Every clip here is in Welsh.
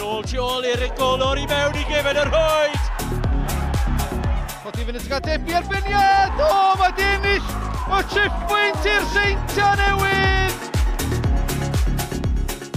Nôl tu ôl i'r golwr i mewn i gefen y rhwyd. Codi fyny tuag at Ebi erbyniad! O, mae di ennill y triphwynt i'r Seintiau Newydd!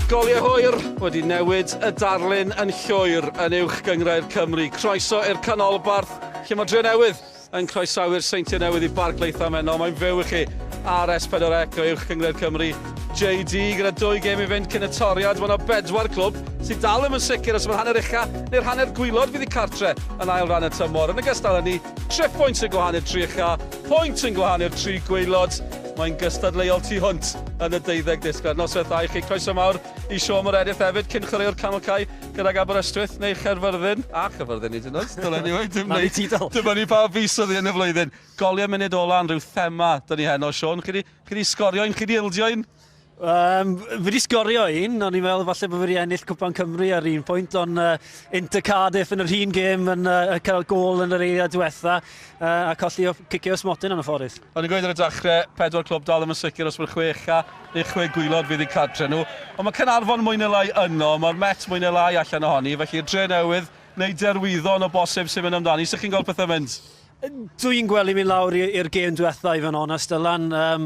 Goliau hwyr wedi newid y darlun yn llwyr yn Uwch Gynghrair Cymru. Croeso i'r canolbarth lle mae Drenewydd yn croesawu'r Seintiau Newydd i Barc Latham heno. Mae'n fyw i chi ar S4C o Uwch Gynghrair Cymru. JD gyda dwy gêm i fynd cyn y toriad. Mae yna bedwar clwb sydd dal ddim yn sicr os mae'r hanner ucha neu'r hanner gwylod fydd i cartre yn ail ran y tymor. Yn ogystal â ni, triphwynt sy'n gwahanu'r tri ucha, pwynt yn gwahanu'r tri gwaelod. Mae'n gystadleuol tu hwnt yn y deuddeg disglair. Noswaith dda i chi. Croeso mawr i Siôn Moredydd hefyd, cyn chwaraewr canol cae gydag Aberystwyth neu Chaerfyrddin. A Chaerfyrddin hyd yn oed, dylen ni weud. Dim ni ti dal. Dyma ni pa fis oedd hi yn y flwyddyn. Goliau munud ola yn rhyw thema dyn ni heno, Siôn. Chi di, chi di sgorio un, chi di ildio un? Um, fi wedi sgorio un, o'n i'n meddwl falle bod fi wedi ennill Cwpan Cymru ar un pwynt, ond uh, Inter Cardiff yn yr un gêm yn uh, cael gol yn yr eiliad diwetha uh, a colli o cicio smotyn yn y ffordd. O'n i'n gweud ar y dechrau, pedwar clwb dal ddim yn sicr os mae'r chwe ucha neu chwe gwylod fydd eu cartre nhw. Ond mae Caernarfon mwy neu lai yno, mae'r Met mwy neu lai allan ohoni, felly'r Drenewydd neu Derwyddon o bosib sy'n mynd amdani. Sut chi'n gweld pethau'n mynd? Dwi'n gweld i'n mynd lawr i'r gêm diwetha i fod yn onest, Dylan. Um,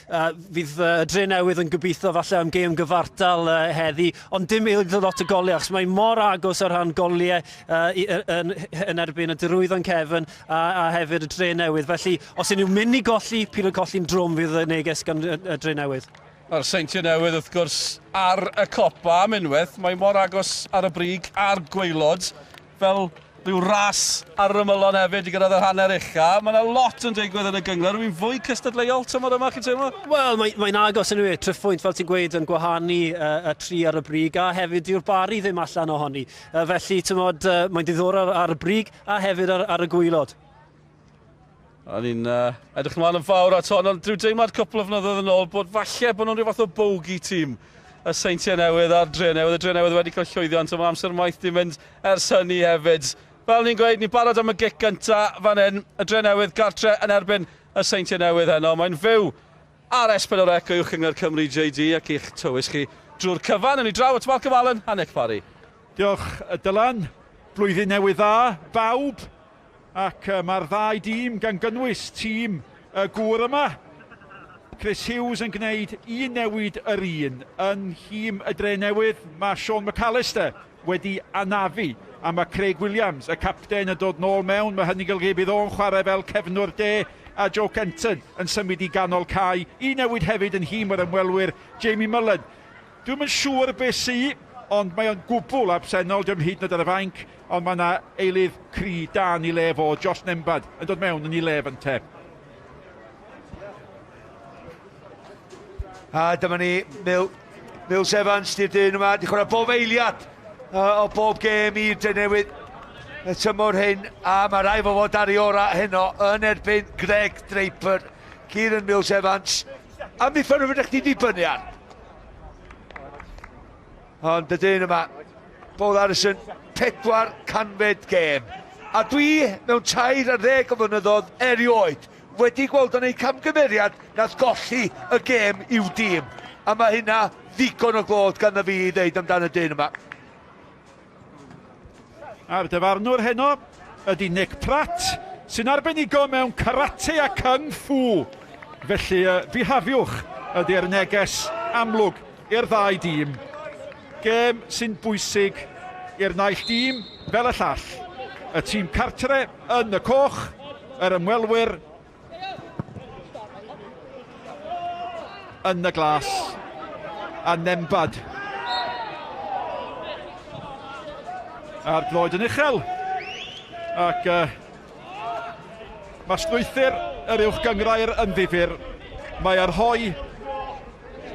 uh, fydd uh, Dre Newydd yn gobeithio falle am gêm gyfartal uh, heddi, ond dim ildio lot o goliau, achos mae mor agos ar rhan goliau uh, i, yn, yn erbyn y Derwyddon Cefn a, a hefyd y Dre Newydd. Felly, os ydyn nhw'n mynd i golli, pyn o colli'n drwm fydd y neges gan y, y Dre Newydd. Mae'r Seintiau Newydd wrth gwrs ar y copa am unwaith. Mae mor agos ar y brig a'r gwaelod fel rhyw ras ar yr ymylon hefyd i gyrraedd yr hanner ucha. Mae yna lot yn digwydd yn y gynghrair. Rwy'n fwy cystadleuol tymor yma, chi'n teimlo? Wel, mae'n mae agos yn yw e. Triphwynt, fel ti'n gweud, yn gwahanu uh, y tri ar y brig, a hefyd dyw'r Bari ddim allan ohoni. Uh, felly, tymod, uh, mae'n diddorol ar y brig a hefyd ar, ar y gwylod. O'n i'n uh, edrych ymlaen yn fawr at hon, ond rhyw deimlad cwpl o flynyddoedd yn ôl bod falle bod nhw'n rhyw fath o bogey team y Seintiau Newydd a'r Dre Newydd. Y Dre Newydd wedi cael llwyddiant, ond mae amser maith di mynd ers hynny hefyd. Fel ni'n gweud, ni'n barod am y gic gynta fan hyn. Y Dre Newydd gartre yn erbyn y Seintiau Newydd heno. Mae'n fyw ar S4C o Uwch Gynghrair Cymru JD ac i'ch tywys chi drwy'r cyfan. Yn ei draw at Malcolm Allen a Nick Parry. Diolch Dylan. Blwyddyn newydd dda, bawb. Ac mae'r ddau dîm, gan gynnwys tîm y gŵr yma, Chris Hughes yn gwneud un newid yr un. Yn nhîm y Dre Newydd, mae Sean McAllister wedi anafu, a mae Craig Williams, y capten, yn dod nôl mewn. Mae hynny'n golygu bydd o'n chwarae fel cefnwr de, a Joe Kenton yn symud i ganol cae. Un newid hefyd yn nhîm yr ymwelwyr, Jamie Mullen. Dwi'm yn siŵr be sy, ond mae o'n gwbl absennol, dio'm hyd yn oed ar y fainc, ond mae 'na eilydd cry da yn ei le fo, Josh Nembhard, yn dod mewn yn ei le fynte. A dyma ni, Mil, Mills Evans, di'r dyn yma, di chwarae bob eiliad o bob gêm i'r Drenewydd y tymor hyn, a mae rai fo fod ar ei orau heno yn erbyn Greg Draper, Kieran Mills Evans, Amddiffyn rhywbeth chdi dibynnu ar. Ond y dyn yma, Paul Harrison, 400fed gêm. A dwi, mewn 13 o flynyddoedd erioed, wedi gweld o'n ei camgymeriad nath golli y gêm i'w dîm. A mae hynna ddigon o glod ganddo fi i ddeud amdano y dyn yma. A'r dyfarnwr heno ydy Nick Pratt, sy'n arbenigo mewn karate a kung fu. Felly, bihafiwch ydy'r neges amlwg i'r ddau dîm. Gêm sy'n bwysig i'r naill dîm fel y llall. Y tîm cartre yn y coch, yr ymwelwyr yn y glas a Nembad a'r droed yn uchel ac uh, mae strwythur yr uwch gynghrair yn ddifyr. Mae ar rhoi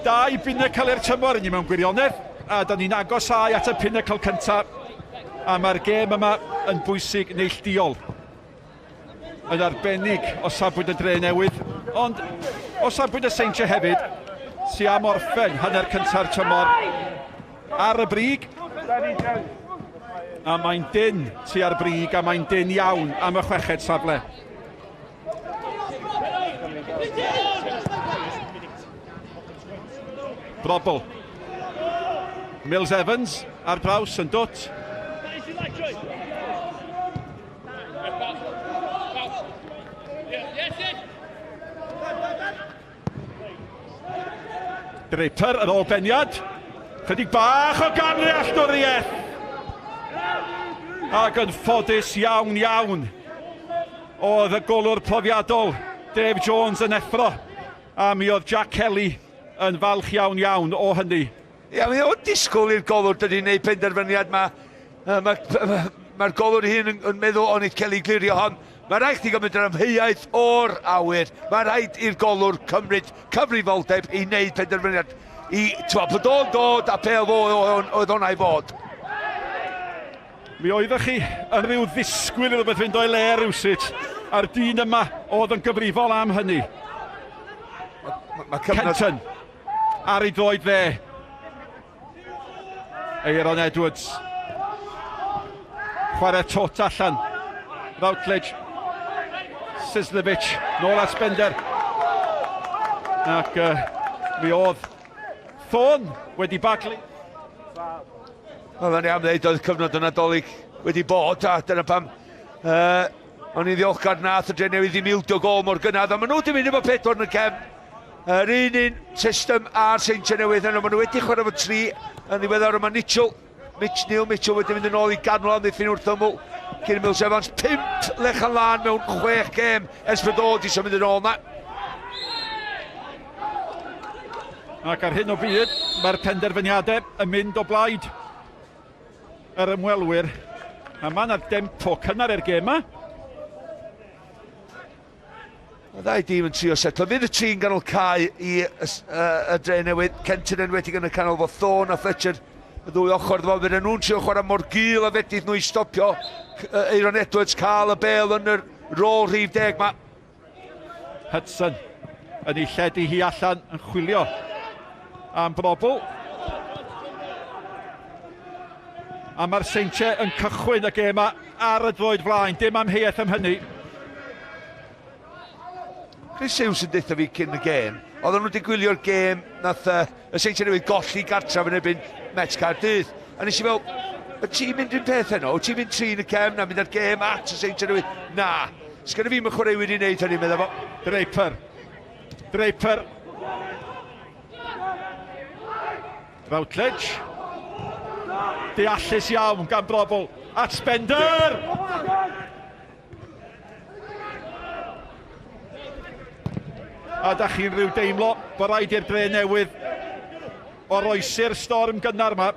dau binacl i'r tymor i ni mewn gwirionedd a da ni'n agosáu at y pinacl cyntaf a mae'r gêm yma yn bwysig neillduol. yn arbennig o safbwynt y Dre Newydd, ond o safbwynt y Seintiau hefyd, sy am orffen hanner cynta'r tymor ar y brig. A mae'n dyn tua'r brig, a mae'n dyn iawn am y chweched safle. Brobl. Mills Evans ar draws yn dwt. Draper ar ôl beniad. Chydig bach o gamddealltwriaeth. Ac yn ffodus iawn iawn oedd y golwr profiadol Dave Jones yn effro. A mi oedd Jack Kelly yn falch iawn iawn o hynny. Ia, mi oedd disgwyl i'r golwr dydy wneud penderfyniad ma. Mae'r ma, ma, ma golwr hun yn, yn meddwl o'n eith Kelly glirio hon. Mae rhaid chdi gymryd yr amheuaeth o'r awyr. Mae rhaid i'r golwr cymryd cyfrifoldeb i wneud penderfyniad. I, twa, bod o'n dod a pel fo oedd hwnna i fod. Mi oeddech chi yn rhyw ddisgwyl i rywbeth fynd o'i le rywsut, a'r dyn yma oedd yn gyfrifol am hynny. Mae ma cyfnod... Kenton ar ei droed dde. Aeron Edwards. Chwarae tot allan. Routledge. Sislevic. Nôl at Spender. Ac mi oedd Thorne wedi baglu. Wel, o'n i am ddeud oedd cyfnod y Nadolig wedi bod, a dyna pam o'n i'n ddiolchgar nath y Drenewydd ddim ildio gol mor gynnar, a maen nhw wedi mynd efo pedwar yn y cefn. Yr un un system a'r Seintiau Newydd yno, maen nhw wedi chwarae efo tri yn ddiweddar, yma Mitchell, Mitch Neil Mitchell wedi mynd yn ôl i ganol amddiffyn wrth ymyl cyn Mills Evans, 5 lechan lân mewn 6 gêm ers fod o wedi symud yn ôl na. Ac ar hyn o bryd, mae'r penderfyniadau yn mynd o blaid yr ymwelwyr. A mae yna dempo cynnar i'r gêm yma. Mae ddau dîm yn trio setlo. Fydd y tri'n ganol cae i y, y, y dre newydd. Kenton yn enwedig yn y canol fo Thorne a Fletcher y ddwy ochr. Dwi meddwl nhw'n trio chwarae mor gul a fedrith nhw i stopio Aaron Edwards cael y bel yn yr rôl rhif deg ma. Hudson yn ei lledu hi allan yn chwilio am brobl. A mae'r Seintiau yn cychwyn y gêm ar y droed flaen, dim amheuaeth am hynny. Chris Hughes yn deutha fi cyn y gêm, oedden nhw wedi gwylio'r gêm nath y Seintiau Newydd golli gartref yn erbyn Met Caerdydd. A nes i fel, y ti'n mynd un peth heno? Wyt ti'n mynd trin y cefn a mynd â'r gêm at y Seintiau Newydd? Na. Sgynna fi'm y chwaraewyr i wneud hynny, medda fo. Draper. Draper. Routledge. Deallus iawn gan Brobl. At Spender! A da chi'n rhyw deimlo bod rhaid i'r dre newydd oroesi'r storm gynnar yma.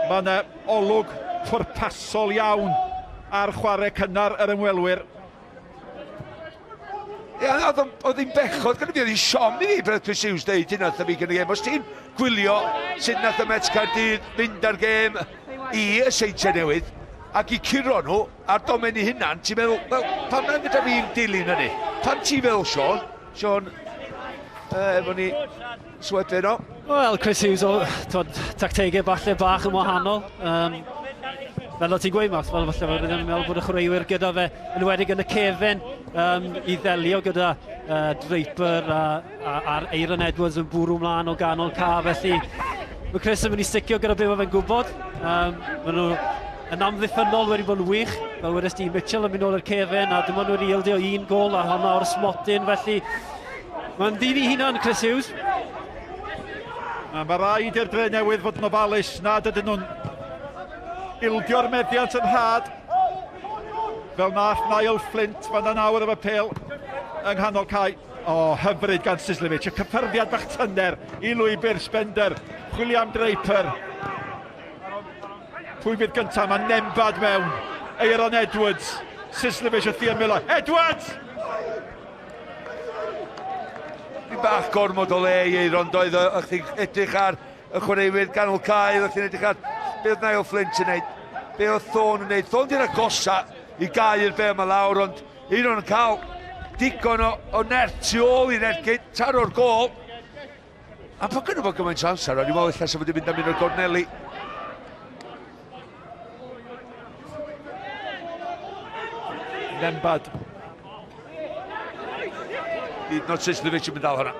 Mae yna olwg pwrpasol iawn ar chwarae cynnar yr ymwelwyr. Ie, oedd oedd hi'n bechod gyda fi, oedd hi'n siom i fi bryd Chris Hughes deud hynna wrtho fi cyn y gêm. Os ti'n gwylio sut nath y Mets Caerdydd fynd ar gêm i y Seintiau Newydd ac i curo nhw ar domen eu hunan, ti'n meddwl, wel, pam na fedra fi'n dilyn hynny? Pam ti'n feddwl, Sean? Sean, efo ni swedfe no. Wel, Chris Hughes, o, twod, tactegau falle bach yn wahanol. Fel o ti'n gweud, Max, fel falle fod yn meddwl bod y chwaraewyr gyda fe, yn enwedig yn y cefen, i ddelio gyda Draper a'r Aaron Edwards yn bwrw mlaen o ganol ca, felly mae Chris yn mynd i sticio gyda be mae fe'n gwybod. Maen nhw yn amddiffynnol wedi bod yn wych, fel wedes di, Mitchell yn mynd nôl i'r cefen, a dim ond wedi ildio un gol a honna o'r smotyn, felly mae'n ddyn i hunan, Chris Hughes. A mae rhaid i'r dre newydd fod yn ofalus nad ydyn nhw'n ildio'r meddiant yn rhad. Fel nath Niall Flint fan yna nawr efo pêl yng nghanol cae. O, hyfryd gan Sislevic. Y cyffyrddiad bach tyner i lwybr Spender. Chwilio am Draper. Pwy fydd gyntaf? Mae Nembad mewn. Aaron Edwards. Sislevic a Thea Miller. Edwards! Dipyn bach gormod o le i Aeron, doedd o, o'ch chi'n edrych ar y chwaraewyr ganol cae, o'ch chi'n edrych ar be oedd Niall Flint yn neud, be oedd Thorne yn neud. Thorne di'r agosa i gau'r bel yma lawr, ond Aeron yn cael digon o, o nerth tu ôl i'r ergyd, taro'r gôl. A pan gynnu fo gymaint o amser, o'n i'n meddwl ella sa fo wedi mynd am un o'r gorneli. Nembad. Hyd yn oed Sislevic yn mynd dal hwnna.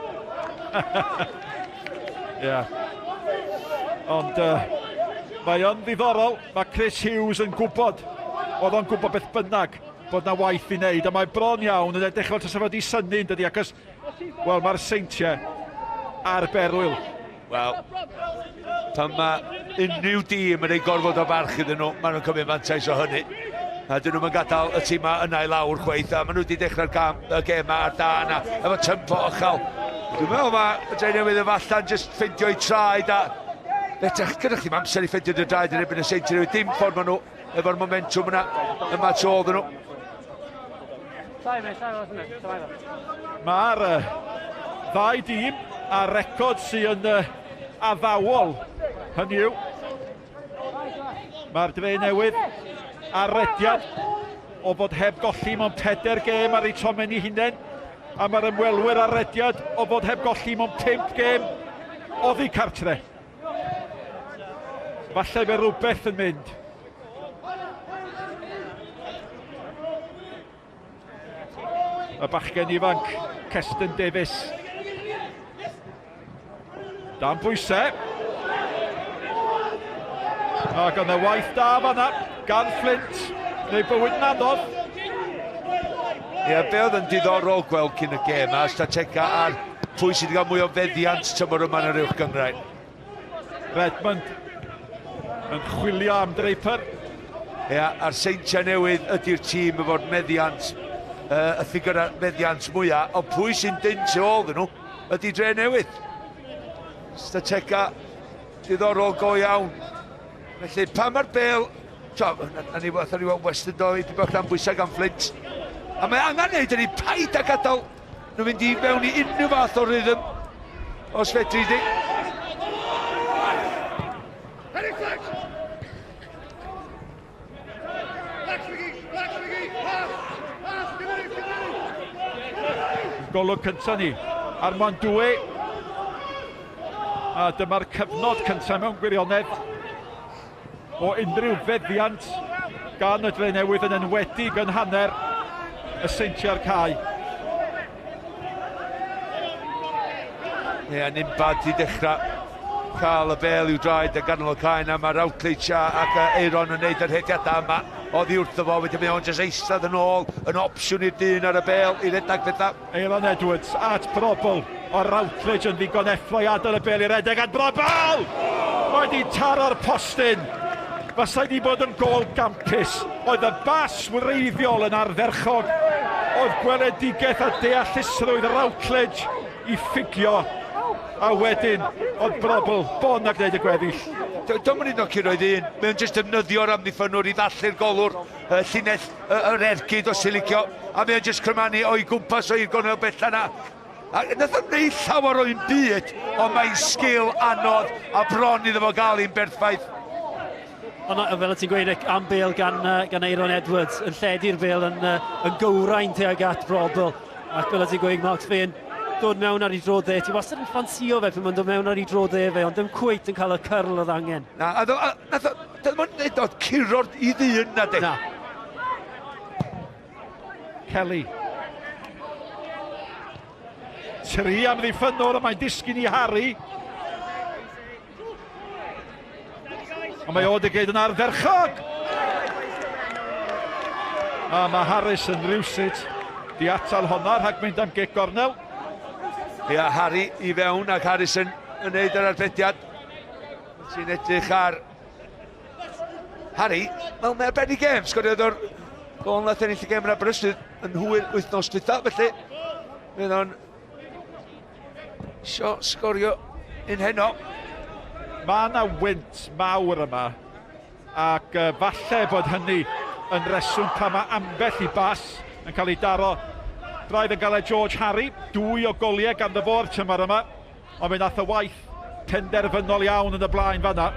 Ie. Ond Mae yn ddiddorol, mae Chris Hughes yn gwybod, oedd o'n gwybod beth bynnag, bod na waith i wneud, a mae bron iawn yn edrych fel tasa fo wedi synnu, yn dydi, acos, wel, mae'r Seintiau ar berwyl. Wel, pan mae unrhyw dîm yn ei gorfod o barch iddyn nhw, maen nhw'n cymryd mantais o hynny. A dyn nhw'n gadael y tîm yna i lawr chweith, a maen nhw wedi dechrau'r gam, y gêm ar da yna, efo tempo uchel. Dwi'n meddwl mae y Drenewydd efalla'n just ffeindio'i traed a Fedrech, gyda chdi'm amser i ffeindio dy draed yn erbyn y Seintiau Newydd, dim ffordd maen nhw efo'r momentum yna yma tu ôl nhw. Mae'r ddau dîm a record sy'n addawol, hynny yw, mae'r Dre Newydd ar rediad o fod heb golli mewn pedair gêm ar eu tomen eu hunain, a mae'r ymwelwyr ar rediad o fod heb golli mewn pump gêm oddi cartre. Falle fe rhywbeth yn mynd. Y bachgen ifanc, Keston Davies. Dan bwysau. Ac yna waith da fanna gan Flint. Neu bywyd yn anodd. Ie, yeah, be oedd yn diddorol gweld cyn y gêm, a statega ar pwy sydd wedi cael mwy o feddiant tymor yma yn yr uwch gynghrair. Redmond yn chwilio am Draper. Ia, a'r Seintiau Newydd ydy'r tîm efo'r meddiant, uh, y ffigurau meddiant mwyaf, ond pwy sy'n dyn tu ôl nhw ydy Dre Newydd. Statega diddorol go iawn. Felly, pan mae'r bel... To, na ni wnaethon ni weld Weston do, i bach dan bwysau gan Flint. A mae angen neud yn ei paid a gadael nhw fynd i mewn i unrhyw fath o rhythm, os fedri di. Golwg cyntaf ni. Armand Dwe. A dyma'r cyfnod cyntaf mewn gwirionedd o unrhyw feddiant gan y Dre Newydd yn enwedig yn hanner y Seintiau'r cae. Ie, yeah, Nimbad i dechrau cael y bel i'w draed yn ganol y cae yna. Mae Routledge ac Aaron yn neud yr hediadau yma oddi wrtho fo. Wedyn mae o'n jyst eistedd yn ôl yn opsiwn i'r dyn ar y bel i redeg pethau. Aaron Edwards at Brobl. O Routledge yn ddigon effro i adael y bel i redeg at Brobl! Wedi taro'r postyn. Fasai di bod yn gol gampus. Oedd y bas wreiddiol yn ardderchog. Oedd gweledigaeth a deallusrwydd Routledge i ffugio. A wedyn, oedd Brobl bon a gwneud y gweddill. Dwi'n mynd i curoedd un. Mae'n jyst defnyddio'r amddiffynwr i ddallu'r golwr, y llinell, yr ergyd os ti'n licio. A mae'n jyst crymanu o'i gwmpas o'i gornel bella na. A nath o'n wneud llawer o'n byd, ond mae'n sgil anodd a bron iddo fo gael un berffaith. Ond fel ti'n gweud, am bel gan, gan Aaron Edwards, yn lledu'r bel yn, yn gywrain tuag at Brobl. Ac fel ti'n gweud, Mark Fein, dod mewn ar ei dro dde. Ti wastad yn ffansio fe pan mae'n dod mewn ar ei dro dde fe, ond dim cweit yn cael y cyrl oedd angen. Na, a nath o, dyna mwyn neud o curo'r i ddyn na de. Na. Kelly. Tri am ddiffynwr, a mae'n disgyn i Harry. Ond mae Odegaard yn ardderchog! A mae Harris yn rhywsut di atal honna rhag mynd am gic gornel. Ia, Harry i fewn ac Harris yn, yn neud yr arbediad. Ti'n edrych ar Harry, wel mae ar ben i gêm, sgoriodd o'r gol nath ennill y gêm yn Aberystwyth yn hwyr wythnos dwytha, felly fydd o'n isio sgorio un heno. Mae yna wynt mawr yma, ac uh, falle bod hynny yn reswm pa mae ambell i bas yn cael ei daro. Braidd yn gael George Harry, dwy o goliau ganddo fo'r tymor yma, ond fe nath y waith penderfynol iawn yn y blaen fanna.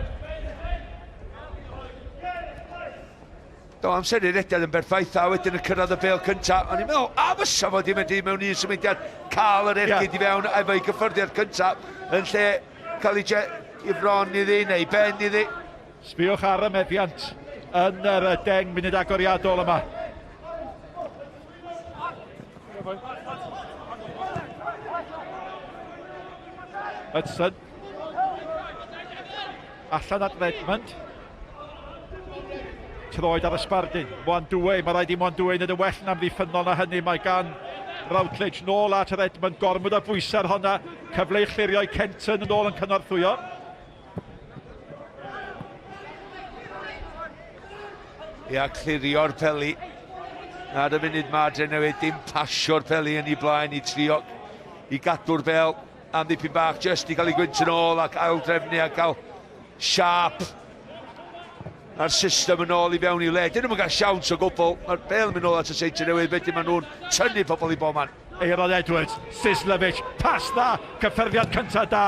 Do, amser i'r rediad yn berffaith a wedyn yn cyrraedd y bel cynta. O'n i'n meddwl, a fysa fo di mynd i mewn un symudiad, cael yr ergyd yeah. i fewn efo'i gyffyrddiad cynta yn lle cael ei i fron iddi neu ben iddi. Sbiwch ar y meddiant yn yr 10 munud agoriadol yma. Hudson. Allan at Redmond. Troed ar y sbardun. Mwandwe, mae rhaid i Mwandwe wneud yn well na amddiffynnol na hynny. Mae gan Routledge nôl at Redmond, gormod o bwysau ar honna. Cyfle i chlirio i Kenton yn ôl yn cynorthwyo. Ia, clirio'r peli. Ar y funud mae Drenewydd dim pasio'r peli yn ei blaen i trio i gadw'r bel am ddipyn bach, jyst i gael ei gwynt yn ôl ac aildrefnu a cael siap a'r system yn ôl i fewn i le. Dyn nhw'n cael siawns o gwbl. Mae'r bel yn mynd ôl at y Seintiau Newydd, wedyn maen nhw'n tynnu pobl i bob man. Aaron Edwards, Sislevic, pas dda, cyffyrddiad cyntaf da,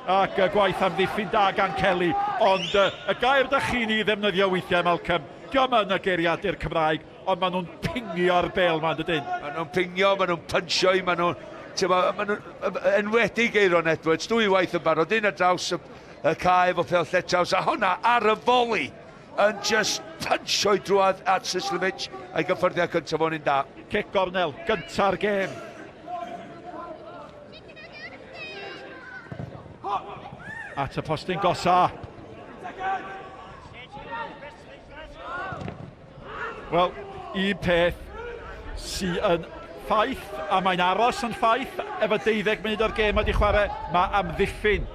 ac y gwaith amddiffyn da gan Kelly, ond y gair da chi'n ei ddefnyddio weithiau, Malcolm, diolch yn y geiriadur Cymraeg, ond maen nhw'n pingio'r bel ma'n dydyn. Maen nhw'n pingio, maen nhw'n punchio i, maen nhw'n... Maen nhw'n enwedig Aaron Edwards, dwy waith yn barod, un ar draws y, y cae efo pel lletraws, a hwnna ar y foli yn just punchio i drwad at Sislevic a'i gyffyrddiad cyntaf o'n un da. Cic gornel, gynta'r gêm. At y postyn gosa. Wel, un peth sy'n yn ffaith, a mae'n aros yn ffaith, efo 12 munud o'r gêm wedi chwarae, mae amddiffyn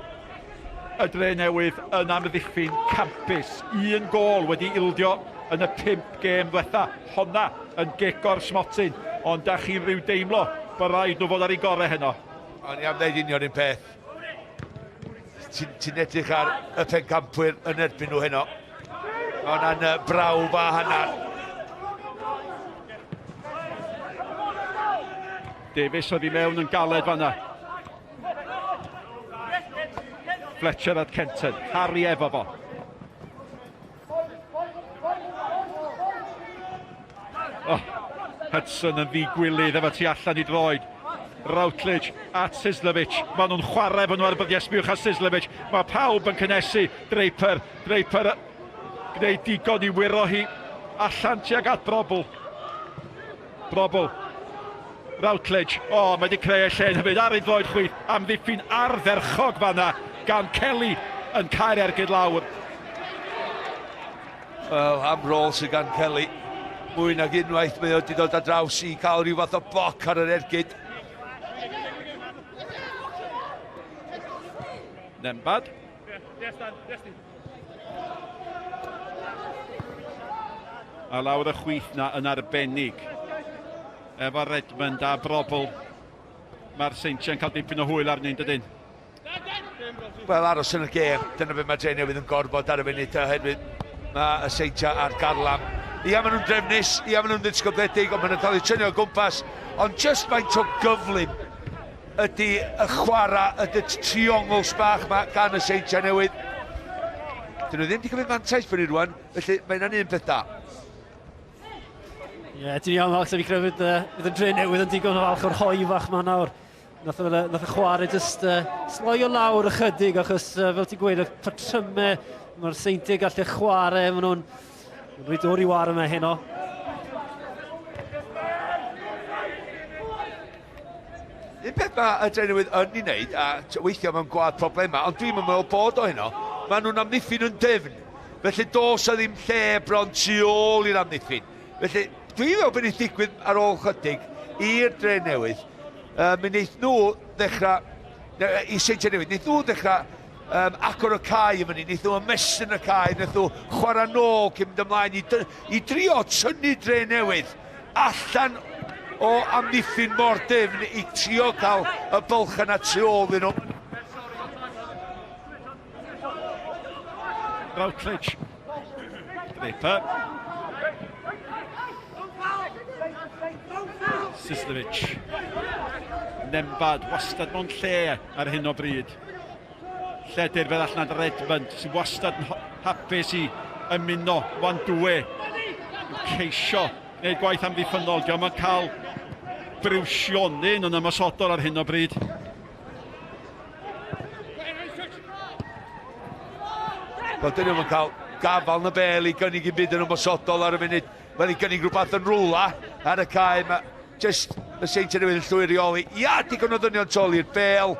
y Dre Newydd yn amddiffyn campus. Un gol wedi ildio yn y pump gêm ddiwetha. Honna yn gic o'r smotyn, ond da chi'n rhyw deimlo bod rhaid nhw fod ar ei gorau heno. O'n i am ddeud union un peth. Ti'n ti edrych ar y pencampwyr yn erbyn nhw heno. Mae hwnna'n brawf a hanner. Davies oedd i mewn yn galed fanna. Fletcher at Kenton. Harry efo fo. Oh, Hudson yn ddigwilydd efo tu allan i droed. Routledge at Sislevic. Maen nhw'n chwarae efo nhw ar y byddiau. Sbiwch ar Sislevic. Mae pawb yn cynnesu. Draper, Draper gwneud digon i wyro hi allan tuag at Brobl. Brobl. Routledge. O, oh, mae wedi creu ei lle hefyd ar ei droed chwith. Amddiffyn ardderchog fanna gan Kelly yn cael ergyd lawr. Wel, am rôl sydd gan Kelly. Mwy nag unwaith mae o wedi dod ar draws i cael rhyw fath o bloc ar yr ergyd. Nembad. A lawr y chwith na yn arbennig. Efo Redmond a Brobl. Mae'r Seintiau'n cael dipyn o hwyl arnyn, dydyn? Wel, aros yn y gêm. Dyna beth mae Dre Newydd yn gorfod ar y funud, oherwydd mae y Seintiau ar garlam. Ia, maen nhw'n drefnus, ia, maen nhw'n ddisgybledig, ond maen nhw'n cael eu tynnu o gwmpas. Ond just faint o gyflym ydy y chwarae, ydy triongls bach yma gan y Seintiau Newydd. Dyn nhw ddim wedi cymryd mantais fyny rwan, felly mae hynna'n un peth da. Ie, yeah, ti'n iawn, Alex, fi credu fydd y Dre Newydd yn digon o falch o'r hoi fach ma nawr. Nath e, nath e chwarae jyst sloio lawr ychydig, achos fel ti'n gweud, y patrymau, mae'r Seintiau gallu chwarae, maen nhw'n ma nhw dod i war yma heno. Un peth mae y Drenewydd yn ei wneud, a weithiau mae'n gwad problemau, ond dwi'n meddwl bod o heno, maen nhw'n amddiffyn yn dyfn. Felly dos a ddim lle bron tu ôl i'r amddiffyn. Felly dwi'n meddwl beth wneith digwydd ar ôl chydig i'r Dre Newydd. Mi wneith nhw ddechrau, i Seintiau Newydd, wneith nhw ddechrau agor y cae i fyny, wneith nhw ymestyn y cae, wneith nhw chwarae nôl cyn mynd ymlaen i, i drio tynnu Dre Newydd allan o amddiffyn mor dyfn i trio cael y bylch yna tu ôl iddyn nhw. Routledge. Draper. Sislevic. Nembad wastad mewn lle ar hyn o bryd. Lledir fel allan Redmond sy'n wastad yn hapus i ymuno. Wandwe ceisio gwneud gwaith amddiffynnol. Diolch yn cael briwsionyn yn ymosodol ar hyn o bryd. Wel, dyn nhw'n cael gafal na bel i gynnig i byd yn ymosodol ar y funud. Wel, i gynnig rhywbeth yn rwla ar y cae. Mae just y Seintiau Newydd yn llwyr reoli. Ia, digon o ddynion tol i'r bel.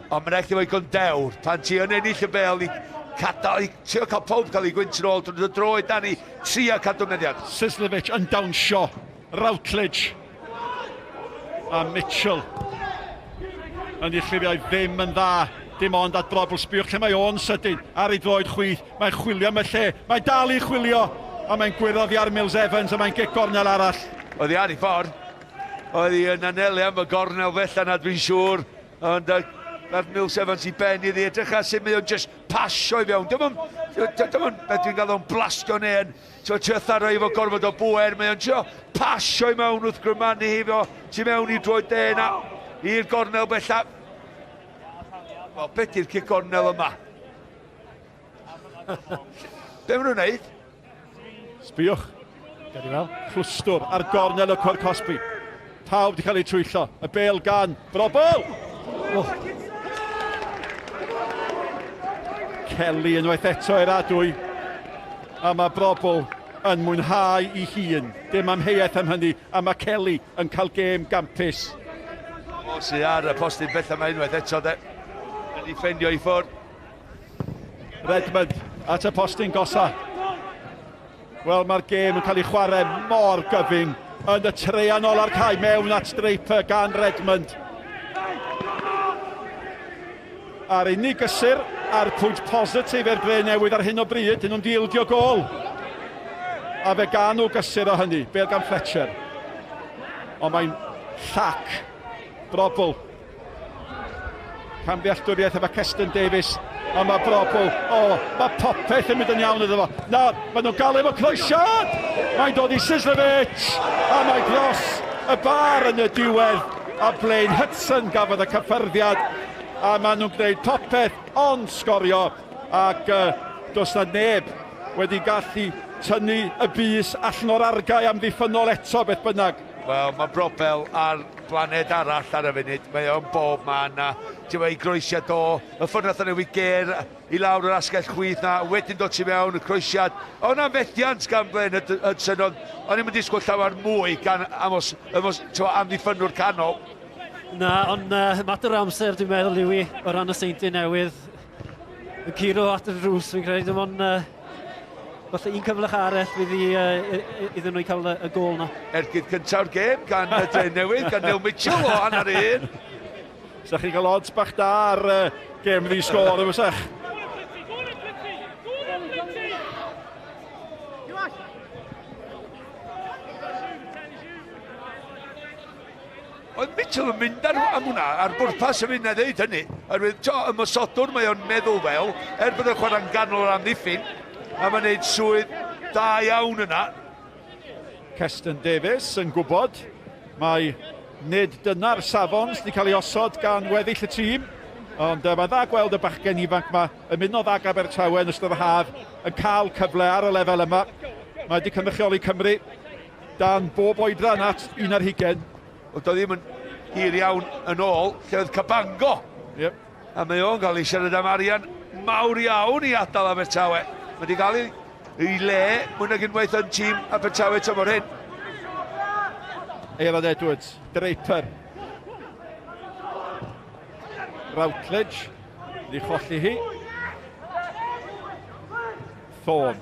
Ond mae'n rhaid i fod yn dewr. Pan ti yn ennill y bel i Cadael, i trio cael pawb cael ei gwynt yn ôl drwy dy droed, Danny, trio cadw meddiant. Sislevic yn dawnsio, Routledge a Mitchell yn ei lliwiau ddim yn dda. Dim ond at Brobl, sbiwch lle mae o'n sydyn, ar ei droed chwith, mae'n chwilio am y lle, mae'n dal i chwilio, a mae'n gwyro oddi ar Mills Evans, a mae'n gic gornel arall. Oedd hi ar ei ffordd, oedd hi yn anelu am y gornel fella na dwi'n siŵr, ond uh, Mae'r Mills Evans i ben iddi, edrych ar sut mae o'n just pasio i fewn. Dim ond, dim ond beth dwi'n gael o'n blastio neu yn, ti'n trio tharo efo gorfod o bwer, mae o'n trio pasio i mewn wrth grymanu hi fo, tu mewn i droed de na, i'r gornel bella. Wel, beth di'r cic gornel yma? Be maen nhw'n neud? Sbiwch. Gad i weld. Clwstwr ar gornel y cwr cosbi. Pawb wedi cael eu twyllo. Y bel gan Brobl! Oh. Kelly unwaith eto i'r adwy. A mae Brobl yn mwynhau i hun. Dim amheuaeth am hynny. A mae Kelly yn cael gêm gampus. O, sydd ar y postyn bellaf mae unwaith eto de. Yn ei ffendio i ffwrdd. Redmond at y postyn gosa. Wel, mae'r gêm yn cael ei chwarae mor gyfyng yn y treian ola'r cae mewn at Draper gan Redmond. A'r unig gysur a'r pwynt positif i'r Dre Newydd ar hyn o bryd, dyn nhw'n di ildio gol. A fe gan nhw gysur o hynny, bel gan Fletcher. Ond mae'n llac, Brobl. Camddealltwriaeth efo Keston Davies. A mae Brobl, o, oh, mae popeth yn mynd yn iawn iddo fo. Na, maen nhw'n gael efo croesiad! Mae'n dod i Sislevic! A mae dros y bar yn y diwedd. A Blaine Hudson gafodd y cyffyrddiad. A maen nhw'n gwneud popeth ond sgorio. Ac does na neb wedi gallu tynnu y bys allan o'r argae amddiffynnol eto beth bynnag. Wel, mae Brobel ar blaned arall ar y funud. Mae o'n bob man a ti'n ei groesiad o, y ffordd nath o newid ger i lawr yr asgell chwith na, wedyn dod ti mewn y croesiad. O na'n fethiant gan Blaine Hudson, ond o'n i'n disgwyl llawer mwy gan Amos, Amos ti'n amddiffynnwr canol. Na, ond uh, mater o amser dwi'n meddwl yw i o ran y Seintiau Newydd. Yn curo at y drws, fi'n credu, dim ond uh, falle un cyflech arall fydd i, uh, iddyn nhw i cael y, y gol na. Ergyd cynta'r gêm gan y Dre Newydd, gan Neil Mitchell o hanner un. Sa chi'n cael odds bach da ar uh, gêm ddi sgôr, yw sech? Oedd Mitchell yn mynd ar, am hwnna, ar bwrpas y mynd na ddeud hynny. Oherwydd, to, ymosodwr mae o'n meddwl fel, er bod o'n chwarae'n ganol o'r amddiffyn, a mae'n gwneud swydd da iawn yna. Keston Davies yn gwybod mai nid dyna'r safon sydd wedi cael ei osod gan weddill y tîm, ond uh, mae'n dda gweld y bachgen ifanc yma ymunodd ag Abertawe yn ystod yr haf yn cael cyfle ar y lefel yma. Mae wedi cynrychioli Cymru dan bob oedran at un ar hugain. Wel, doedd ddim yn hir iawn yn ôl, lle oedd Cabango. Yep. A mae o'n cael ei siarad am arian mawr iawn i adael Abertawe. Mae wedi cael ei, ei le mwy nag unwaith yn tîm Abertawe tymor hyn. Aaron Edwards, Draper. Routledge, ni cholli hi. Thorne.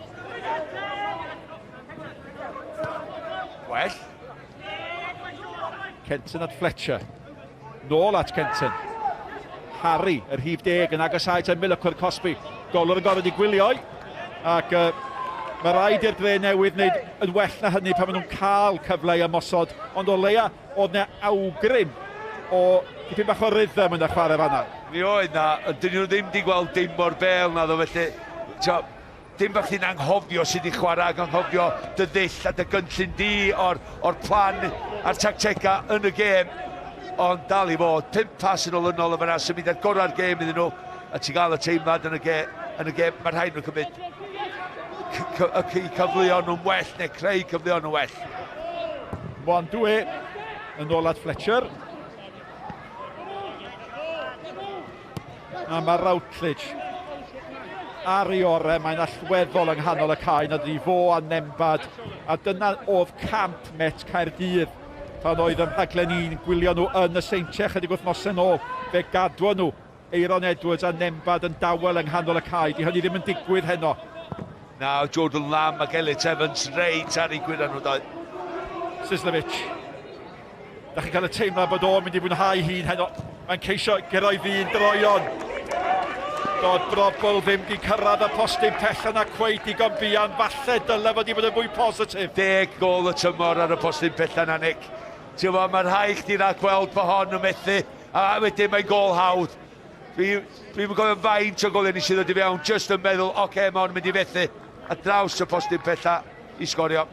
Well. Kenton at Fletcher. Nôl at Kenton. Harry, yr rhif deg yn agosáu at ymyl y cwr cosbi. Golwr yn gorfod i gwylio. Ac uh, mae rhaid i'r dre newydd wneud yn well na hynny pan maen nhw'n cael cyfle i ymosod. Ond o leia, oedd yna awgrym o dipyn bach o rhythm yn y chwarae fanna. Mi oedd na, ond dyn nhw ddim wedi gweld dim o'r bel na ddo, felly dim bod chdi'n anghofio sut i chwarae ac anghofio dy ddull a dy gynllun di o'r, or plan a'r tactega yn y gêm. Ond dal i fod, pump pas yn olynol yma na, symudiad gorau'r gêm iddyn nhw, a ti'n gael y teimlad yn y, ge, yn y gêm, mae rhaid nhw cymryd y cyfleon nhw'n well neu creu cyfleon nhw'n well. Mwandwe yn ôl at Fletcher. A mae Routledge ar ei orau, mae'n allweddol yng nghanol y cae nad ydi fo a Nembad. A dyna oedd camp Met Caerdydd pan oedd yn rhaglen ni'n gwylio nhw yn y Seintiau chydig wythnosau nôl. Fe gadwo nhw Aeron Edwards a Nembhard yn dawel yng nghanol y cae. Di hynny ddim yn digwydd heno. Na, Jordan Lamb ac Elliot Evans reit ar ei gwyra nhw doedd. Sislevic. Da chi'n cael y teimlad bod o'n mynd i fwynhau hun heno. Mae'n ceisio gyrraedd un droion. Doedd Brobl ddim di cyrraedd y postyn pella na cweit digon buan. Falle dyle fod i fod yn fwy positif. 10 gol y tymor ar y postyn pella na, Nick. Ti'n gwybod, mae rhaid chdi rhag gweld bod hon yn methu, a wedyn mae'n gol hawdd. Dwi'n dwi gofio faint o goliau nes i ddod i fewn, just yn meddwl, oce, okay, mae hon yn mynd i fethu. A draws y postyn pella i sgorio.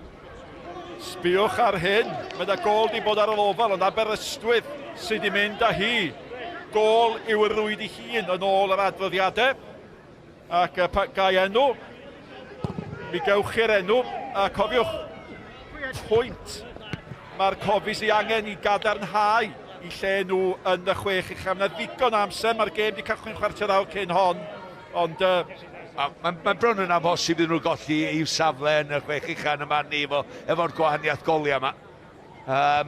Sbiwch ar hyn, mae yna gol di bod ar yr ofal, ond Aberystwyth sydd wedi mynd â hi. Gol yw y rwyd i hun yn ôl yr adroddiadau. Ac pa gai enw, mi gewch chi'r enw, a cofiwch, pwynt mae'r Cofis ei angen i gadarnhau i lle nhw yn y chwech uchaf. Mae ddigon o amser, mae'r gêm wedi cychwyn chwarter awr cyn hon, ond Mae'n ma bron yn amhosib iddyn nhw golli i'w safle yn y chwech ucha yn y man ni efo, efo'r gwahaniaeth goliau yma.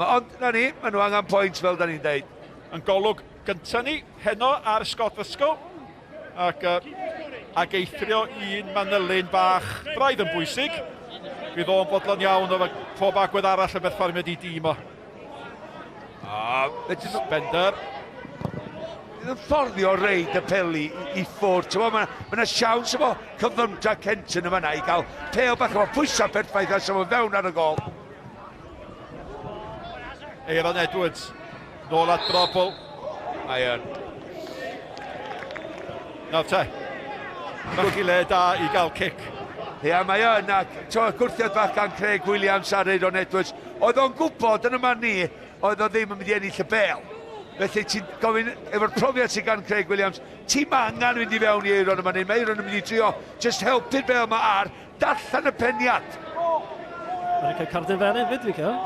Ond na ni, maen nhw angen pwynt fel da ni'n deud. Yn golwg gyntaf ni heno ar Scott Ysgol ac, ac eithrio un manylyn bach braidd yn bwysig. Fydd o'n fodlon iawn o pob agwedd arall y berfformiad i dîm o. Bender. Bydd yn fforddio reid y peli i ffwrdd. Mae yna siawns efo cyflymdra Kenton yma i gael pel bach efo pwysau perffaith a sef fewn ar y gol. Aaron Edwards, nôl at Brobl. Mae yn. Nawr te, bach i le da i gael cic. Ia, mae yn, ac gwrthiad bach gan Craig Williams ar Aaron Edwards. Oedd o'n gwybod yn y man ni, oedd o ddim yn mynd i ennill y bel. Felly ti'n gofyn, efo'r profiad sydd gan Craig Williams, ti'n angen mynd i fewn i Aaron yma, neu mae Aaron yn mynd i drio just helpu'r bel yma ar, darllen y peniad. Mae'n cael carden felen fyd, fi cael.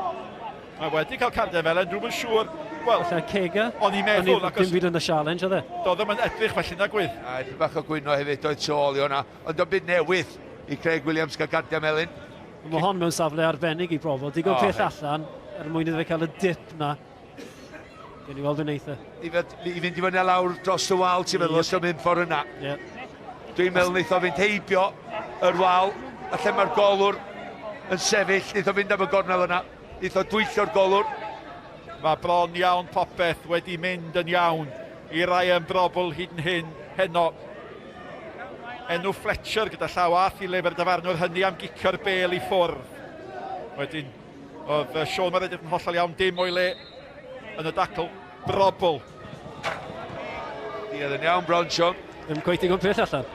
Mae wedi cael carden felen, dwi'n yn siŵr. Wel, Falle Cega. O'n i'n meddwl, Dim byd yn y challenge, oedd e? Doedd ddim yn edrych felly na gwydd. A edrych bach o gwyno hefyd, oedd tu ôl i hwnna. Ond o'n byd newydd i Craig Williams gael gardiau melyn. Mae hon mewn safle arbennig i brofo. Digon oh, pell allan, er mwyn iddo fe cael y dip na. Gen i weld yn eitha. I, I fynd i fyny a lawr dros y wal, ti'n meddwl, os o'n mynd ffordd yna. Yeah. Dwi'n meddwl wnaeth o fynd heibio yr wal, a lle mae'r golwr yn sefyll, wnaeth o fynd am y gornel yna. Wnaeth o dwyllio'r golwr. Mae bron iawn popeth wedi mynd yn iawn i Ryan Brobl hyd yn hyn heno. Enw Fletcher gyda llaw ath i lyfr dyfarnwr hynny am gicio'r bel i ffwrdd. Wedyn, oedd Sean Meredith yn hollol iawn, dim o'i le yn y dacl. Brobl. Diedd yn iawn, bron, Sean. Ddim cweit digon pell allan.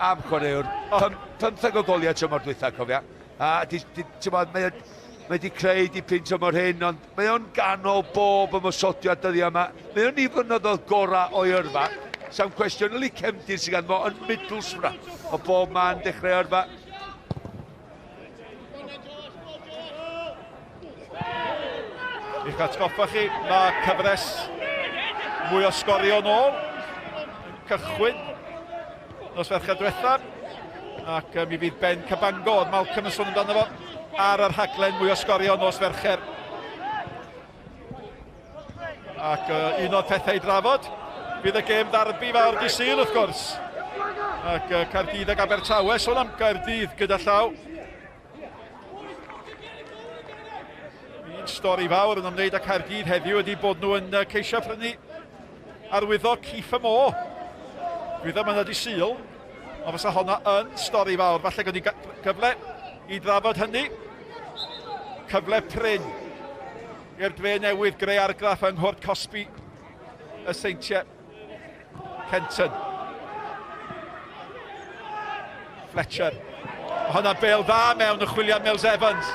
Am chwaraewr. Oh. 15 o goliau tymor dwytha, cofia. A di, di, bod, mae mae wedi creu dipyn tymor hyn, ond mae o'n ganol bob ymosodiad dyddiau yma. Mae o'n i flynyddoedd gorau o'i yrfa. Sa'n cwestiwn yli cefndir sydd ganddo fo yn Middlesbrough o bob man dechrau yrfa. I'ch atgoffa chi, mae cyfres mwy o sgorio nôl yn cychwyn nos Fercher diwethaf, ac mi fydd Ben Cabango, oedd Malcolm yn sôn amdano fo, ar y rhaglen mwy o sgorio nos Fercher. Ac un o'r pethau i drafod, bydd y gêm ddarbi fawr di Sul wrth gwrs. Ac Caerdydd ac Abertawe, sôn am Gaerdydd gyda llaw. Un stori fawr yn ymwneud â Caerdydd heddiw ydy bod nhw yn ceisio prynu arwyddo Keith Moore. Dwi ddim yn ydi Sul, ond fysa honna yn stori fawr. Falle gwni cyfle i drafod hynny. Cyfle prin i'r dre newydd greu argraff yng Nghwrt Cosby y Seintiau. Kenton. Fletcher. Hwnna bel dda mewn y chwiliad Mills Evans.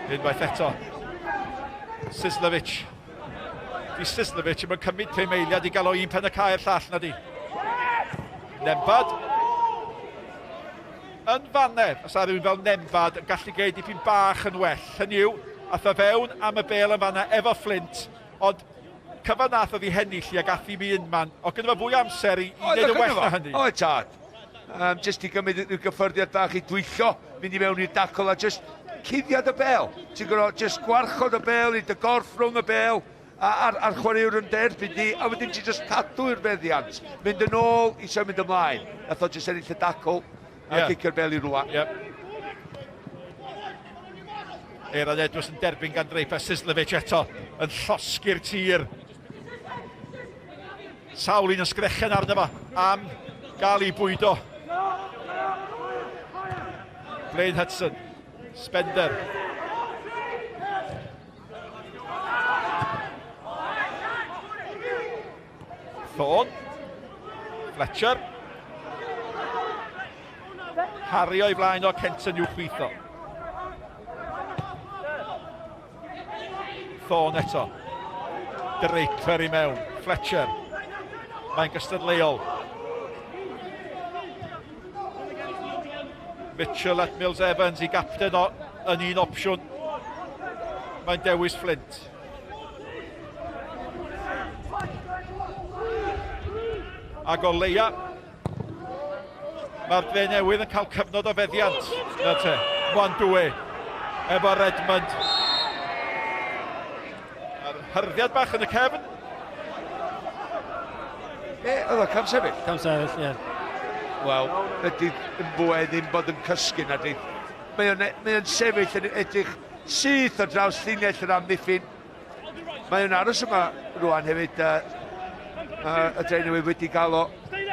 Unwaith eto. Sislevic. Di Sislevic yn cymryd 5 eiliad i gael o un pen y cae i'r llall na di. Nembad. Yn fanne, os a rhywun fel Nembad yn gallu gwneud dipyn bach yn well. Hynny yw, ath o fewn am y bel yn fanna efo Flint, ond cyfan nath oedd i hennill i ag ath i mi unman. O gyda fo fwy amser i wneud yn well na hynny. Oedd tad. Just i gymryd rhyw gyffyrddiad bach i dwyllo, mynd i mewn i'r dacl a just cuddiad y bel. Ti'n gorfod just gwarchod y bel, i dy gorff rhwng y bel, a, a'r, a'r chwaraewr yn derbyn di, a wedyn ti just cadw i'r feddiant. Mynd yn ôl i symud ymlaen. Nath o just ennill y dacl a yeah. cicio'r bel i rwla. Yep. Aaron Edwards yn derbyn gan Draper Sislevic eto yn llosgi'r tir. Sawl un yn sgrechen arno fo am gael ei bwydo. Blaine Hudson, Spender. Thorne. Fletcher. Harry o'i flaen o Kenton i'w chwitho. Thorne eto. Draper i mewn. Fletcher. Mae'n gystadleuol. Mitchell at Mills Evans i gapten o yn un opsiwn. Mae'n dewis Flint. Ac o leia, mae'r dre newydd yn cael cyfnod o feddiant. Na te, Mwandwe, efo Redmond. A'r hyrddiad bach yn y cefn. E, oedd o cam sefyll? Cam sefyll, ie. Yeah. Wel, ydy yn fwy ddim bod yn cysgu na di. Mae o'n mae o'n sefyll yn edrych syth ar draws llinell yr amddiffyn. Mae o'n aros yma rwan hefyd. Uh, y dre newydd wedi gael o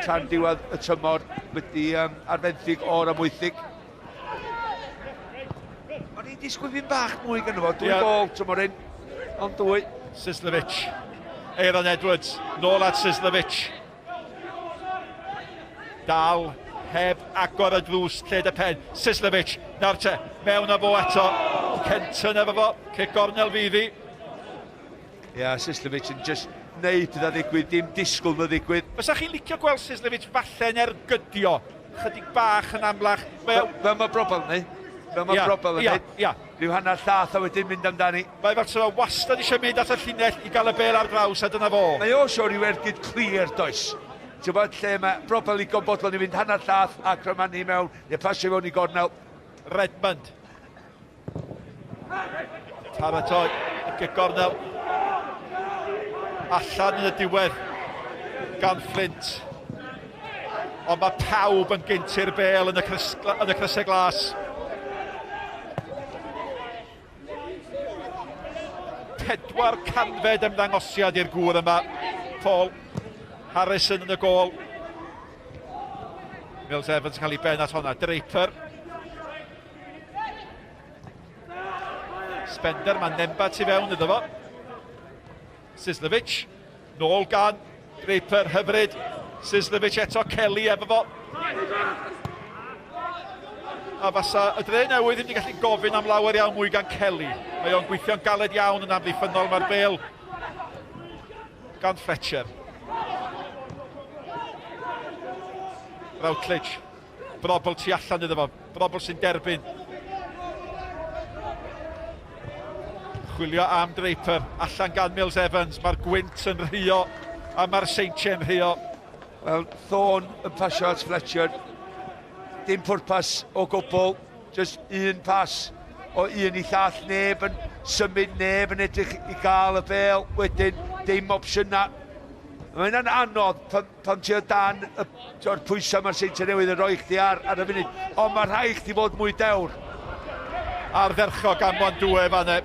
tan diwedd y tymor, wedi um, arfenthyg o'r amwythig. O'n i'n disgwyl fi'n bach mwy gan fo, dwy yeah. gol tymor hyn, ond dwy. Sislevic, Aaron Edwards, nôl at Sislevic. Dal heb agor y drws lled y pen. Sislevic, nawr te, mewn â fo eto. Kenton efo fo, cic gornel fydd hi. Ia, yeah, Sislevic yn just neud iddo ddigwydd, dim disgwyl na ddigwydd. Fysa chi'n licio gweld Sislevic falle'n ergydio, chydig bach yn amlach. Mae Fel mae brobl yn neud. Fel mae brobl yn neud. Ia. Rhyw hanner llath a wedyn mynd amdani. Mae fel sa wastad eisiau mynd at y llinell i gael y bel ar draws a dyna fo. Mae o eisiau rhyw ergyd clir, does? Ti'n gwybod lle mae brobl i bodlon i fynd hanner llath a crymannu mewn, neu pasio fewn i gornel. Redmond. Paratoi y gic gornel. Allan yn y diwedd gan Flint. Ond mae pawb yn gynt i'r bel yn y, crys, yn y crysau glas. Pedwar canfed ymddangosiad i'r gŵr yma. Paul Harrison yn y gôl. Mills Evans yn cael ei ben at honna. Draper. Spender, mae Nemba tu fewn iddo fo. Sislevic, nôl gan Draper hyfryd. Sislevic eto, Kelly efo fo. A fasa y dre newydd ddim wedi gallu gofyn am lawer iawn mwy gan Kelly. Mae o'n gweithio'n galed iawn yn amddiffynnol, mae'r bel gan Fletcher. Routledge. Brobl tu allan iddo fo. Brobl sy'n derbyn. Chwilio am Draper. Allan gan Mills Evans. Mae'r gwynt yn rhio a mae'r seintiau'n rhio. Wel, Thorne yn pasio at Fletcher. Dim pwrpas o gwbl, just un pas o un i llall, neb yn symud, neb yn edrych i gael y bel, wedyn dim opsiynau. Mae hynna'n anodd pan, pan ti o dan y o'r pwysau mae'r Seintiau Newydd yn rhoi chdi ar, ar y funud, ond mae rhaid chdi fod mwy dewr. Ardderchog am Wandwe fan e.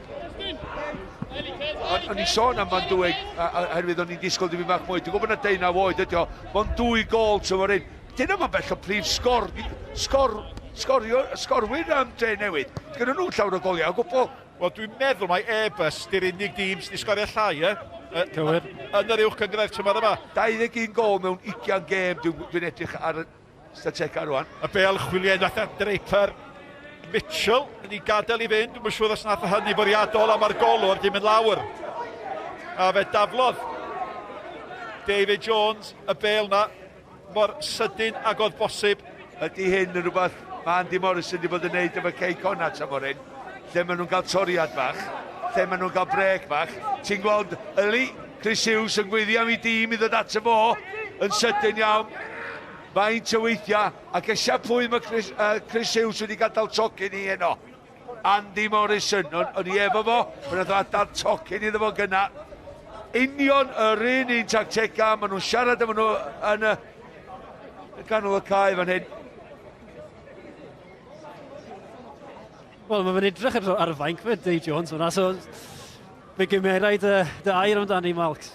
O'n i'n sôn am Wandwe, oherwydd o'n i'n disgwyl dim bach mwy. Dwi'n gwybod na deunaw oed ydi o, mae'n dwy gol tymor hyn. Dyna mae'n bell o prif sgor, sgor, sgorio, sgorwyr am Dre Newydd. Gyda nhw llawer o goliau o gwbl. Wel, dwi'n meddwl mai Airbus di'r unig dîm sydd wedi sgorio llai, e? Cywir. Yn yr uwch gynghrair tymor yma. 21 gol mewn 20 gêm, dwi'n dwi edrych ar y statega rwan. Y bel chwiliau nath Draper. Mitchell yn ei gadael i fynd, dwi'n siŵr os nath hynny fwriadol, a mae'r golwr di mynd lawr. A fe daflodd David Jones y bel na mor sydyn ag oedd bosib. Ydy hyn yn rhywbeth mae Andy Morrison wedi bod yn neud efo Cei Connah tymor hyn, lle maen nhw'n cael toriad bach, lle maen nhw'n cael brec bach. Ti'n gweld Yli, Chris Hughes yn gweiddi am ei dîm i ddod ato fo yn sydyn iawn. Faint o weithiau, ac eisiau pwy mae Chris, uh, Chris Hughes wedi gadael tocyn i heno. Andy Morrison, o'n, on i efo fo, pan oedd o adael tocyn iddo fo gynna. Union yr un un tactega, maen nhw'n siarad efo nhw yn y, y ganol y cae fan hyn. Wel, mae'n edrych ar, ar y fainc fe, Dave Jones, hwnna, so fe gymerai dy, dy air amdani, Malks.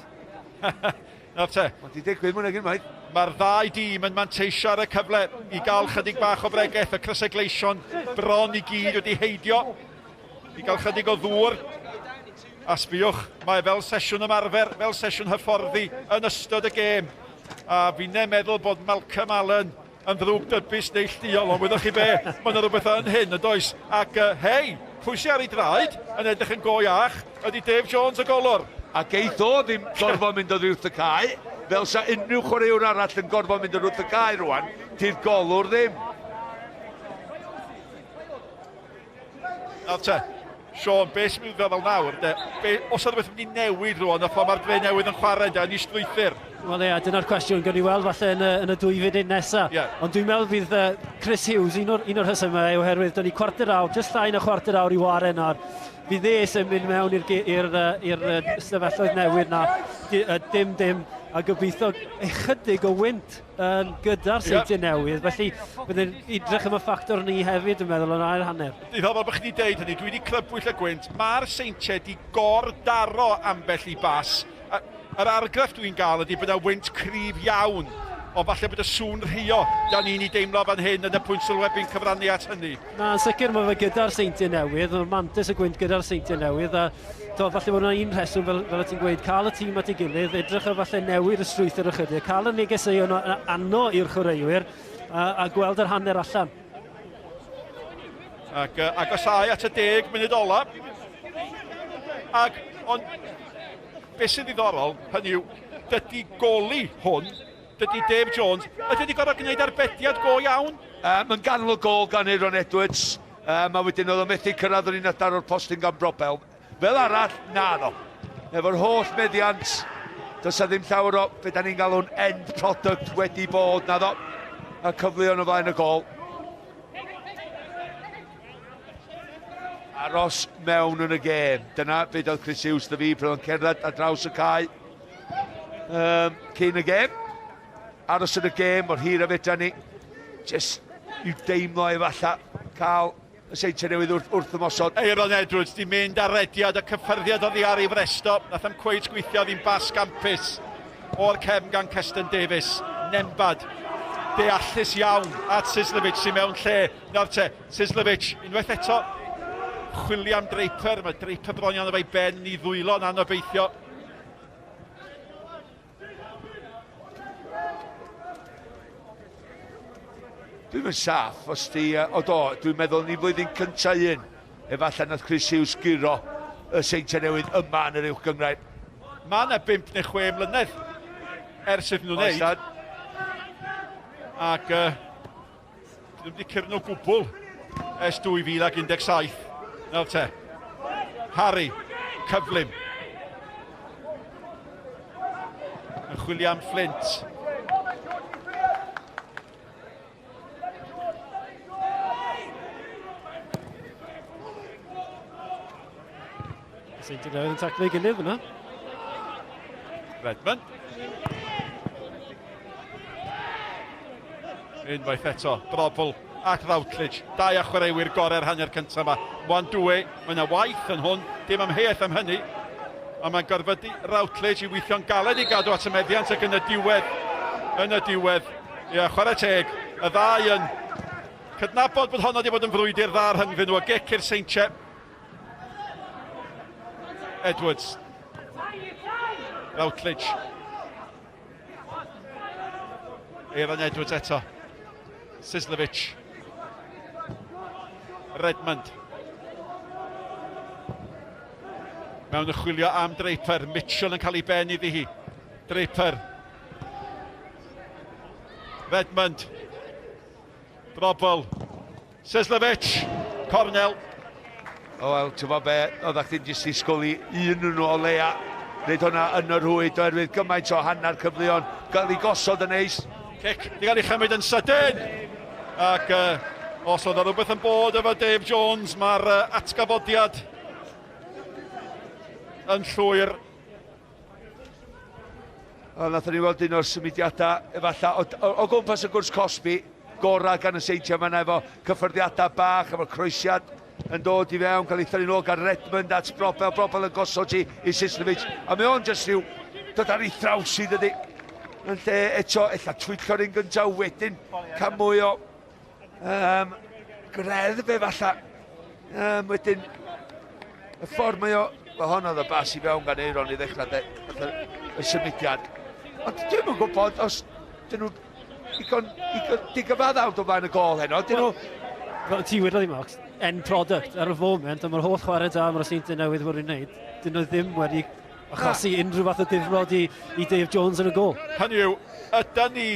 Nawr te. Mae di digwydd mwy nag unwaith. Mae'r ddau dîm yn manteisio ar y cyfle i gael chydig bach o fregeth. Y crysau gleision bron i gyd wedi heidio i gael chydig o ddŵr. A sbiwch, mae fel sesiwn ymarfer, fel sesiwn hyfforddi yn ystod y gêm. A fi'n meddwl bod Malcolm Allen yn ddrwg dybus neilltuol, ond wyddoch chi be, mae yna rhywbeth yn hyn, yn does? Ac, uh, hei, pwy sy'n ar ei draed yn edrych yn go iach ydy Dave Jones y golwr. A geith o ddim gorfod mynd oddi wrth y cae, fel sa unrhyw chwaraewr arall yn gorfod mynd oddi wrth y cae rwan, di'r golwr ddim. Nawr te, Sean, beth sy'n mynd i fel nawr, de? Be, os yna rhywbeth yn mynd i newid rwan, y ffordd mae'r dre newydd yn chwarae, de, yn ei strwythur? Wel ie, dyna'r cwestiwn, gawn ni weld falle yn y, yn y dwy funud nesaf. Yeah. Ond dwi'n meddwl bydd uh, Chris Hughes, un o'r, un o'r rhesymau, oherwydd dyn ni cwarter awr, jyst llai na chwarter awr i waren nawr. Fydd e sy'n mynd mewn i'r i'r i'r ystafelloedd newydd na, dim dim, a gobeithio ychydig o wynt um, gyda'r seintiau yeah. newydd. Felly, bydd yn edrych am y ffactor ni hefyd, yn meddwl, yn ail hanner. Diddorol bod chi wedi deud hynny, dwi wedi crybwyll y gwynt. Mae'r seintiau wedi gor-daro ambell i bas. Yr argraff dwi'n gael ydy bod yna wynt cryf iawn, ond falle bod y sŵn rhuo da ni'n ei deimlo fan hyn yn y pwynt sylwebu'n cyfrannu at hynny. Na, yn sicr mae fe gyda'r seintiau newydd, mae'r mantis y gwynt gyda'r seintiau newydd, a to, falle bod yna un rheswm, fel, fel ti'n gweud, cael y tîm at ei gilydd, edrych ar falle newid y strwythur ychydig, cael y negeseuon anno i'r chwaraewyr, a, a gweld yr hanner allan. Ac uh, agosau at y deg munud ola. Ac, ond Be sy'n ddiddorol, hynny yw, dydy goli hwn, dydy Dave Jones, ydy wedi gorfod gwneud arbediad go iawn? Um, yn ganol y gol gan Aaron Edwards, um, a wedyn oedd o methu cyrraedd yr un adar o'r postyn gan Brobel. Fel arall, na ddo. Efo'r holl meddiant, does na ddim llawer o be da ni'n galw'n end product wedi bod, na ddo. A cyfleon o flaen y gol. Aros mewn yn y gêm. Dyna beth oedd Chris Hughes dy fi pryd o'n cerdded ar draws y cae um, cyn y gêm. Aros yn y gêm mor hir a fedra ni. Just i'w deimlo efallai cael y seintiau newydd wrth, wrth ymosod. Aaron Edwards di mynd ar rediad y cyffyrddiad oddi ar ei fresto. Nath am cweit gweithio ddim bas gampus o'r cefn gan Keston Davies. Nembad deallus iawn at Sislevic sy'n mewn lle. Nawr te, Sislevic, unwaith eto, chwilio am Draper. Mae Draper bron iawn efo'i ben i ddwylo yn anobeithio. Dwi'n yn saff, os di, o do, dwi'n meddwl ni flwyddyn cyntaf un, efallai nath Chris Hughes guro y Seintiau Newydd yma yn yr uwch gynghrair. Mae yna 5 neu 6 mlynedd ers iddyn nhw wneud. Ac uh, Dyn nhw'm 'di curo nhw gwbl ers 2017. Nawr te, Harry, cyflym. Yn chwilio am Flint. Seintiau Newydd yn taclo ei gilydd yna. Redmond. Unwaith eto, Brobl ac Routledge. Dau a chwaraewyr gorau'r hanner cyntaf yma. Wan Dwe, mae yna waith yn hwn, dim amheuaeth am hynny. Ond mae'n gorfodi Routledge i weithio'n galed i gadw at y meddiant ac yn y diwedd, yn y diwedd, ie, chwarae teg, y ddau yn cydnabod bod honno wedi bod yn frwydr dda rhyngddyn nhw, a gic i'r Seintiau. Edwards. Routledge. Aaron Edwards eto. Sislevic. Redmond. Mewn y chwilio am Draper. Mitchell yn cael ei ben iddi hi. Draper. Redmond. Brobl. Seslevic, cornel. O wel, ti'n gwybod be, oeddech chdi'n jyst disgwyl i un yn nhw o leia wneud hwnna yn y rhwyd oherwydd gymaint o hanner cyfleon gael ei gosod yn neis. Cic, di gael ei chymryd yn sydyn. Ac uh, Os oedd rhywbeth yn bod efo Dave Jones, mae'r atgyfodiad yn llwyr. O, nathon ni weld un o'r symudiadau efallai o gwmpas y gwrs cosbi gorau gan y Seintiau yma efo cyffyrddiadau bach, efo croesiad yn dod i fewn, cael ei thynnu nôl gan Redmond at Brobbel, Brobbel yn gosod hi i Sislevic, a mae o'n jyst rhyw dod ar ei thraws i, dydy. Yn lle eto, ella twyllo'r un gyntaf wedyn, cael mwy o greddf efallai. Wedyn, y ffordd mae o, wel hon oedd y bas i fewn gan Euron i ddechrau de, y symudiad. Ond dwi'm yn gwybod os dyn nhw digon digyfaddawd o flaen y gôl heno. Dyn nhw... Fel ti wedodd i Max, end product ar y foment, a mae'r holl chwarae da mae'r Seintiau Newydd wedi wneud, dyn nhw ddim wedi achosi unrhyw fath o difrod i Dave Jones yn y gôl. Hynny yw, ydan ni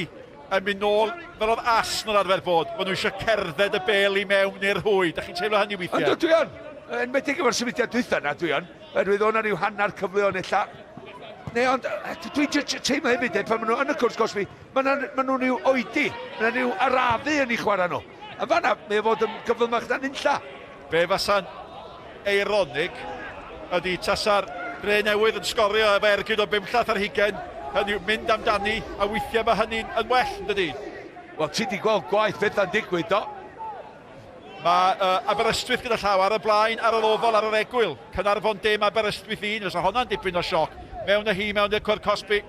yn mynd nôl fel oedd Arsenal arfer bod, maen nhw eisiau cerdded y bêl i mewn i'r rhwyd. Dach chi'n teimlo hynny weithiau? Yndw, dwi yn. Yn enwedig efo'r symudiad dwytha na, dwi yn. Oherwydd o'na rhyw hanner cyfleon ella. Neu ond, dwi'n teimlo hefyd, pan maen nhw yn y cwrs cosbi, maen nhw'n rhyw oedi, maen nhw'n rhyw arafu yn eu chwarae nhw. Yn fanna, mae o fod yn gyflymach na nunlla. Be fasa'n eironig ydy tasa'r Dre Newydd yn sgorio efo ergyd o 5 llath ar hugain, hynny yw mynd amdani, a weithiau mae hynny'n yn well, yn dydy? Wel, ti di gweld gwaith bethau'n digwydd, do? Mae Aberystwyth gyda llaw ar y blaen, ar yr ofal, ar yr egwyl. Caernarfon dim, Aberystwyth 1, fysa honna'n dipyn o sioc. Mewn â hi, mewn i'r cwrt cosbi.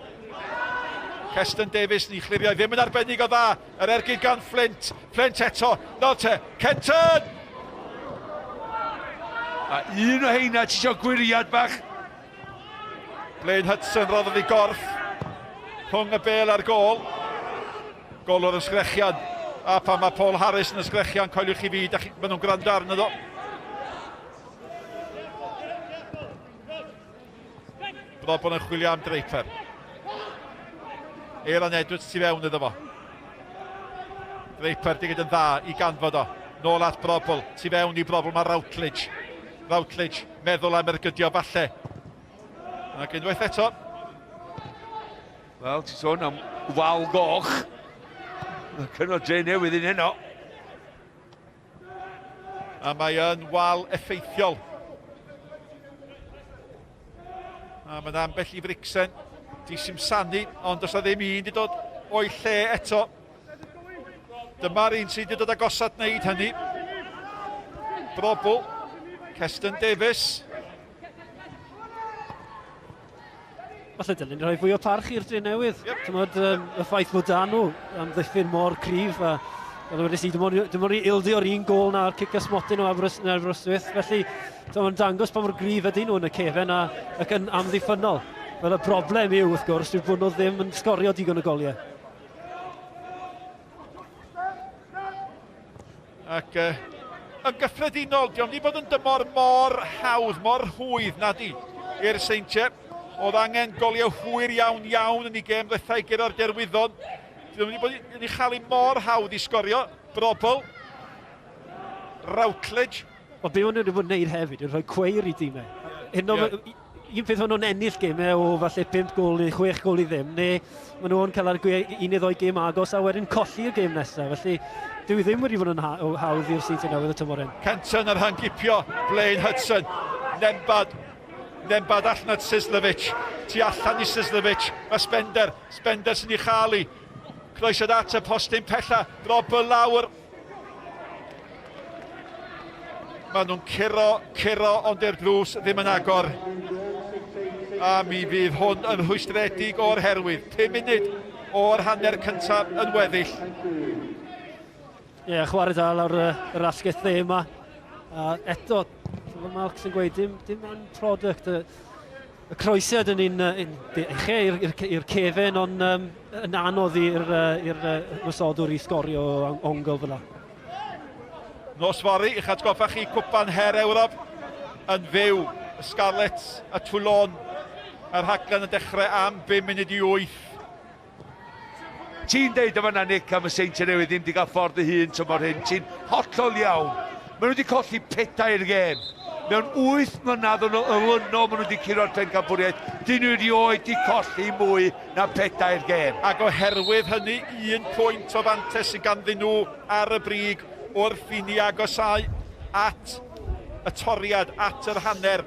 Keston Davies ni chlirio, ddim yn arbennig o dda. Yr ergyd gan Flint. Flint eto, nawr te, Kenton! A un o heina, ti isio gwiriad bach. Blaine Hudson roddodd ei gorff rhwng y bêl a'r gôl. Golwr yn sgrechian. A pan mae Paul Harris yn ysgrechian, coeliwch chi fi, maen nhw'n gwrando arno ddo. Brobbel yn chwilio am Draper. Aaron Edwards tu fewn iddo fo. Draper di gyd yn dda i ganfod o. Nôl at Brobbel, tu fewn i Brobbel mae Routledge. Routledge, meddwl am ergydio falle. Ac unwaith eto. Wel, ti'n sôn am wal goch. Mae cynnod Dre Newydd un heno. A mae yn wal effeithiol. A mae'n ambell i fricsen di simsanu, ond does na ddim un di dod o'i lle eto. Dyma'r un sydd wedi dod agosat wneud hynny. Brobbel, Keston Davies. Falle dylen ni rhoi fwy o parch i'r Dre Newydd. Yep. Tymod, y ffaith bod dan nhw am ddiffyn mor cryf a fel wedes i, dim ond i ildio'r un gôl na'r cic ysmotyn o Aberystwyth. Felly, mae'n dangos pa mor gryf ydyn nhw yn y cefen ac yn amddiffynnol. Fel y broblem yw, wrth gwrs, yw bod nhw ddim yn sgorio digon o goliau. Ac yn gyffredinol, diolch wedi bod yn dymor mor hawdd, mor rhwydd na di i'r Seintiau. Oedd angen goliau hwyr iawn iawn yn ei gêm ddethau gyda'r Derwyddon. Dyn nhw wedi bod yn ei chael mor hawdd i sgorio. Brobbel, Routledge. Wel, be maen nhw wedi bod yn gwneud hefyd yw rhoi cweir i dîmau. Hyn o, un peth maen nhw'n ennill gemau o falle 5 gôl neu 6 gôl i ddim, neu maen nhw'n cael ar un neu ddoi gêm agos a wedyn colli'r gêm nesaf. Felly, dyw i ddim wedi bod yn hawdd i'r Seintiau Newydd y tymor hyn. Kenton ar rhangipio, Blaine Hudson, Nembhard, Nembhard allan at Sislevic, tu allan i Sislevic, mae Spender, Spender sy'n ei chael i. Croesiad at y postyn pella, Brobbel lawr. Maen nhw'n curo, ond i'r drws ddim yn agor. A mi fydd hwn yn rhwystredig o'r herwydd. 5 munud o'r hanner cyntaf yn weddill. Ie, yeah, chwarae da lawr yr asgell dde yma. A eto, fel Mark sy'n gweud, dim yn product. Y croesiad yn un i'r cefen, ond yn anodd i'r ymosodwr i sgorio ongl fel 'na. Nos fory, i'ch atgoffa chi, Cwpan Her Ewrop yn fyw, y Scarlets a Toulon, a'r rhaglen yn dechrau am 7:55. Ti'n deud o fan'na, Nick, am y Seintiau Newydd ddim wedi cael ffordd eu hun tymor hyn. Ti'n hollol iawn. Maen nhw wedi colli 4 gêm. Mewn 8 mlynedd yn olynol maen nhw wedi curo'r pencampwriaeth. Dyn nhw erioed wedi colli mwy na 4 gêm. Ac oherwydd hynny, 1 pwynt o fantais sydd ganddyn nhw ar y brig. wrth i ni agosau at y toriad, at yr hanner.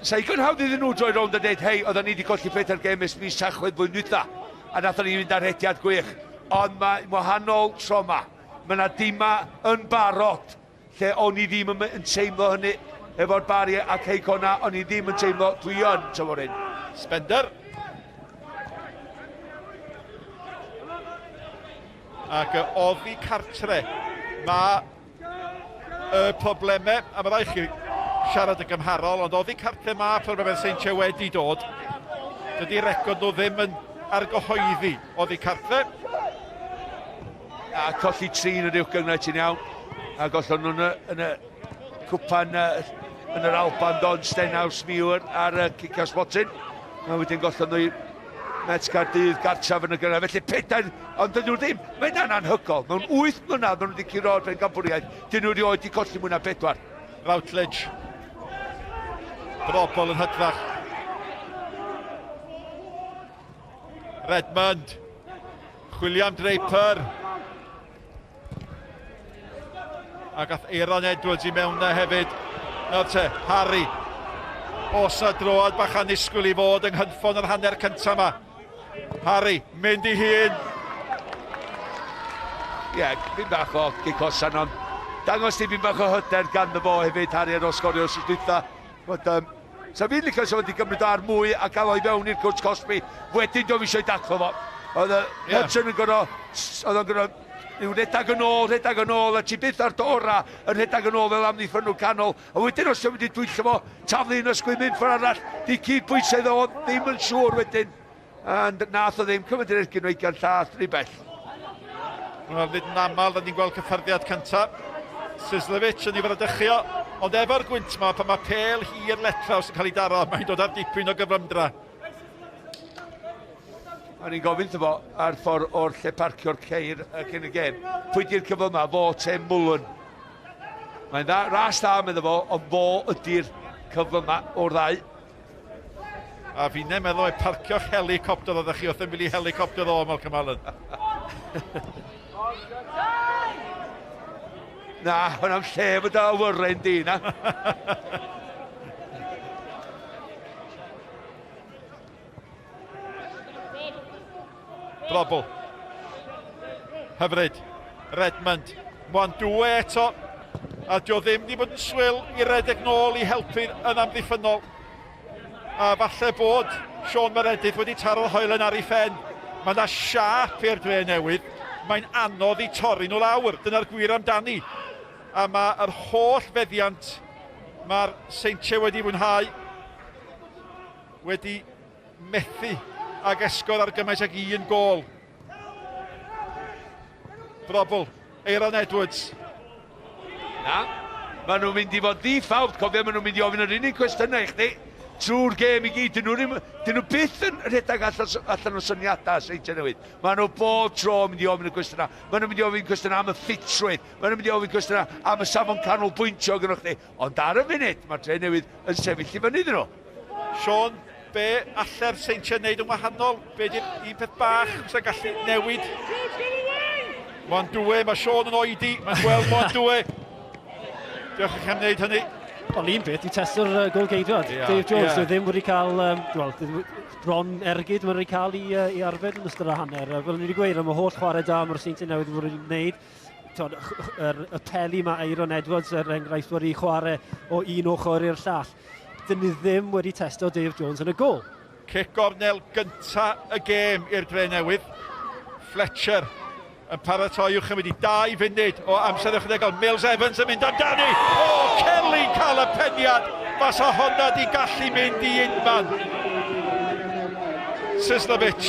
Sa igon hawdd iddyn nhw droi rownd a deud, hei, oedden ni wedi colli pedair gêm ers mis Tachwedd flwyddyn dwytha, a nathon ni fynd ar rediad gwych. Ond mae'n wahanol tro 'ma. Mae 'na dima yn barod lle o'n i ddim yn, yn teimlo hynny efo'r Bari a Cei Connah, o'n i ddim yn teimlo, dwi yn tymor hyn. Spender. Ac oddi cartre, mae y problemau, a mae rhaid chi siarad yn gymharol, ond oddi cartre mae problemau'r Seintiau wedi dod. Dydy record nhw ddim yn argyhoeddi oddi cartre. A colli tri yn yr uwch gynghrair ti'n iawn. A gollon nhw'n y, yn y cwpan yn yr Alban don Stenhouse Muir ar y cicio sbotyn. A wedyn gollon nhw i Met Caerdydd gartref yn y gynghrair. Felly pedair, ond dyn nhw ddim. Mae hynna'n anhygoel. Mewn 8 mlynedd maen nhw wedi curo'r bencampwriaeth. Dyn nhw erioed wedi colli mwy na bedwar. Routledge. Brobol yn hytrach. Redmond. Chwilio am Draper. A gath Aaron Edwards i mewn na hefyd. Nawr te, Harry. Os na droad bach annisgwyl i fod yng nghynffon yr hanner cyntaf yma. Harry, mynd i hun. Ie, yeah, fi'n bach o gic hosan, ond dangos tipyn bach o hyder ganddo fo hefyd, Harry, ar ôl sgorio wrth dwytha. But, sa fi'n licio sa wedi gymryd ar mwy a gael o'i fewn i'r cwrt cosbi. Wedyn doedd eisiau daclo fo. Oedd y yeah. Hudson yn gorfod, oedd o'n gorfod yw rhedeg yn ôl, rhedeg yn ôl, a ti byth ar dora yn rhedeg yn ôl fel amddiffynnwr canol. A wedyn os ti'n mynd i dwyllo fo, taflu un ysgwydd mynd ffordd arall, di cyd bwysau iddo fo, ddim yn siŵr wedyn. And nath o ddim cymryd yr ergyn o llath rhy bell. Wel, nid yn aml, da ni'n gweld cyffyrddiad cyntaf. Sislevic yn ei fradychu o, ond efo'r gwynt ma, pan mae pel hir letraws yn cael ei daro, mae'n dod ar dipyn o gyflymdra. O'n i'n gofyn fo ar ffordd o'r lle parcio'r ceir cyn y gêm. Pwy di'r cyfle yma? Fo te Mullen. Mae'n dda, ras dda, medda fo, ond fo ydy'r cyfle yma o'r ddau. A fi'n meddwl ai parcio'ch helicopter oeddech chi wrth ymyl i helicopter o, Malcolm Allen. Na, hwnna'n lle fod o awyren di, na. Brobl. Hyfryd. Redmond. Mwan dwe eto. A dio ddim wedi bod yn swil i redeg nôl i helpu yn amddiffynnol. A falle bod Sean Meredith wedi taro'r hoelen ar ei phen. Mae yna siâp i'r dre newydd. Mae'n anodd i torri nhw lawr. Dyna'r gwir amdani. A mae'r holl feddiant mae'r Seintiau wedi fwynhau wedi methu ag esgor ar gymaint ag un gôl. Brobl, Aaron Edwards. Na, maen nhw'n mynd i fod ddi-ffawd, cofio, maen nhw'n mynd i ofyn yr unig cwestiynau i chdi trwy'r gêm i gyd. Dyn nhw, ddim, dyn nhw byth yn rhedeg allan, allan o syniadau Seintiau Newydd. Maen nhw bob tro yn mynd i ofyn y cwestiynau. Maen nhw'n mynd i ofyn cwestiynau am y ffitrwydd. Maen nhw'n mynd i ofyn cwestiynau am y safon canolbwyntio gynnwch chdi. Ond ar y funud, mae'r Dre Newydd yn sefyll i fyny iddyn nhw. Sean, be alle'r Seintiau wneud yn wahanol? Be di'r un peth bach sy'n gallu newid? Moan Dwe, mae Sean yn oedi, mae'n gweld Moan Dwe. Diolch i chi am wneud hynny. Wel, un beth, i testo'r gol geidwad. Yeah, Dave Jones, yeah. ddim wedi cael, well, bron ergyd mae'n wedi cael i, i arbed yn ystod y hanner. Fel ni wedi gweud, am y holl chwarae da mae'r Seintiau newydd wedi wneud, tod, yr, y peli mae Aaron Edwards, er enghraifft, wedi chwarae o un ochr i'r llall. Dyn ni ddim wedi testo Dave Jones yn y gol. Cic gornel gynta y gêm i'r Dre Newydd. Fletcher yn paratoi i'w chymryd i 2 funud o amser ychwanegol. Mills Evans yn mynd amdani. O, Kelly'n cael y peniad. Fasa honna di gallu mynd i unman. Sislovic.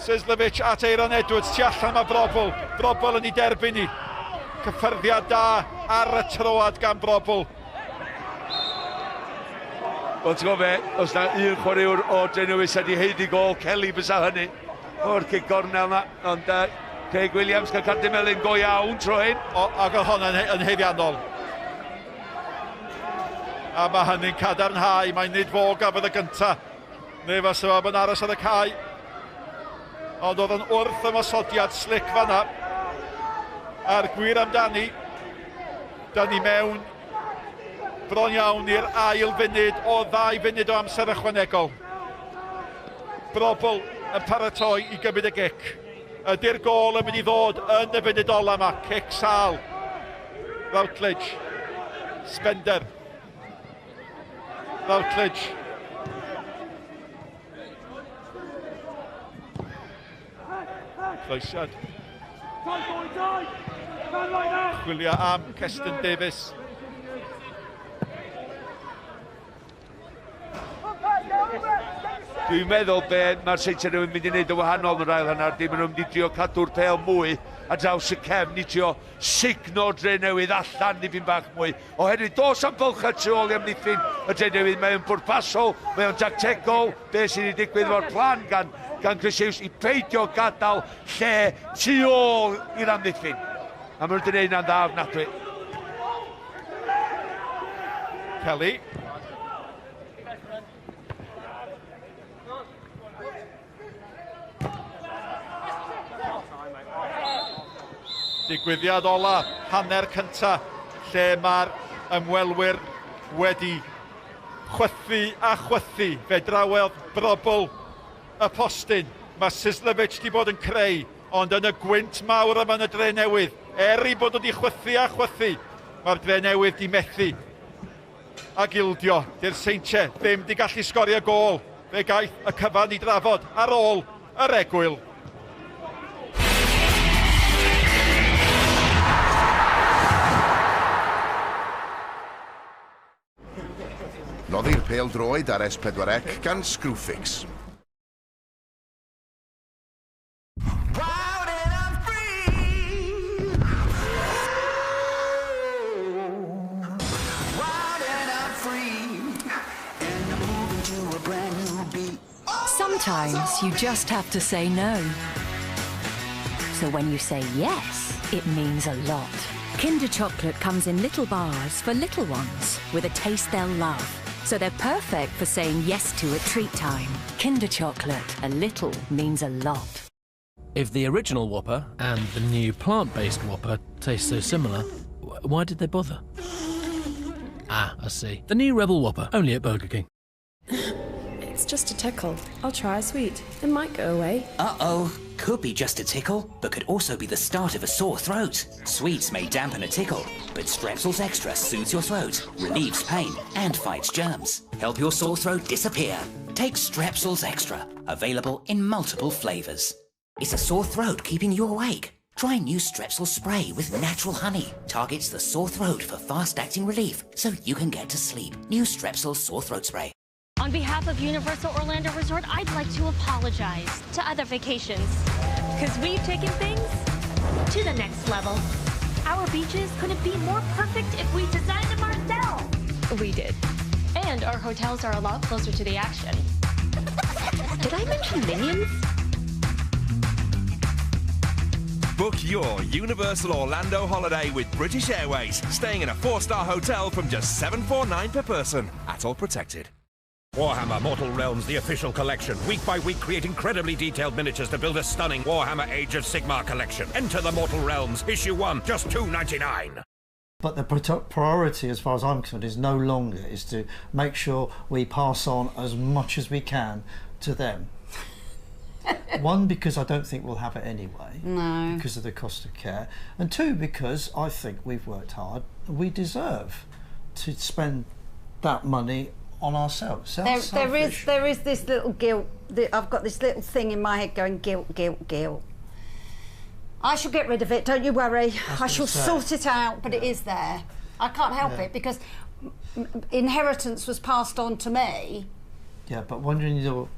Sislovic at Aaron Edwards. Tu allan mae Brobl. Brobl yn ei derbyn i. Cyffyrddiad da ar y troad gan Brobl. Wel, ti'n gwybod be, os na un chwaraewr o Drenewydd sydd wedi haeddu gol, Kelly bysa hynny o'r cic gornel na. Ond Craig Williams cael cardyn melyn go iawn tro hyn. O, ac oedd hwnna'n yn haeddiannol. A mae hynny'n cadarnhau, mae nid fo gafodd y gynta. Neu fasa fo yn aros ar y cae. Ond oedd yn wrth ymosodiad slick fanna. A'r gwir amdani, da ni mewn bron iawn i'r ail funud o ddau funud o amser ychwanegol. Brobl yn paratoi i gymryd y gic. Ydy'r gôl yn mynd i ddod yn y funud ola yma? Cic sal. Routledge. Spender. Routledge. Croesiad. Chwilio am Keston Davies. Dwi'n meddwl be mae'r Seintiau Newydd mynd i wneud yn wahanol yn yr ail hanner, di maen nhw'n mynd i drio cadw'r pêl mwy ar draws y cefn i trio sugno Dre Newydd allan dipyn bach mwy. Oherwydd dos am bylchau tu ôl i amddiffyn y Dre Newydd, mae o'n bwrpasol, mae o'n tactegol, be sydd wedi digwydd efo'r plan gan, gan Chris Hughes i peidio gadael lle tu ôl i'r amddiffyn. A maen nhw wedi gwneud hynna'n dda ofnadwy. Kelly. Digwyddiad ola, hanner cynta, lle mae'r ymwelwyr wedi chwythu a chwythu. Fe drawodd Brobl y postyn. Mae Sislevic wedi bod yn creu, ond yn y gwynt mawr yma yn y Dre Newydd, er ei bod wedi chwythu a chwythu, mae'r Dre Newydd di methu ag ildio. Dy'r Seintiau ddim di gallu sgorio gôl. Fe gaeth y cyfan i drafod ar ôl yr egwyl. Noddir pêl-droed ar S4C gan Screwfix. Sometimes you just have to say no. So when you say yes, it means a lot. Kinder Chocolate comes in little bars for little ones with a taste they'll love. So they're perfect for saying yes to at treat time. Kinder Chocolate, a little means a lot. If the original Whopper and the new plant-based Whopper taste so similar, why did they bother? Ah, I see. The new Rebel Whopper, only at Burger King. It's just a tickle. I'll try a sweet. It might go away. Uh-oh. Could be just a tickle, but could also be the start of a sore throat. Sweets may dampen a tickle, but Strepsils Extra soothes your throat, relieves pain, and fights germs. Help your sore throat disappear. Take Strepsils Extra, available in multiple flavors. Is a sore throat keeping you awake? Try new Strepsils Spray with natural honey. Targets the sore throat for fast-acting relief so you can get to sleep. New Strepsils Sore Throat Spray. On behalf of Universal Orlando Resort, I'd like to apologize to other vacations, because we've taken things to the next level. Our beaches couldn't be more perfect if we designed them ourselves. We did. And our hotels are a lot closer to the action. Did I mention Minions? Book your Universal Orlando holiday with British Airways, staying in a 4-star hotel from just $749 per person, at all protected. Warhammer Mortal Realms, the official collection. Week by week, create incredibly detailed miniatures to build a stunning Warhammer Age of Sigmar collection. Enter the Mortal Realms, issue 1, just $2.99. But the priority, as far as I'm concerned, is no longer is to make sure we pass on as much as we can to them. One, because I don't think we'll have it anyway. No. Because of the cost of care. And two, because I think we've worked hard. We deserve to spend that money on ourselves. Sounds There selfish. is this little guilt. I've got this little thing in my head going, guilt, guilt, guilt. I shall get rid of it, don't you worry. I I shall was going to say. sort it out, but it is there. I can't help Yeah. it because inheritance was passed on to me. Yeah, but wandering your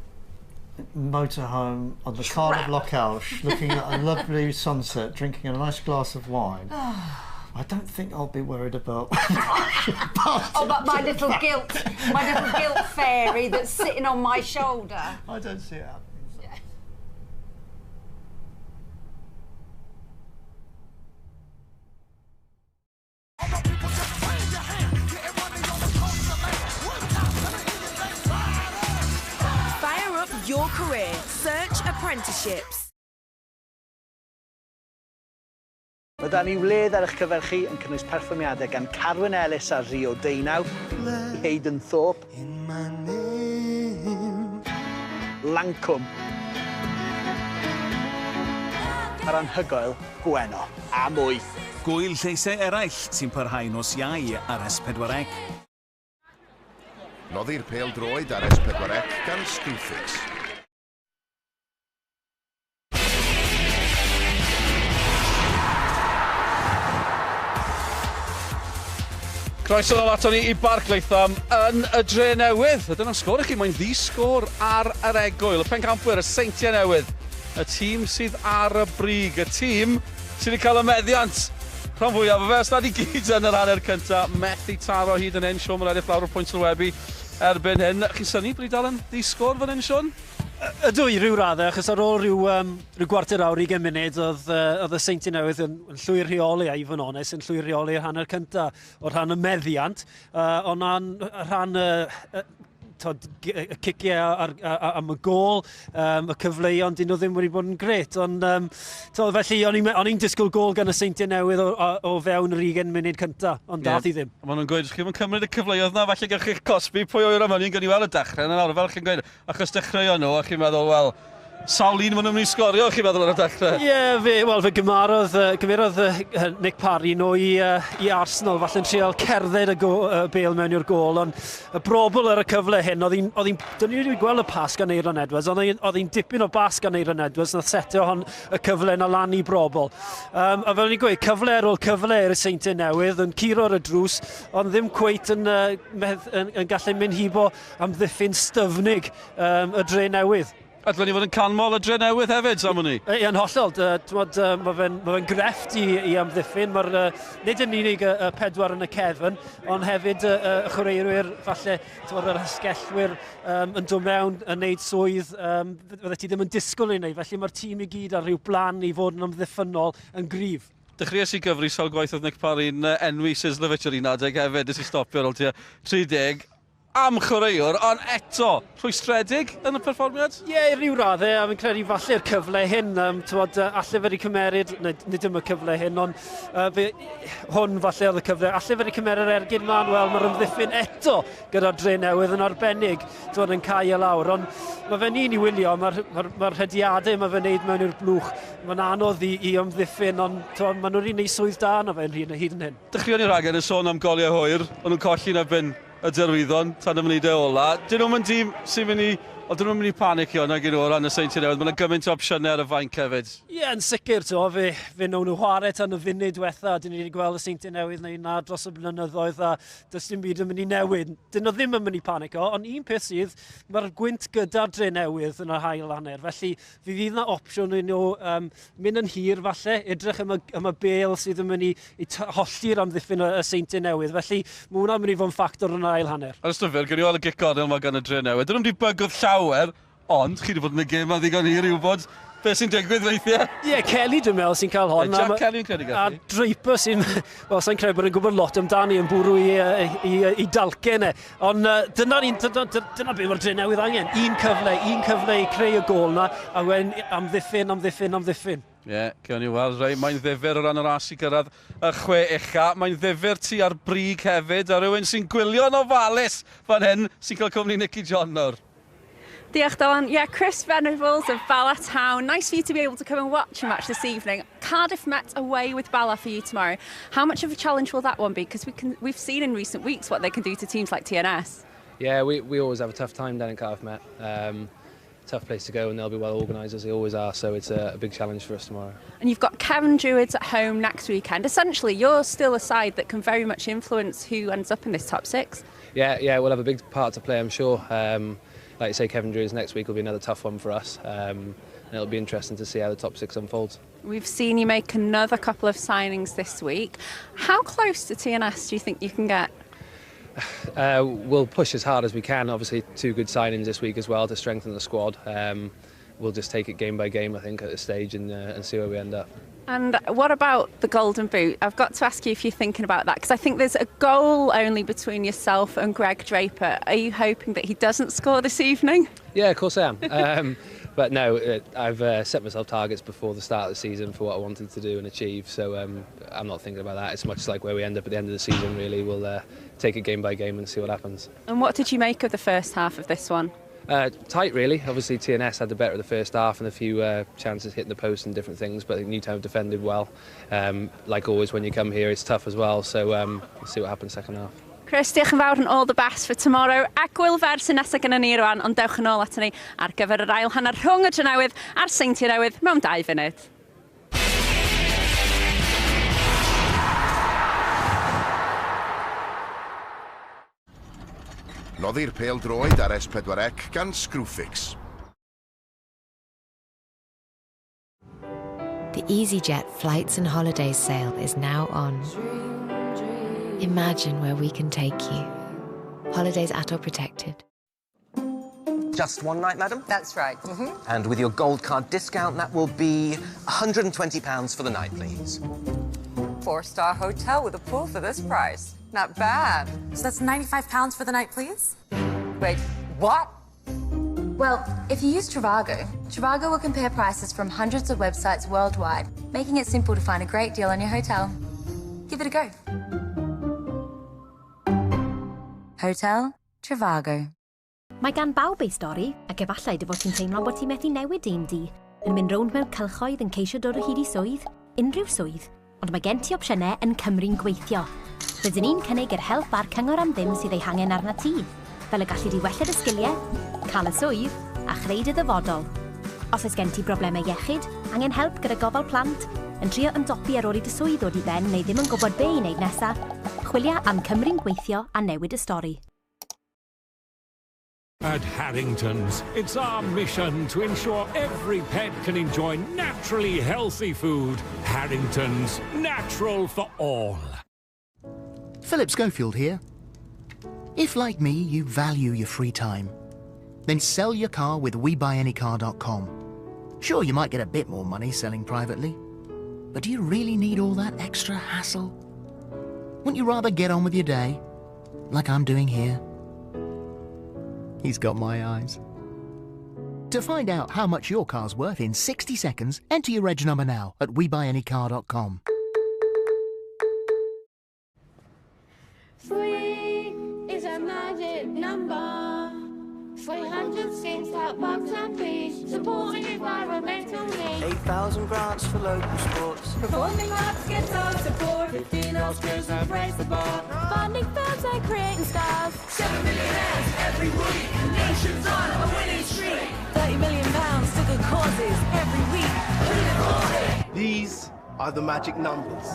motorhome on the Carl of Lochalsh, looking at a lovely sunset, drinking a nice glass of wine, I don't think I'll be worried about. Oh, but my little guilt fairy that's sitting on my shoulder. I don't see it happening. Fire up your career. Search apprenticeships. Mae 'da ni wledd ar eich cyfer chi yn cynnwys perfformiadau gan Carwyn Ellis ar Rio Deunaw, Hayden Thorpe, Lancwm, a'r anhygoel Gwenno, a mwy. Gŵyl lleisiau eraill sy'n parhau nos Iau ar S4C. Noddir pêl-droed ar S4C gan Screwfix. Croeso nôl ato ni i Barc Latham yn y Dre Newydd. A dyna'r sgôr i chi, mae'n ddi-sgôr ar yr egwyl. Y pencampwyr, y Seintiau Newydd, y tîm sydd ar y brig, y tîm sydd wedi cael y meddiant rhan fwyaf o fe, os nad i gyd yn yr hanner cyntaf, methu taro hyd yn hyn, Siôn Meredith lawr o'r pwynt sylwebu erbyn hyn. Chi'n synnu bod ni dal yn ddi-sgôr fan hyn, Siôn? Ydw, i ryw raddau, achos ar ôl rhyw, rhyw gwarter awr, 20 munud, oedd, oedd y Seintiau Newydd yn, yn llwyr rheoli, a i fod yn onest, yn llwyr rheoli yr hanner cyntaf o rhan y meddiant, ond rhan, rhan y, y, tod, y ciciau ar, ar, am y gôl, y cyfleon, dyn nhw ddim wedi bod yn gret. Ond, tod, felly, o'n i'n disgwyl gôl gan y Seintiau Newydd o, o, o fewn yr 20 munud cyntaf, ond dath i ddim. Maen nhw'n gweud, chi'n cymryd y cyfleoedd na, falle gewch chi'ch cosbi, pwy oer am hynny, gawn ni weld y dechrau yna nawr, fel chi'n gweud, achos dechreuon nhw, a chi'n meddwl, wel, sawl un maen nhw'n mynd i sgorio, chi'n meddwl ar y dechrau? Ie, yeah, fe, wel, fe gymarodd, gymerodd Nick Parry nhw i, i Arsenal, falle'n trial cerdded y, go, y bêl mewn i'r gôl, ond y brobl ar y cyfle hyn, oedd hi'n, dyn ni wedi gweld y pas gan Eiron Edwards, oedd hi'n dipyn o bas gan Eiron Edwards, nath setio hon y cyfle na lan i brobl. A fel ni'n gweud, cyfle ar ôl cyfle i'r Seintiau Newydd, yn curo ar y drws, ond ddim cweit yn, yn, yn gallu mynd hibo amddiffyn styfnig y Dre Newydd. A dylen ni fod yn canmol y Dre Newydd hefyd, Sam o'n i? Ie, yn hollol. Mae fe'n ma fe grefft i, i amddiffyn. Mae'r, nid yn unig y, y pedwar yn y cefn, ond hefyd y, y chwaraewyr, falle, tmod, yr asgellwyr yn dod mewn yn neud swydd fydde ti ddim yn disgwyl ei wneud. Felly mae'r tîm i gyd ar ryw blan i fod yn amddiffynnol yn gryf. Dechreuais i gyfri sawl gwaith oedd Nick Parry'n enwi Sislovich ar un adeg hefyd, nes i stopio ar ôl tua 30 am chwaraewr, ond eto, rhwystredig yn y perfformiad? Ie, yeah, i ryw raddau, a fi'n credu falle'r cyfle hyn, tywod, alle fe wedi cymeryd, neu, nid dim y cyfle hyn, ond fe, hwn falle oedd y cyfle, alle fe wedi cymeryd yr ergyd mlaen, wel, mae'r ymddiffyn eto gyda'r Dre Newydd yn arbennig, tywod, yn cau e lawr, ond mae fe'n un i wylio, mae'r ma, ma rhediadau mae fe'n neud mewn i'r blwch, mae'n anodd i, i ymddiffyn, ond tywod, maen nhw'n neud swydd da yna fe'n hyd, hyd yn hyn. Dechreuon ni rhagen yn sôn am goliau hwyr, ond nhw'n colli yn erbyn y Derwyddon tan y munudau ola. Dyn nhw'n mynd dîm sy'n mynd i, o dyn nhw'n mynd i panicio nag yn nhw o ran y Seintiau Newydd. Mae yna gymaint o opsiynau ar y fainc hefyd. Ie, yeah, yn sicr, to, fe, fe nawn nhw chwarae tan y funud diwetha. Dyn ni wedi gweld y Seintiau Newydd neu na dros y blynyddoedd a does dim byd yn mynd i newid. Dyn nhw ddim yn mynd i panicio, ond un peth sydd, mae'r gwynt gyda'r Dre Newydd yn yr hail hanner. Felly, fe fydd yna opsiwn i nhw mynd yn hir falle, edrych am y, am y bêl sydd yn mynd i, i hollti'r amddiffyn y, y Seintiau Newydd. Felly, mae hwnna'n mynd i fod yn ffactor yn yr ail hanner. Ar y styfr, gawn ni weld y gic gornel yma gan y Dre Newydd. Dyn nhw'n di bygwth llawer, ond chi wedi bod yn y gêm a ddigon hir i wybod beth sy'n digwydd weithiau. Ie, yeah, Kelly dwi'n meddwl sy'n cael hon. Jack Kelly yn credu gallu. A Draper sy'n, wel, sa'n credu bod yn gwybod lot amdani yn bwrw i, i, i, i dalcen e. Ond dyna, dyna, dyna beth mae'r Dre Newydd angen. Un cyfle i creu y gôl na, a wedyn amddiffyn, amddiffyn, amddiffyn. Ie, yeah, gawn ni weld, rei. Mae'n ddifyr o ran y ras i gyrraedd y chwe ucha. Mae'n ddifyr ti ar brig hefyd, a rhywun sy'n gwylio'n ofalus fan hyn sy'n cael cwmni Nicky John nawr. Diolch, Dylan. Yeah, Chris Venables of Bala Town. Nice for you to be able to come and watch a match this evening. Cardiff Met away with Bala for you tomorrow. How much of a challenge will that one be? Because we've seen in recent weeks what they can do to teams like TNS. Yeah, we always have a tough time down in Cardiff Met. Tough place to go, and they'll be well organised as they always are, so it's a big challenge for us tomorrow. And you've got Cefn Druids at home next weekend. Essentially, you're still a side that can very much influence who ends up in this top six. Yeah, we'll have a big part to play, I'm sure. Like you say, Cefn Druids next week will be another tough one for us, and it'll be interesting to see how the top six unfolds. We've seen you make another couple of signings this week. How close to TNS do you think you can get? We'll push as hard as we can. Obviously, two good signings this week as well to strengthen the squad. We'll just take it game by game, I think, at this stage and see where we end up. And what about the Golden Boot? I've got to ask you if you're thinking about that, because I think there's a goal only between yourself and Greg Draper. Are you hoping that he doesn't score this evening? Yeah, of course I am. But no, I've set myself targets before the start of the season for what I wanted to do and achieve, so I'm not thinking about that. It's much like where we end up at the end of the season, really. We'll take it game by game and see what happens. And what did you make of the first half of this one? Tight, really. Obviously, TNS had the better of the first half and a few chances hitting the post and different things, but I think Newtown have defended well. Like always, when you come here, it's tough as well, so we'll see what happens second half. Chris, diolch yn fawr and all the best for tomorrow. Egwyl fer sy'n nesaf gyda ni rwan, ond dewch yn ôl ato ni ar gyfer yr ail hanner rhwng y Drenewydd a'r Seintiau Newydd mewn 2 funud. Noddir pêl droed ar S4C gan Screwfix. The EasyJet Flights and Holidays sale is now on. Imagine where we can take you. Holidays ATOL protected. Just one night, madam? That's right. And with your gold card discount, that will be £120 for the night, please. 4-star hotel with a pool for this price. Not bad. So that's £95 for the night, please? Wait, what? Well, if you use Trivago, Trivago will compare prices from hundreds of websites worldwide, making it simple to find a great deal on your hotel. Give it a go. Hotel Trivago. Mae gan bawb ei stori, ac efallai dy fod ti'n teimlo bod ti'n methu newid un di, yn mynd rownd mewn cylchoedd yn ceisio dod o hyd i swydd, unrhyw swydd, ond mae gen ti opsiynau yn Cymru'n Gweithio. Rydyn ni'n cynnig yr help a'r cyngor am ddim sydd ei hangen arna ti, fel y gallu di wella dy sgiliau, cael y swydd, a chreu dy ddyfodol. Os oes gen ti broblemau iechyd, angen help gyda gofal plant, yn trio ymdopi ar ôl i dy swydd ddod i ben neu ddim yn gwybod be i wneud nesaf, chwilia am Cymru'n Gweithio a newid y stori. At Harrington's, it's our mission to ensure every pet can enjoy naturally healthy food. Harrington's, natural for all. Philip Schofield here. If, like me, you value your free time, then sell your car with WeBuyAnyCar.com. Sure, you might get a bit more money selling privately, but do you really need all that extra hassle? Wouldn't you rather get on with your day, like I'm doing here? He's got my eyes. To find out how much your car's worth in 60 seconds, enter your reg number now at WeBuyAnyCar.com. 3 is a magic number. 300 schemes to help bugs and bees, supporting environmental needs. 8,000 grants for local sports. Performing arts gets our support. 15 Oscars have raised the bar. Funding films and creating stars. 7 million ads every week. Nations on a winning streak. £30 million to good causes every week. Who'd have thought it? These are the magic numbers.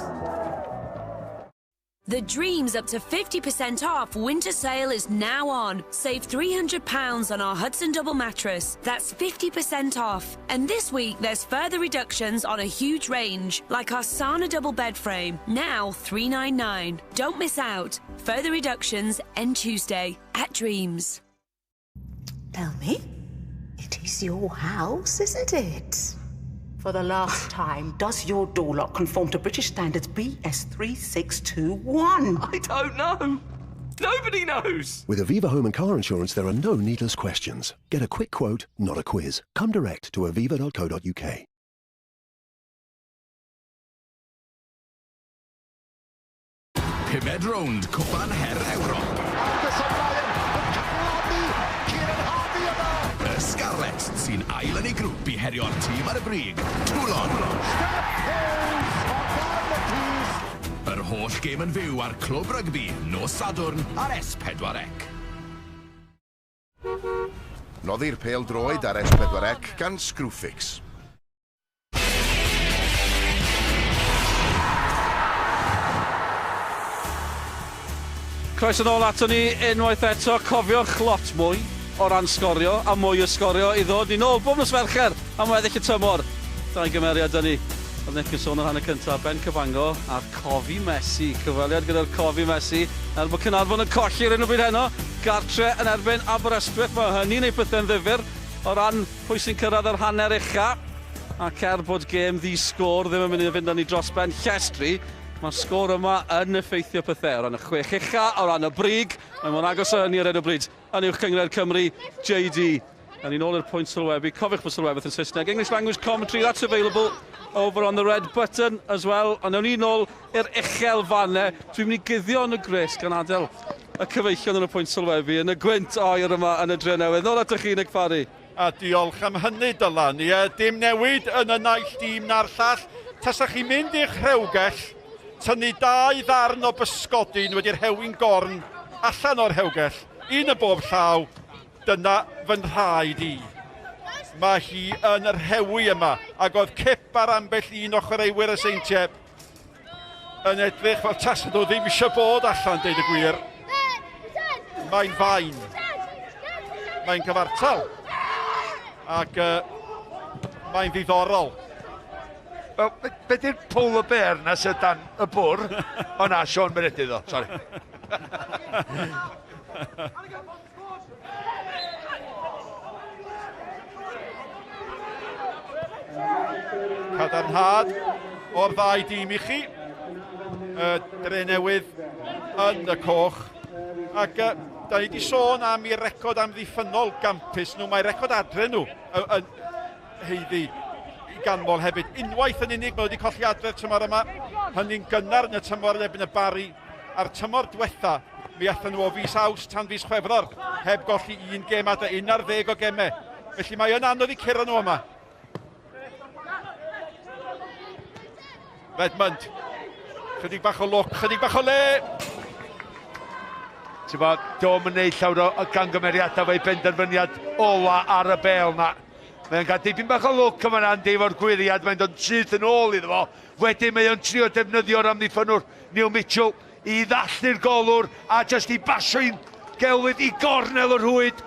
The Dreams up to 50% off winter sale is now on. Save £300 on our Hudson double mattress. That's 50% off. And this week there's further reductions on a huge range, like our Sana double bed frame, now £399. Don't miss out. Further reductions end Tuesday at Dreams. Tell me, it is your house, isn't it? For the last time, does your door lock conform to British Standards BS 3621? I don't know. Nobody knows. With Aviva Home and Car Insurance, there are no needless questions. Get a quick quote, not a quiz. Come direct to aviva.co.uk. Pumed rownd Cwpan Her Ewrop. Y Scarlets sy'n ail yn ei grŵp i herio'r tîm ar y brig, Toulon. Yr holl gêm yn fyw ar Clwb Rygbi, nos Sadwrn ar S4C. Noddir pêl droed ar S4C gan Screwfix. Croeso nôl ato ni unwaith eto. Cofiwch lot mwy o ran sgorio a mwy o sgorio i ddod ni nôl bob nos Fercher am weddill y tymor. Dau gymeriad yn ni. Oedd Nick yn sôn o'r hanner cyntaf, Ben Cabango a'r Cofi Messi. Cyfweliad gyda'r Cofi Messi. Er bod Caernarfon yn colli ar hyn o bryd heno, gartre yn erbyn Aberystwyth. Mae hynny'n ei pethau'n ddifyr o ran pwy sy'n cyrraedd yr hanner ucha. Ac er bod gêm ddi-sgôr ddim yn mynd i fynd â ni dros ben llestri, mae'r sgôr yma yn effeithio pethau o ran y chwech ucha, o ran y brig. Mae mor agos â hynny ar hyn o bryd. Yn Uwch Gynghrair Cymru, JD. A ni'n ôl i'r pwynt sylwebu. Cofiwch bod sylwebaeth yn Saesneg. English language commentary, that's available over on the red button as well. Ond newn ni nôl i'r uchel fanne. Dwi'n mynd i guddio yn y gwres gan adael y cyfeillion yn y pwynt sylwebu yn y gwynt oer yma yn y Drenewydd. Nôl atoch chi, Nick Parry. A diolch am hynny, Dylan. Ie, dim newid yn y naill dîm na'r llall. Tasach chi'n mynd i'ch rhewgell, tynnu dau ddarn o bysgodyn wedi rhewi'n gorn allan o'r rhewgell, un y bob llaw, dyna fy nhraed i. Mae hi yn rhewi yma, ac oedd cip ar ambell un o chwaraewyr y Seintiau yn edrych fel tasen nhw ddim eisiau bod allan, deud y gwir. Mae'n fain. Mae'n cyfartal. Ac mae'n ddiddorol. Wel, be, be di'r polar bear na sydd dan y bwr? O na, Sean Meredydd o, sori. Cadarnhad o'r ddau dîm i chi. Y Dre Newydd yn y coch. Ac da ni wedi sôn am i record amddiffynnol gampus nhw. Mae record adre nhw yn heiddi i ganmol hefyd. Unwaith yn unig mae wedi colli adre'r tymor yma. Hynny'n gynnar yn y tymor yn erbyn y Barri. A'r tymor diwetha, mi allan nhw o fis Awst tan fis Chwefror heb golli un gêm adre, 11 o gemau. Felly mae yn anodd i curo nhw yma. Redmond. Chydig bach o lwc, chydig bach o le. Ti'n bod, diolch yn neud llawer o gangymeriadau fo'i benderfyniad ola ar y bel na. Mae'n cael dipyn bach o lwc yma na, yndi, efo'r gwyriad, mae'n dod syth yn ôl iddo fo. Wedyn mae o'n trio defnyddio'r amddiffynnwr Neil Mitchell i ddallu'r golwr a jyst i basio i'n gelfydd i gornel y rhwyd.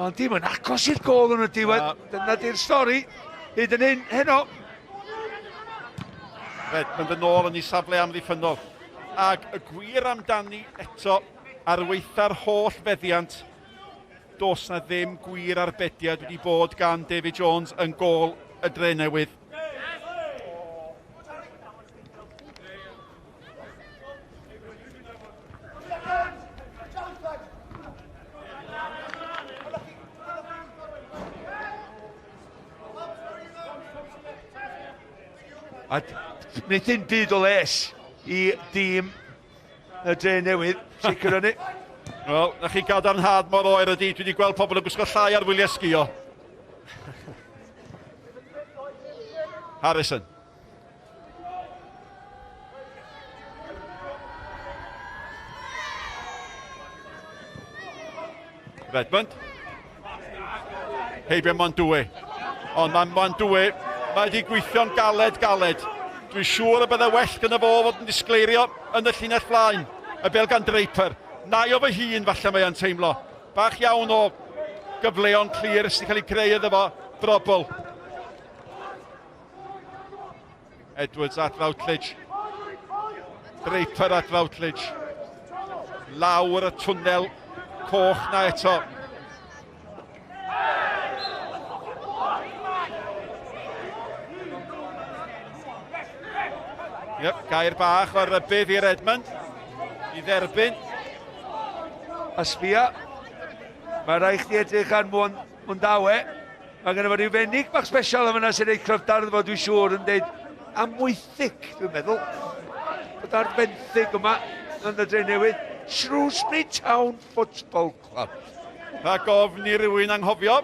Ond dim yn agos i'r gol yn y diwedd. Dyna di'r stori. Hyd yn hyn, heno. Redmond yn ôl yn ei safle amddiffynnol. Ac y gwir amdani eto, ar weitha'r holl feddiant, does na ddim gwir arbediad wedi bod gan David Jones yn gôl y Dre Newydd. A wneud dim byd o les i dîm y Dre Newydd, sicr hynny. Wel, na chi gadarnhad mor oer ydi, dwi wedi gweld pobl yn gwisgo llai ar wyliau sgio. Harrison. Redmond. Heibio Mondue. Ond mae Mondue, mae wedi gweithio'n galed, galed. Dwi'n siŵr y bydde well gyda fo fod yn disgleirio yn y llinell flaen. Y bel gan Draper. Nai o fy hun falle mae o'n teimlo. Bach iawn o gyfleon clir sydd wedi cael eu creu iddo fo. Drobl. Edwards at Routledge. Draper at Routledge. Lawr y twnnel coch na eto. Yep, gair bach o'r rybudd i'r Edmund i dderbyn. A sbia, mae rhaid chdi edrych ar Mwyn Mwndawe. Mae gen i fo rhyw fenig bach special am yna sy'n ei cryfder iddo fo, dwi'n siŵr, yn dweud amwythig, dwi'n meddwl. Bod ar fenthyg yma yn y Dre Newydd. Shrewsbury Town Football Club. Rhag ofn i rywun anghofio.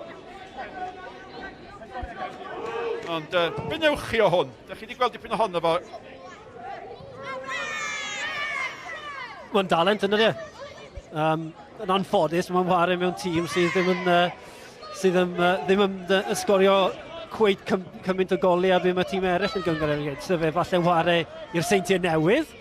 Ond be newch chi o hwn? Dych chi wedi gweld dipyn ohono fo? Mae'n dalent yn ydy. Yn anffodus, mae'n whare mewn tîm sydd ddim yn, sydd ddim, ddim yn sgorio cweit cymaint o goliau a be mae tîm eraill yn gyngor eraill. So fe falle whare i'r Seintiau Newydd.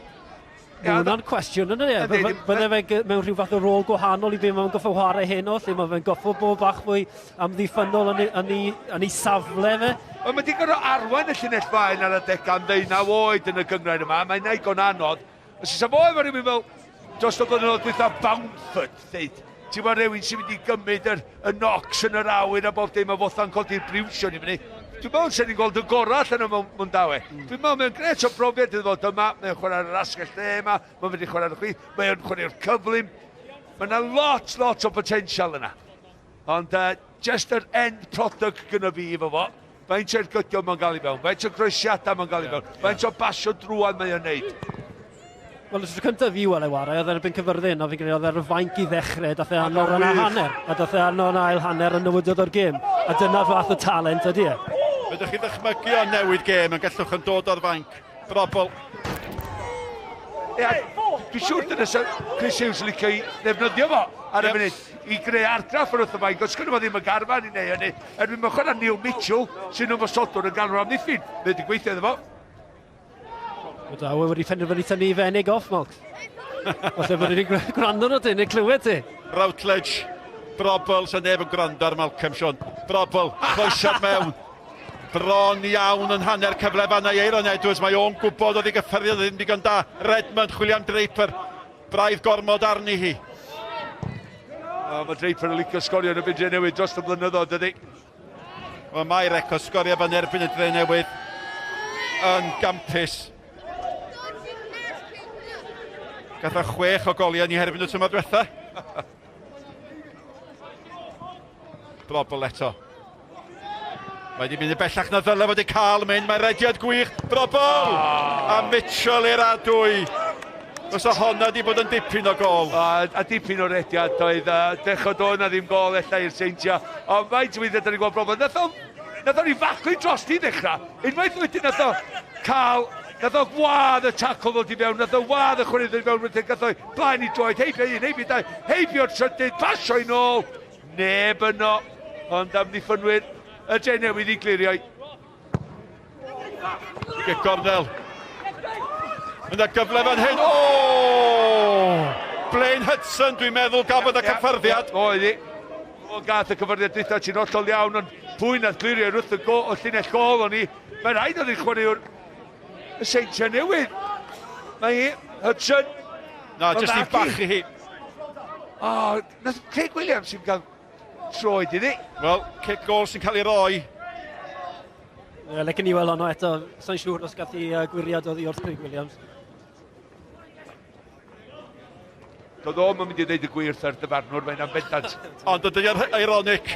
Mae hwnna'n cwestiwn yn ydy. Bydde fe mewn rhyw fath o rôl gwahanol i be mae'n goffo chwarae heno, lle mae fe'n goffo bod bach fwy amddiffynnol yn, yn, ei, yn ei safle fe. Wel, mae wedi gorfod arwain y llinell faen ar adegau am ddeunaw oed yn y gynghrair yma. Mae'n ddigon anodd. Os oes fo efo rhywun fel dros y blynyddoedd dwytha Boundford, dweud, ti'n gwybod rhywun sy'n mynd i gymryd yr, y knocs yn yr awyr a bob dim a fotha'n codi'r briwsion i fyny. Dwi'n meddwl sy'n ni'n gweld y gorau allan o Mwndawe. Dwi'n meddwl mae'n gret o brofiad iddo fod yma, mae'n chwarae ar yr asgell dde yma, mae'n mynd i chwarae ar y chwith, mae'n chwarae'r cyflym. Mae yna lot, lot o potensial yna. Ond Just yr end product gyda fi efo fo. Faint o'r gydio mae'n gael i mewn, faint o groesiadau mae'n gael i mewn, faint o basio drwan mae o'n neud. Wel, y tro cyntaf fi weld ei warai, oedd erbyn Cyfyrddin, a fi'n credu oedd ar y fainc i ddechrau, dath e arno ran a hanner, a dath e arno yn ail hanner yn newidiodd o'r gêm. A dyna'r fath o talent ydy e. Ydych chi ddychmygu o newid gêm yn gallwch yn dod o'r fainc. Brobl. Ia, dwi'n siŵr dyna sy'n Chris Hughes yn licio i ddefnyddio fo ar y funud i greu argraff ar wrth y fainc, os gynno fo ddim y garfan i wneud hynny. Erbyn mae'n chwarae Neil Mitchell, sy'n ymosodwr yn ganol amddiffyn. Mae wedi gweithio iddo fo. Mae Dawe wedi penderfynu tynnu i fenig off, Malk. Falle bod wedi gwrando arno ti, neu clywed ti. Routledge, Brobl, sy'n neb yn gwrando ar Malcolm, Sean. Brobl, croesiad mewn. Bron iawn yn hanner cyfle fanna i Eiron Edwards. Mae o'n gwybod oedd ei gyffyrddiad ddim digon da. Redmond, chwilio am Draper. Braidd gormod arni hi. O, mae Draper yn licio sgorio yn y byd newydd dros y blynyddoedd, dydy. Wel, mae record sgorio fan erbyn y dre newydd yn gampus. Gath o chwech o goliau ni herbyn y tymor diwetha. Brobl eto. Mae wedi mynd yn bellach na ddyle fod wedi cael mynd. Mae rediad gwych. Brobl! Oh. A Mitchell i'r adwy. Fysa honna wedi bod yn dipyn o gol. A, a dipyn o rediad oedd. Dechrau do yna ddim gol ella i'r Seintiau. Ond faint o weithiau da ni'n gweld broblem. Nath o, nath o ni fachlu dros ti ddechrau. Unwaith wedyn nath o cael Nath o wadd y tackle ddod i fewn, nath o wadd y chwarae ddod i fewn, wedyn gath o blaen i droed, heibio un, heibio dau, heibio'r trydydd, pasio i nôl, neb yno, ond amddiffynwyr y Dre Newydd i glirio. Gic gornel. Yna gyfle fan hyn. O! Blaine Hudson, dwi'n meddwl, gafodd y cyffyrddiad. Oedd hi. O, gath y cyffyrddiad dwytha, ti'n hollol iawn, ond pwy nath glirio wrth y go, o llinell gol o'n i. Mae'n rhaid oedd hi'n chwaraewr y Seintiau Newydd. Mae hi, Hudson. Na, jyst i bachu hi. O, nath Craig Williams sy'n cael troed iddi. Wel, cic gol sy'n cael ei roi. Ie, licen ni weld honno eto. Sa'n siŵr os gath i gwiriad oddi wrth Craig Williams. Doedd o'm yn mynd i ddeud y gwir wrth dyfarnwr, mae'n ambendant. Ond ydy'r ironic,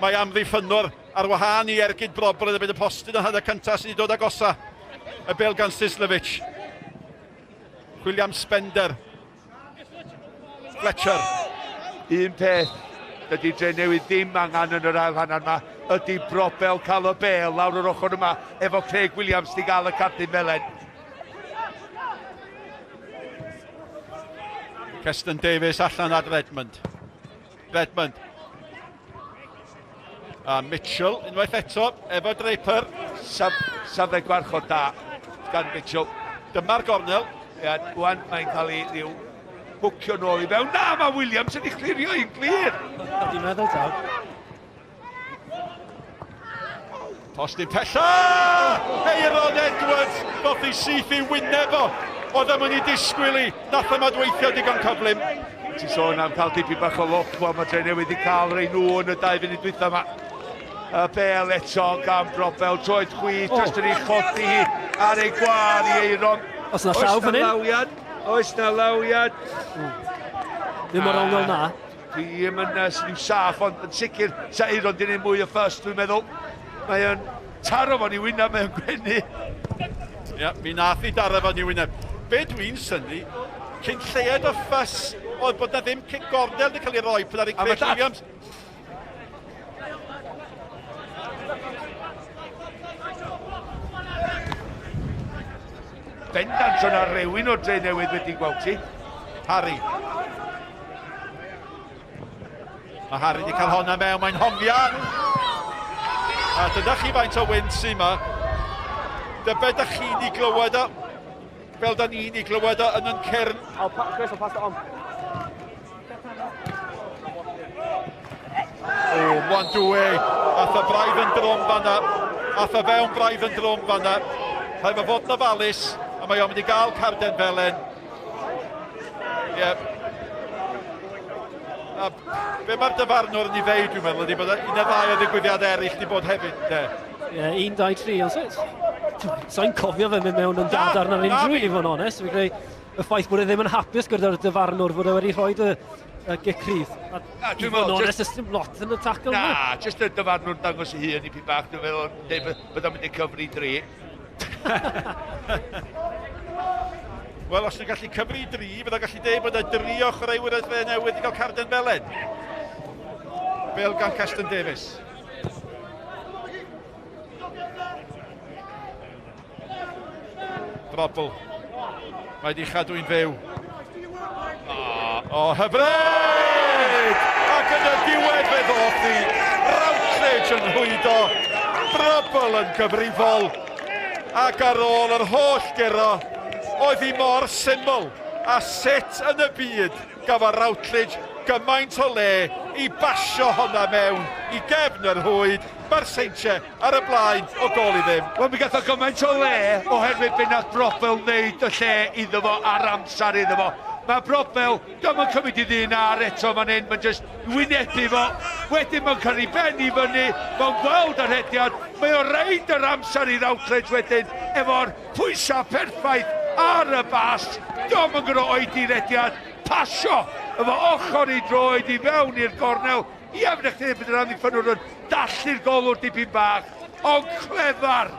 mae amddiffynnwr ar wahân i ergyd brobl yn y byd y postyn yn hanner cyntaf sydd wedi dod agosa. Y bel gan Sislevic. William Spender. Fletcher. Un peth dydy Dre Newydd ddim angen yn yr ail hanner yma ydy brobel cael y bel lawr yr ochr yma efo Craig Williams di gael y cardyn melen. Keston Davies allan ar Redmond. Redmond. A Mitchell unwaith eto efo Draper. Saf, safle gwarchod da gan Mitchell. Dyma'r gornel. Ia, wan mae'n cael ei ryw hwcio nôl i fewn. Na, mae Williams yn ei chlirio i'n glir. Dwi'n meddwl taw. Postyn pella! Eiron Edwards ddoth i syth i wyneb o. Oedd am yn ei disgwyl i. Nath yma dweithio digon cyflym. Ti'n sôn am cael dipyn bach o lwc, wel mae Drenewydd wedi cael rei nhw yn y dau funud dwytha yma. Y bel eto gan Brobel, troed chwith, oh. Just yn ei chodi hi ar ei gwadd i Eiron. Oes na llaw fan hyn? Lawiad, oes na lawiad. Ddim o'r ongl na. Dwi ddim yn sy'n saff, ond yn sicr, sa Eiron di wneud mwy o ffys, dwi'n meddwl. Mae o'n taro fo'n i wyneb, mae o'n gwenu. Ie, yeah, mi nath i daro fo'n i wyneb. Be dwi'n synnu, cyn lleied o ffys oedd bod na ddim cic gornel wedi cael ei roi pan ar ei Craig Williams. Bendant o'na rewyn o'r dre newydd wedi gweld ti. Harry. Mae Harry wedi cael honna mewn, mae'n hongian. A dyna chi faint o wynt sy'n yma. Dybed â chi'n ei glywed o, fel da ni'n ei glywed o yn yn cyrn. I'll pa Chris, I'll pass it on. O, Mwandwe. Ath y braidd yn drwm fanna. Ath y fewn braidd yn drwm fanna. Rhaid mae fod yn ofalus, a mae o'n mynd i gael carden felen. Ie. Yeah. A be mae'r dyfarnwr yn ei ddeud, dwi'n meddwl, ydy bod un neu ddau o ddigwyddiad eraill wedi bod hefyd, de. Ie, yeah, 1, 2, 3, ond sa'n cofio fe mynd mewn yn gadarn ar unrhyw un, i fod yn onest. Fi'n credu y ffaith bod e ddim yn hapus gyda'r dyfarnwr fod e wedi rhoi y, gic rhydd. A i fod yn onest, ys dim lot yn y tackle Na, jyst y dyfarnwr dangos ei hun i pyn bach, dwi'n meddwl, dweud bod o'n mynd i cyfri dri. Wel, os nhw'n gallu cyfri dri, fydda'n gallu dweud bod y dri o chwaraewyr y dre newydd wedi cael carden felen. Bel gan Keston Davies. Brobl. Mae wedi chadw'n fyw. O, oh, hyfryd! Ac yn y diwedd fe ddoth hi. Routledge yn rhwydo. Brobl yn gyfrifol. Ac ar ôl yr holl guro, oedd hi mor syml a sut yn y byd gafodd Routledge gymaint o le i basio honna mewn i gefn yr rhwyd. Mae'r Seintiau ar y blaen o gôl i ddim. Wel, mi gath o gymaint o le oherwydd be nath Brobbel wneud y lle iddo fo a'r amser iddo fo. Mae Brobbel, dio'm yn cymryd i ddyn ar eto fan hyn, mae'n jyst wynebu fo. Wedyn mae'n cyrru ben i fyny, mae'n gweld yr rhediad, mae o'n reid yr amser i Routledge wedyn efo'r pwysau perffaith ar y bas. Dio'm yn gorfod oedi rediad, pasio efo ochr i droed i fewn i'r gornel. Ia, fydd chdi bydd yr amddiffynwr yn dallu'r golwr dipyn bach, ond clefar.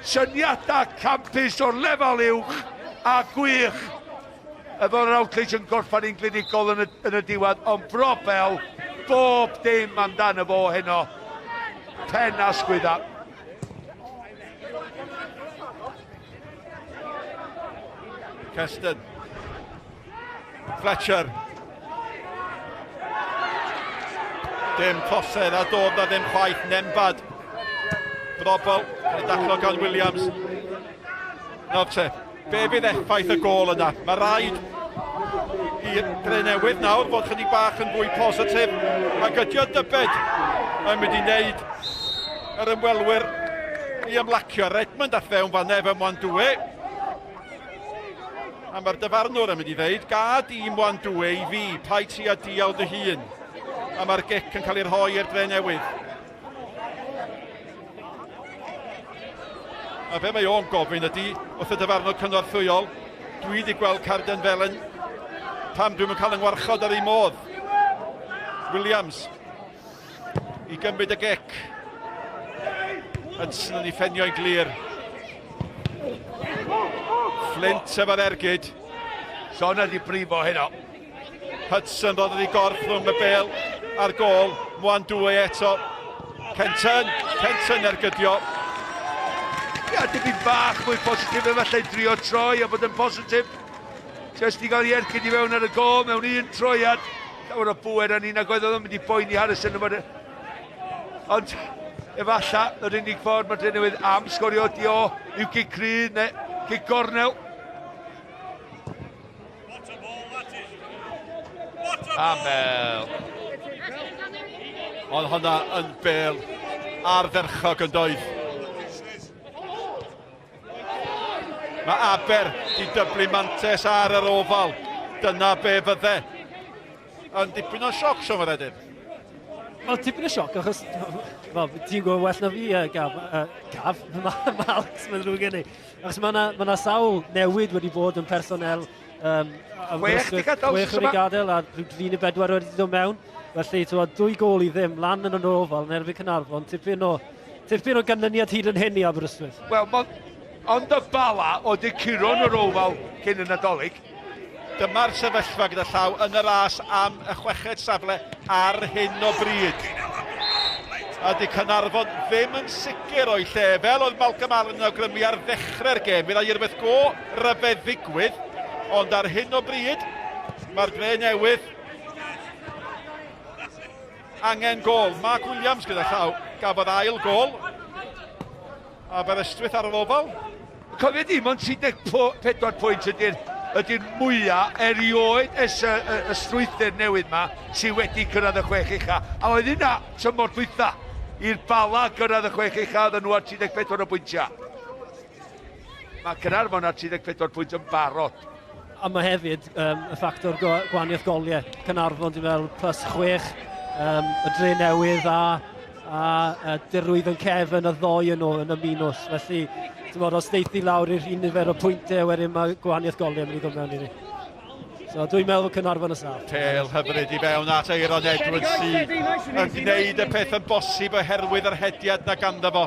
Syniadau campus o'r lefel uwch a gwych. Efo'r Routledge yn gorffan un glinigol yn y, yn y diwedd, ond Brobel, bob dim amdano fo heno. Pen a sgwydda. Keston. Fletcher. Dim tosedd a dod na ddim chwaith Nembad. Brobel, yn daclo gan Williams. Nawr te, be fydd effaith y gôl yna? Mae rhaid i Drenewydd nawr fod chydig bach yn fwy positif. Ac ydy o dybed yn mynd i wneud yr ymwelwyr i ymlacio. Redmond a fewn fan efo Mwandwe. A mae'r dyfarnwr yn mynd i ddeud, gad i Mwandwe i fi, paid ti a dial dy hun. A mae'r gic yn cael ei rhoi i'r dre newydd. A be mae o'n gofyn ydy, wrth y dyfarnwr cynorthwyol, dwi wedi gweld carden felen, pam dwi'm yn cael yng ngwarchod ar ei modd. Williams i gymryd y gic. Hudson yn ei ffenio'n glir. Flint efo'r ergyd. So hwnna di brifo heno. Hudson roddodd ei gorff rhwng y bel a'r gôl. Mwan dwy eto. Kenton, Kenton ergydio. Ia, dipyn bach mwy positif efallai drio troi a bod yn positif. Just i gael ei ergyd i fewn ar y gôl mewn un troiad. Llawer o bŵer yn un ag oedd o'n mynd i boeni Harrison. Ond efallai yr unig ffordd mae Drenewydd am sgorio di o yw gic rhydd neu gic gornel. Amel. Ond hwnna yn bel ardderchog yn doedd. Mae Aber di dyblu mantes ar yr ofal. Dyna be fydde. Yn dipyn o sioc, Siôn Maredudd. Wel, tipyn o sioc, achos wel, ti'n gwybod well na fi, Gaf, Gaf, Malcs, mae'n ddrwg gen i. Achos mae yna ma sawl newid wedi bod yn personel. Chwech wedi gadael. Chwech wedi gadael, a rhyw dri neu bedwar wedi dod mewn. Felly, ti'n dwy gôl i ddim, lan yn y nofal, yn erbyn Caernarfon, tipyn o, tipyn o ganlyniad hyd yn hyn i Aberystwyth. Wel, ond y Bala oedd y curo yn yr ofal cyn y Nadolig. Dyma'r sefyllfa gyda llaw yn y ras am y chweched safle ar hyn o bryd. A di Caernarfon ddim yn sicr o'i lle, fel oedd Malcolm Allen yn awgrymu ar ddechrau'r gêm. Fydd ai rhywbeth go ryfedd ddigwydd, ond ar hyn o bryd, mae'r dre newydd angen gôl. Mark Williams gyda llaw gafodd ail gôl. Aberystwyth ar yr ofal. Cofio di, mond 34 pwynt ydy'r ydy mwyaf erioed ers y, y, y strwythur newydd ma sydd wedi cyrraedd y chwech ucha. A oedd hynna tymor dwytha i'r Bala gyrraedd y chwech ucha, oedden nhw ar 34 o bwyntiau. Mae Caernarfon ar 34 pwynt yn barod. A mae hefyd y ffactor gwahaniaeth goliau. Caernarfon, dwi'n meddwl, plus 6, y dre newydd a, a dirwydd yn cefn y ddoi yn nhw yn y minws. Felly, ti'n meddwl, os deithi lawr i'r un nifer o pwyntiau, wedyn mae gwahaniaeth goliau yn mynd i ddod mewn i ni. So dwi'n meddwl bod Caernarfon y saff. Pêl hyfryd i fewn at Aeron Edwards sydd yn gwneud y peth yn bosib oherwydd yr hediad na ganddo fo.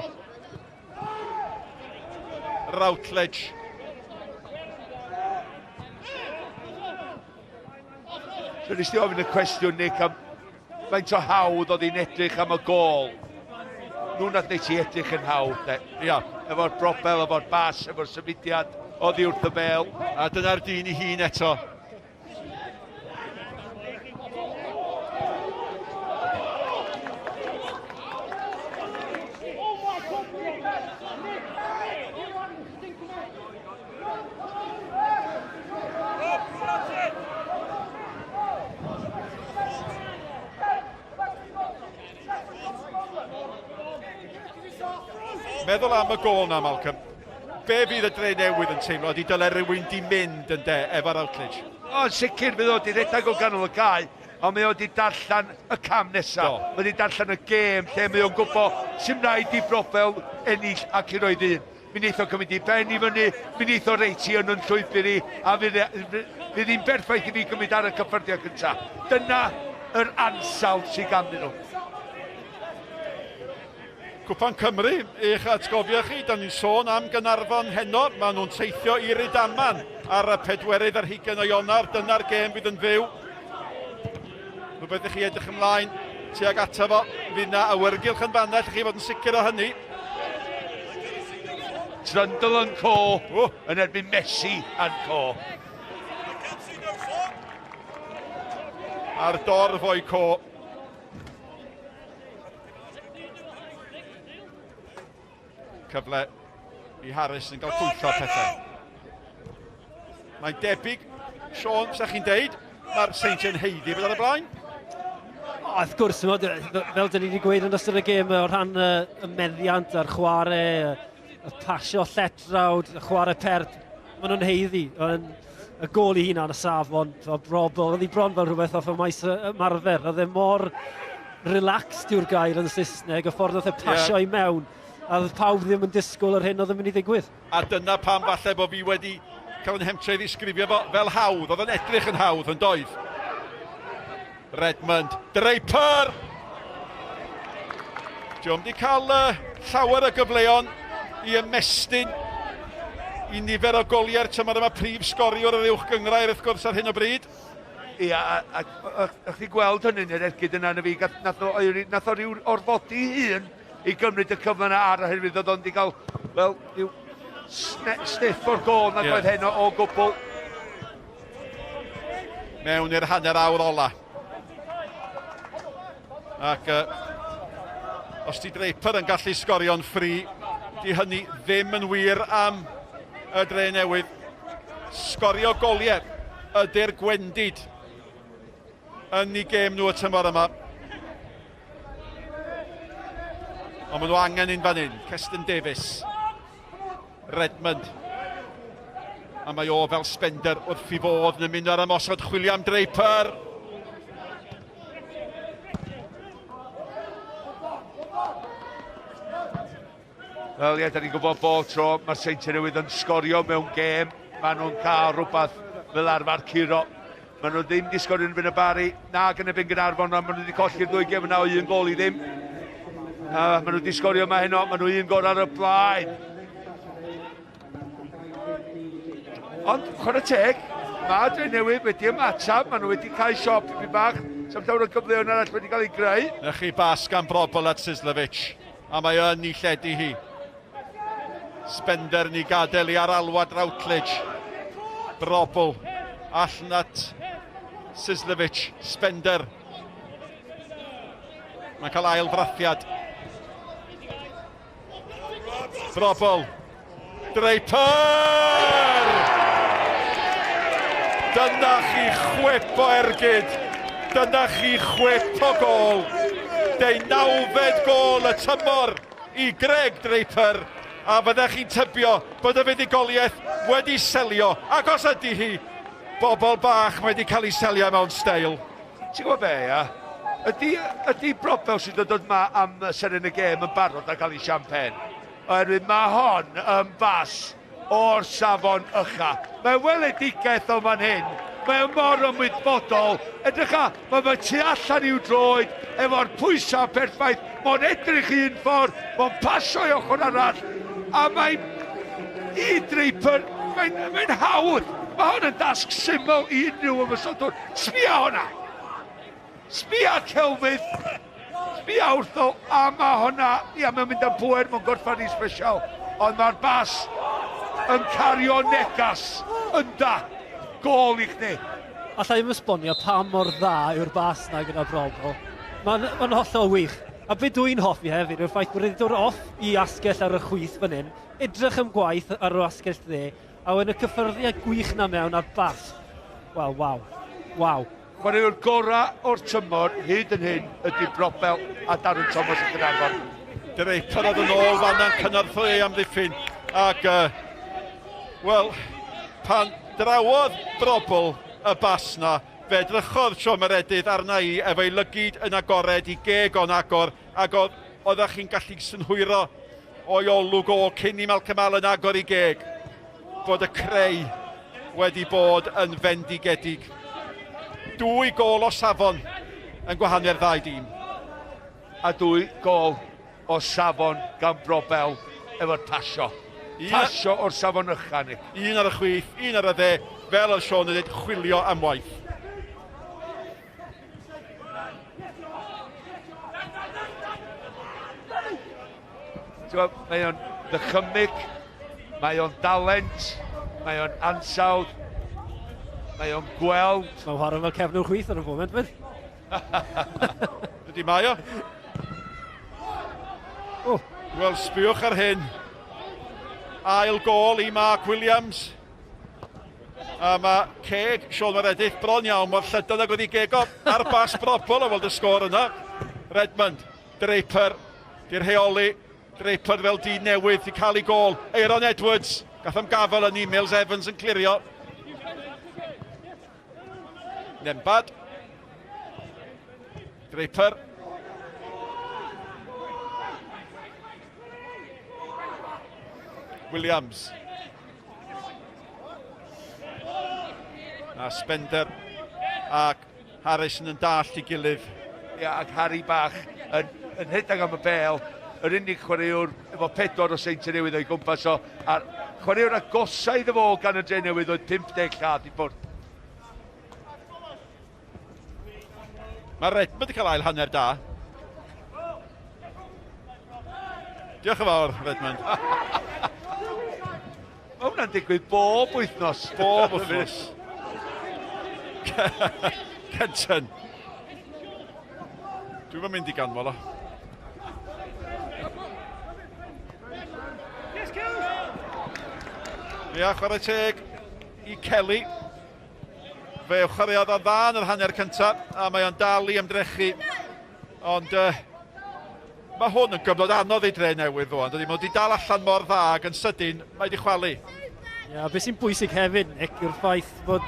Routledge. So nes ti ofyn y cwestiwn, Nick, am faint o hawdd oedd hi'n edrych am y gol. Nhw nath neud ti edrych yn hawdd, de. Ia. Efo'r brobel, efo'r bas, efo'r symudiad, oddi wrth y bel. A dyna'r dyn i hun eto. Meddwl am y gôl na, Malcolm. Be fydd y dre newydd yn teimlo ydy dyle rhywun di mynd yn de efo'r Routledge? O, yn sicr fydd o di redeg o ganol y cae, ond mae o di darllen y cam nesaf. Do. Mae di darllen y gêm lle mae o'n gwybod sy'n rhaid i Brobel ennill ac i roed un. Mi wneith o cymryd i ben i fyny, mi wneith o reit i yn yn llwybr i, a fydd, e, fydd hi'n berffaith i fi gymryd ar y cyffyrddiad cyntaf. Dyna yr ansawdd sydd ganddyn nhw. Cwpan Cymru, eich atgofio chi, da ni'n sôn am Gaernarfon heno, maen nhw'n teithio i Rydaman ar y pedwerydd ar hugain o Ionawr, dyna'r gêm fydd yn fyw. Rhywbeth i chi edrych ymlaen tuag ato fo, fydd na awyrgylch yn fanna, allwch chi fod yn sicr o hynny. Trundle and Co yn erbyn Messi and Co. A'r dorf o'i co. Cyfle i Harris yn cael pwyllo pethau. Mae'n debyg, Sean, sa chi'n deud, mae'r Seintiau'n haeddu bod ar y blaen. O, wrth gwrs, fel dyn ni wedi gweud yn ystod y gêm, o rhan y meddiant a'r chwarae, y pasio lletrawd, y chwarae pert, maen nhw'n haeddu. Y gôl i hunan, y safon, o brobl, oedd hi bron fel rhywbeth off y maes ymarfer. Oedd e mor relaxed yw'r gair yn Saesneg, y ffordd oedd e pasio yeah. i mewn, a oedd pawb ddim yn disgwyl yr hyn oedd yn mynd i ddigwydd. A dyna pam falle bod fi wedi cael yn hemtre i ddisgrifio fo fel hawdd. Oedd yn edrych yn hawdd yn doedd. Redmond, Draper! Dio'm wedi cael uh, llawer o gyfleon i ymestyn i nifer o goliau'r tymor yma, prif sgoriwr yr uwch gynghrair wrth gwrs ar hyn o bryd. Ia, a, a, a, a chdi gweld hynny'n yr ergyd yna yn y fi, nath o, nath o ryw orfodi hun i gymryd y cyfle yna ar oherwydd oedd o'n di gael, wel, rhyw sniff o'r gol nag yeah. oedd heno o gwbl. Mewn i'r hanner awr ola. Ac uh, os di Draper yn gallu sgorio'n ffri, di hynny ddim yn wir am y dre newydd. Sgorio goliau ydy'r gwendid yn ei gêm nhw y tymor yma. Ond maen nhw angen un fan hyn. Keston Davies. Redmond. A mae o fel Spender wrth i fodd yn ymuno ar ymosod chwilio am Draper. Wel ie, da ni'n gwybod bob tro mae'r Seintiau Newydd yn sgorio mewn gêm, maen nhw'n cael rhywbeth fel arfer curo. Maen nhw ddim wedi sgorio yn erbyn y Bari, nag yn erbyn Gaernarfon, ond maen nhw wedi colli'r ddwy gêm yna o un gol i ddim. Maen nhw wedi sgorio yma heno, maen nhw un gol ar y blaen. Ond, chwarae teg, mae Dre Newydd wedi ymateb, maen nhw wedi cael siop tipyn bach, sa'm llawer o gyfleoedd arall wedi cael ei greu. Na chi bas gan Brobol at Sislovic, a mae yn ei lledu hi. Spender yn ei gadael i ar alwad Routledge. Brobol allan at Sislovic, Spender. Mae'n cael ail frathiad. Brobol. Draper! Dyna chi chwip o ergyd. Dyna chi chwip o gol. Deunawfed gol y tymor i Greg Draper. A fyddech chi'n tybio bod y fuddugoliaeth wedi selio. Ac os ydy hi, bobl bach wedi cael ei selio mewn steil. Ti'n gwybod be, ia? Ydy, ydy Brobel sydd yn dod ma am seren y gêm yn barod a cael ei champagne? Oherwydd mae hon yn bas o'r safon ycha. Mae weledigaeth o fan hyn Mae o mor ymwybodol. Edrycha, mae fe tu allan i'w droed, efo'r pwysau perffaith. Mae'n edrych un ffordd, mae'n pasio i ochr arall, a mae'n i Draper, mae'n mae hawdd. Mae hwn yn dasg syml i unrhyw ymosodwr. Sbia hwnna! Sbia celfydd! Sbia wrtho, a mae hwnna, ia, mae'n mynd am pwer, mae'n gorffan i special, ond mae'r bas yn cario negas ynda. Gôl i chdi. Alla i'm esbonio pa mor dda yw'r bas na gyda Brobo. Mae'n ma hollol wych. A be dwi'n hoffi hefyd yw'r ffaith bod wedi dod off i asgell ar y chwith fan hyn, edrych am gwaith ar yr asgell dde, a wedyn y cyffyrddiad gwych na mewn a'r bas. Wel, waw. Waw. Chwaraewr gorau o'r tymor hyd yn hyn ydy Brobel a Darren Thomas yn Gaernarfon. Draper oedd yn ôl fanna'n cynorthwyo ei amddiffyn ac, wel, pan drawodd Brobel y bas na, fe edrychodd Siôn Meredydd arna i efo'i lygid yn agored, i geg o'n agor, ac oedd, oeddech chi'n gallu synhwyro o'i olwg o cyn i Malcolm Allen agor i geg, bod y creu wedi bod yn fendigedig. Dwy gôl o safon yn gwahanu'r ddau dîm. A dwy gôl o safon gan Brobel efo'r pasio. Pasio o'r safon ycha, Nick. Un ar y chwith, un ar y dde, fel oedd Siôn yn dweud, chwilio am waith. Mae o'n ddychymyg, mae o'n dalent, mae o'n ansawdd, mae o'n gweld. Mae'n chwarae fel cefnwr chwith ar y foment, fyd. Ydy mae o. Oh. Wel, sbiwch ar hyn. Ail gôl i Mark Williams. A mae ceg Siôn Meredith bron iawn mor llydan ag oedd ei geg o ar bas Brobol o weld y sgôr yna. Redmond, Draper, di'r rheoli. Draper fel dyn newydd di cael ei gôl. Aeron Edwards, gath am gafel yn Mills Evans yn clirio. Nembad. Draper. Williams. A Spender ac Harrison yn dallt i gilydd. Ia, ac Harry bach yn, yn rhedeg am y bel, yr unig chwaraewr efo pedwar o Seintiau Newydd o'i gwmpas o, a'r chwaraewr agosa iddo fo gan y Dre Newydd oedd 50 llath i ffwrdd. Mae Redmond wedi cael ail hanner da. Diolch yn fawr, Redmond. Mae hwnna'n digwydd bob wythnos. Bob wythnos. Kenton. Dwi'm yn mynd i ganmol o. Ia, chwarae teg i Kelly. Fe chwaraeodd o'n dda yn yr hanner cyntaf, a mae o'n dal i ymdrechu. Ond mae hwn yn gyfnod anodd i Dre Newydd rwan, dydy? Mae wedi dal allan mor dda ac yn sydyn mae wedi chwalu. Ie, yeah, beth sy'n bwysig hefyd, Nick, yw'r ffaith fod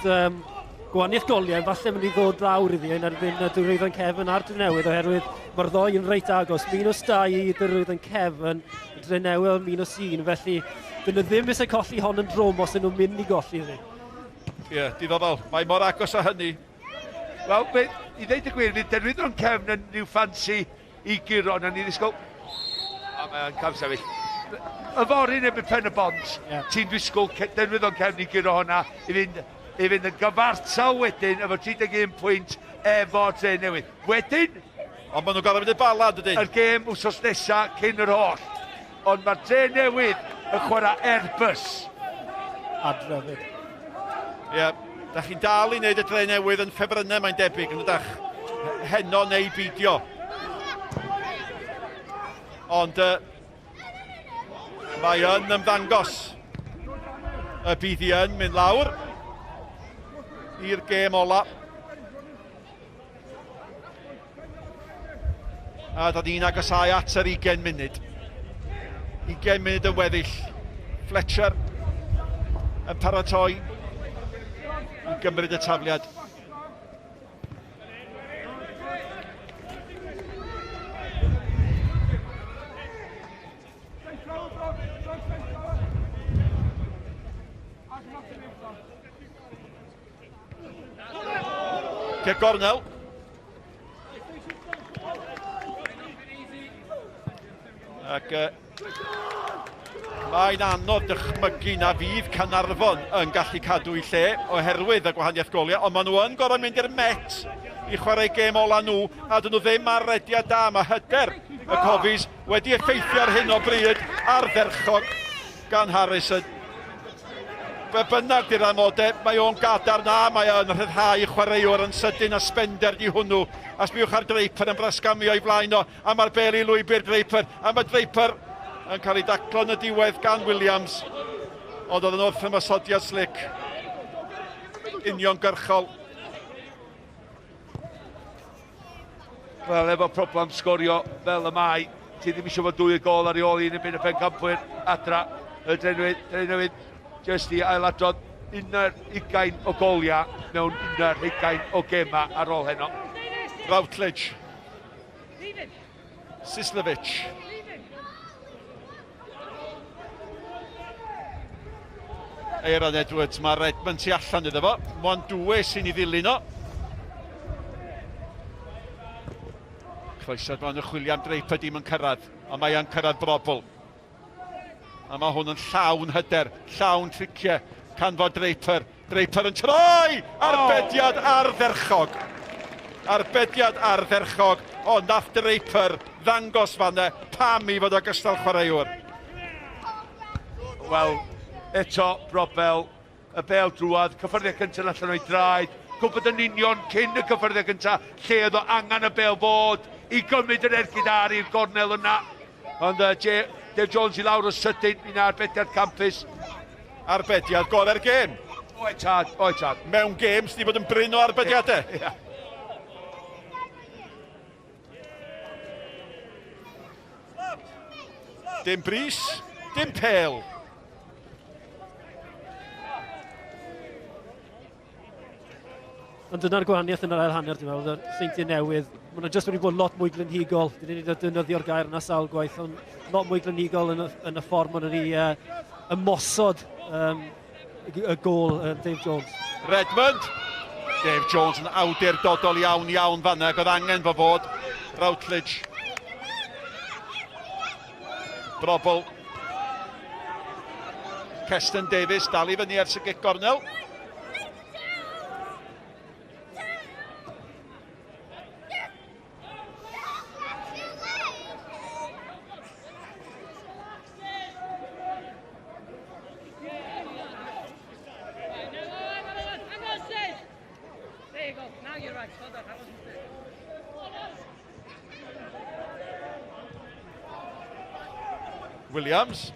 gwahaniaeth goliau falle mynd i ddod lawr iddi yn erbyn y Dwyrain Cefn a'r Dre Newydd, oherwydd mae'r ddoi yn reit agos. Minus 2 i Dwyrain Cefn, Dre Newydd minus 1, felly dyn nhw ddim eisiau colli hon yn drwm os ydyn nhw'n mynd i golli iddi. Ie, yeah, diddorol. Mae mor agos â hynny. Wel, i ddeud y gwir, fydd Derwyddon Cefn yn rhyw ffansi i guro, na ni ddisgwyl... A mae'n camsefyll. Yfory neu bydd Pen y Bont, yeah. Ti'n disgwyl Derwyddon Cefn i guro hwnna, i fynd, i fynd yn gyfartal wedyn, efo 31 pwynt efo Dre Newydd. Wedyn... Ond maen nhw'n gorfod mynd i Bala, dydyn? Yr gêm wsos nesa cyn yr holl. Ond mae'r Dre Newydd yn chwarae Airbus. Adre fyd. Ie, yeah. Da chi'n dal i wneud y Dre Newydd yn ffefrynnau, mae'n debyg, yn ydych heno neu beidio. Ond mae yn ymddangos y bydd hi yn mynd lawr i'r gêm ola. A da ni'n agosáu at yr 20 munud. 20 munud yn weddill. Fletcher yn paratoi i gymryd y tafliad. Cic gornel. Ac mae'n anodd dychmygu na fydd Caernarfon yn gallu cadw i lle oherwydd y gwahaniaeth goliau, ond maen nhw yn gorfod mynd i'r Met i chwarae gêm ola nhw, a dyn nhw ddim ar rediad da. Mae hyder y Cofis wedi effeithio ar hyn o bryd ardderchog gan Harrison. Be bynnag di'r amodau, mae o'n gadarn a mae o'n rhyddhau chwaraewr yn sydyn a Spender di hwnnw. A sbiwch ar Draper yn brasgamio i flaen o, a mae'r bel i lwybr Draper, a mae Draper yn cael ei daclo yn y diwedd gan Williams. Ond oedd yn wrth ymosodiad slick. Uniongyrchol. Wel, efo problem sgorio fel y mae, ti ddim eisiau fod dwy gol ar ei ôl un yn byn y pencampwyr adra. Y Drenewydd, jyst i ailadrodd 21 o goliau mewn 21 o gema ar ôl heno. Routledge. Sislovich. Aaron Edwards, mae Redmond tu allan iddo fo. Mwandwe sy'n ei ddilyn o. Croeso bron y chwilio am Draper dim yn cyrraedd, ond mae yn cyrraedd Brobl. A mae hwn yn llawn hyder, llawn triciau. Canfod Draper, Draper yn troi! Arbediad oh. ardderchog. Arbediad ardderchog, ond nath Draper ddangos fanna pam i fod o gystal chwaraewr. Wel, eto, Brobel, y bel drwad, cyffyrddiad cyntaf allan o'i draed, gwybod yn union cyn y cyffyrddiad cyntaf lle oedd o angen y bel fod i gymryd yr ergyd ar i'r gornel yna. Ond Dave Jones i lawr o sydyn, mi na arbediad campus. Arbediad gorau'r gêm. Oed tad, oed tad. Mewn gêm sydd wedi bod yn brin o arbediadau. Yeah. Dim bris, dim pel. Ond dyna'r gwahaniaeth yn yr ail hanner, dwi'n meddwl, y Seintiau Newydd. Maen nhw jyst wedi bod lot mwy glynhigol. Dyn ni wedi defnyddio'r gair yna sawl gwaith, ond lot mwy glynhigol yn y, yn y ffordd maen nhw wedi ymosod y gôl Dave Jones. Redmond! Dave Jones yn awdurdodol iawn iawn fanna, ac oedd angen fo fod. Routledge. Brobl. Keston Davies dal i fyny ers y gic gornel. Williams.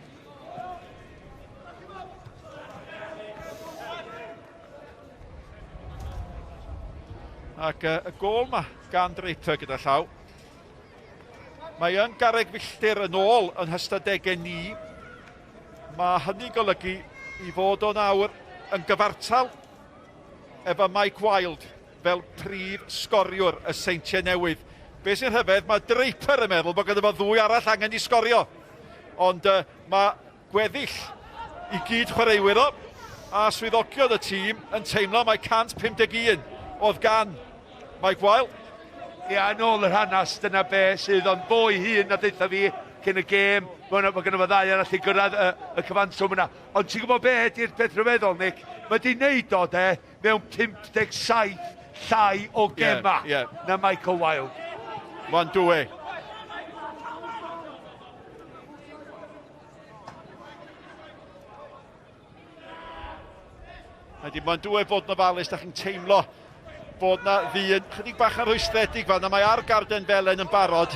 Ac y gôl ma gan Draper gyda llaw. Mae yn garreg filltir yn ôl yn hystadegau ni. Mae hynny'n golygu i fod o'n awr yn gyfartal efo Mike Wilde fel prif sgoriwr y Seintiau Newydd. Be sy'n rhyfedd, mae Draper yn meddwl bod gyda fo ddwy arall angen i sgorio. Ond mae gweddill i gyd chwaraewyr o a swyddogion y tîm yn teimlo mae 151 oedd gan Mike Wilde. Ia, yn ôl yr hanes, dyna be sydd, ond fo ei hun na deutha fi cyn y gêm, mae gynno fo ddau arall i gyrraedd y, y cyfanswm yna. Ond ti'n gwybod be ydy'r peth rhyfeddol, Nick? Mae di wneud o, de, mewn 57 llai o gema yeah, yeah. na Michael Wilde. Mwandwe. Ydy, mae'n dwe fod yn ofalus, da chi'n teimlo bod na ddyn chydig bach yn rhwystredig fan, a mae ar garden felen yn barod.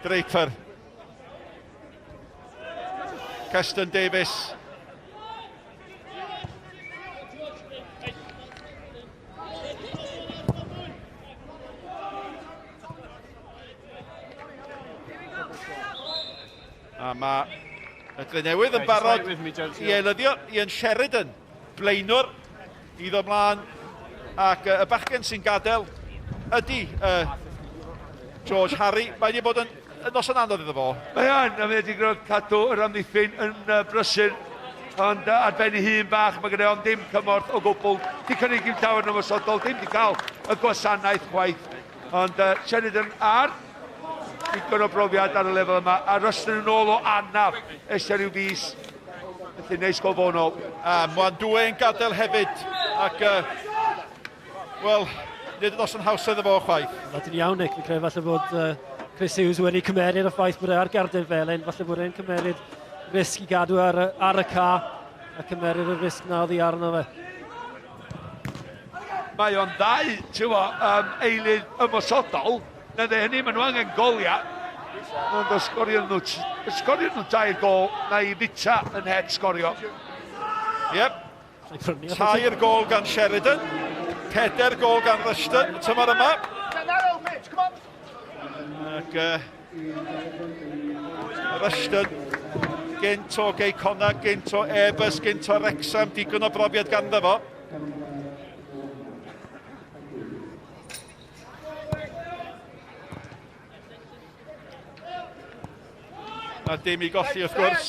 Draper. Keston Davies. A mae y Drenewydd yn barod i eilyddio Ian Sheridan, blaenwr i ddod mlaen, ac y bachgen sy'n gadael ydy George Harry. Mae wedi bod yn noson anodd iddo fo. Mae yn, a mae wedi gwneud cadw yr amddiffyn yn brysur. Ond ar ben ei hun bach, mae gyda ond dim cymorth o gwbl. Di cynnig dim llawer yn ymosodol, dim di cael y gwasanaeth chwaith. Ond Sheridan ar digon o brofiad ar y lefel yma, a Rushton yn ôl o anaf ers rhyw fis. Felly neis gweld fo'n ôl. A Mwandwe yn gadael hefyd, ac, wel, nid yn noson haws iddo fo chwaith. Na, ti'n iawn, Nick. Fi'n credu falle bod Chris Hughes wedi cymeryd y ffaith bod e ar garden felen, falle bod e'n cymeryd risg i gadw ar, ar y ca a cymeryd y risg na oddi arno fe. Mae o'n ddau, ti'n bo, eilydd ymosodol. Na dde hynny, maen nhw angen goliau. Ond os sgorion nhw, sgorion nhw dair gol, na i fita yn het sgorio. Yep. Tair gol gan Sheridan, pedair gol gan Rushton, tymor yma. Ac Rushton, gynt o Gei Connah, gynt o Airbus, gynt o Wrexham, digon o brofiad ganddo fo. A dim i golli wrth gwrs.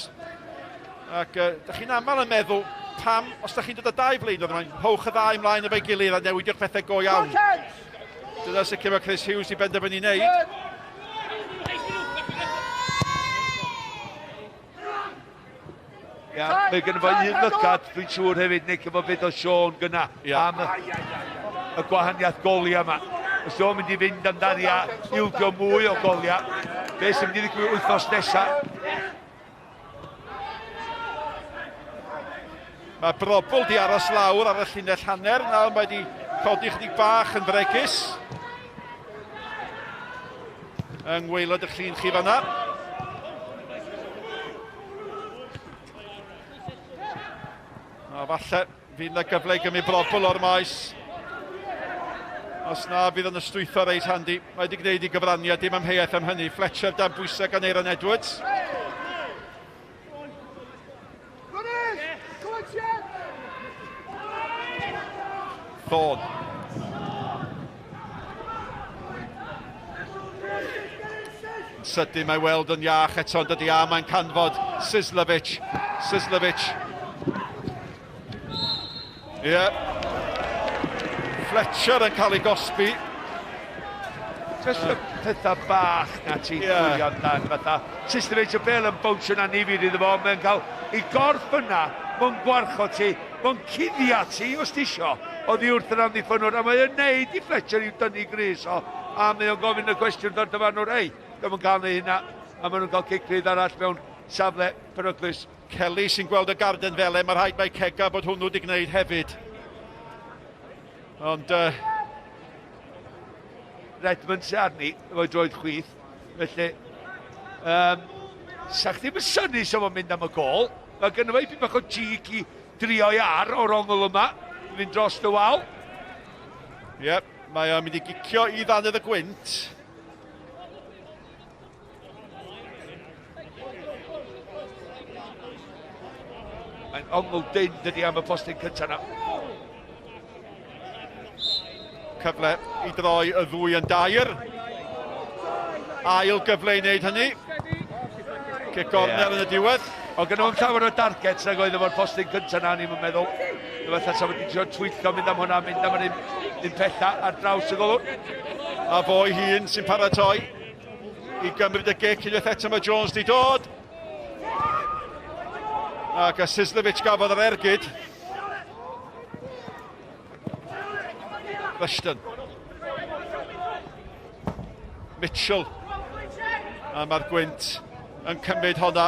Ac da chi'n aml yn meddwl pam, os da chi'n dod â dau flaenor ymlaen, rhowch y ddau ymlaen efo'i gilydd a newidiwch pethau go iawn. Dyna sicr mae Chris Hughes i benderfynu wneud. Ia, mae gen fo un lygad, dwi'n siŵr hefyd, Nick, efo beth o Sean gyna, am y, y gwahaniaeth goliau yma. Os o'n mynd i fynd amdani a ildio mwy o goliau, beth sy'n mynd i ddigwydd wythnos nesaf? Mae Brobl di aros lawr ar y llinell hanner, nawr mae di codi chydig bach yn fregus. Yng ngwaelod y llun chi fanna. A falle fydd yna gyfle i gymryd brobl o'r maes. Os na, fydd yn ystwytho reit handi. Mae wedi gwneud i gyfraniad, dim amheuaeth am hynny. Fletcher dan bwysau gan Aaron Edwards. Thorne. Sydyn mae weld yn iach eto yn dydi a mae'n canfod Sislovic. Sislovic. Ie. Yeah. Fletcher yn cael ei gosbi. Just y pethau bach na ti'n yeah. chwilio amdan, fatha Sislovic y bel yn bownsio na nifyr iddo fo, mae'n cael ei gorff yna, mae'n gwarchod ti, mae'n cuddio ti os ti isio, oddi wrth yr amddiffynwr, a mae o'n neud i Fletcher i'w dynnu grys o, a mae o'n gofyn y cwestiwn wrth dyfarnwr, ei, ddim yn cael neu hynna, a maen nhw'n cael cic rydd arall mewn safle peryglus. Kelly sy'n gweld y garden felen, mae rhaid mai Cega bod hwnnw wedi gwneud hefyd. Ond... Redmond sy'n arni, efo'i droed chwith, felly... Um, sa chdi'm yn synnu sa fo'n mynd am y gol. Mae gynno fo ipyn bach o jig i drio'i ar o'r ongl yma, i fynd dros y wal. Ie, yep, mae o'n mynd i gicio i ddannedd y gwynt. Mae'n ongl dyn dydy am y postyn cyntaf yna. Cyfle i droi y ddwy yn dair. Ail gyfle i wneud hynny. Cic gornel yn y diwedd. Ond gyda nhw'n llawer o dargets nag oedd efo'r postyn cyntaf yna, ni'n meddwl. Efallai sa wedi trio twyllo mynd am hwnna, mynd am yr un, un pella ar draws y golwg. A fo'i hun sy'n paratoi i gymryd y gic unwaith eto mae Jones di dod. Ac a Sislovic gafodd yr ergyd. Rushton. Mitchell. A mae'r gwynt yn cymryd honna.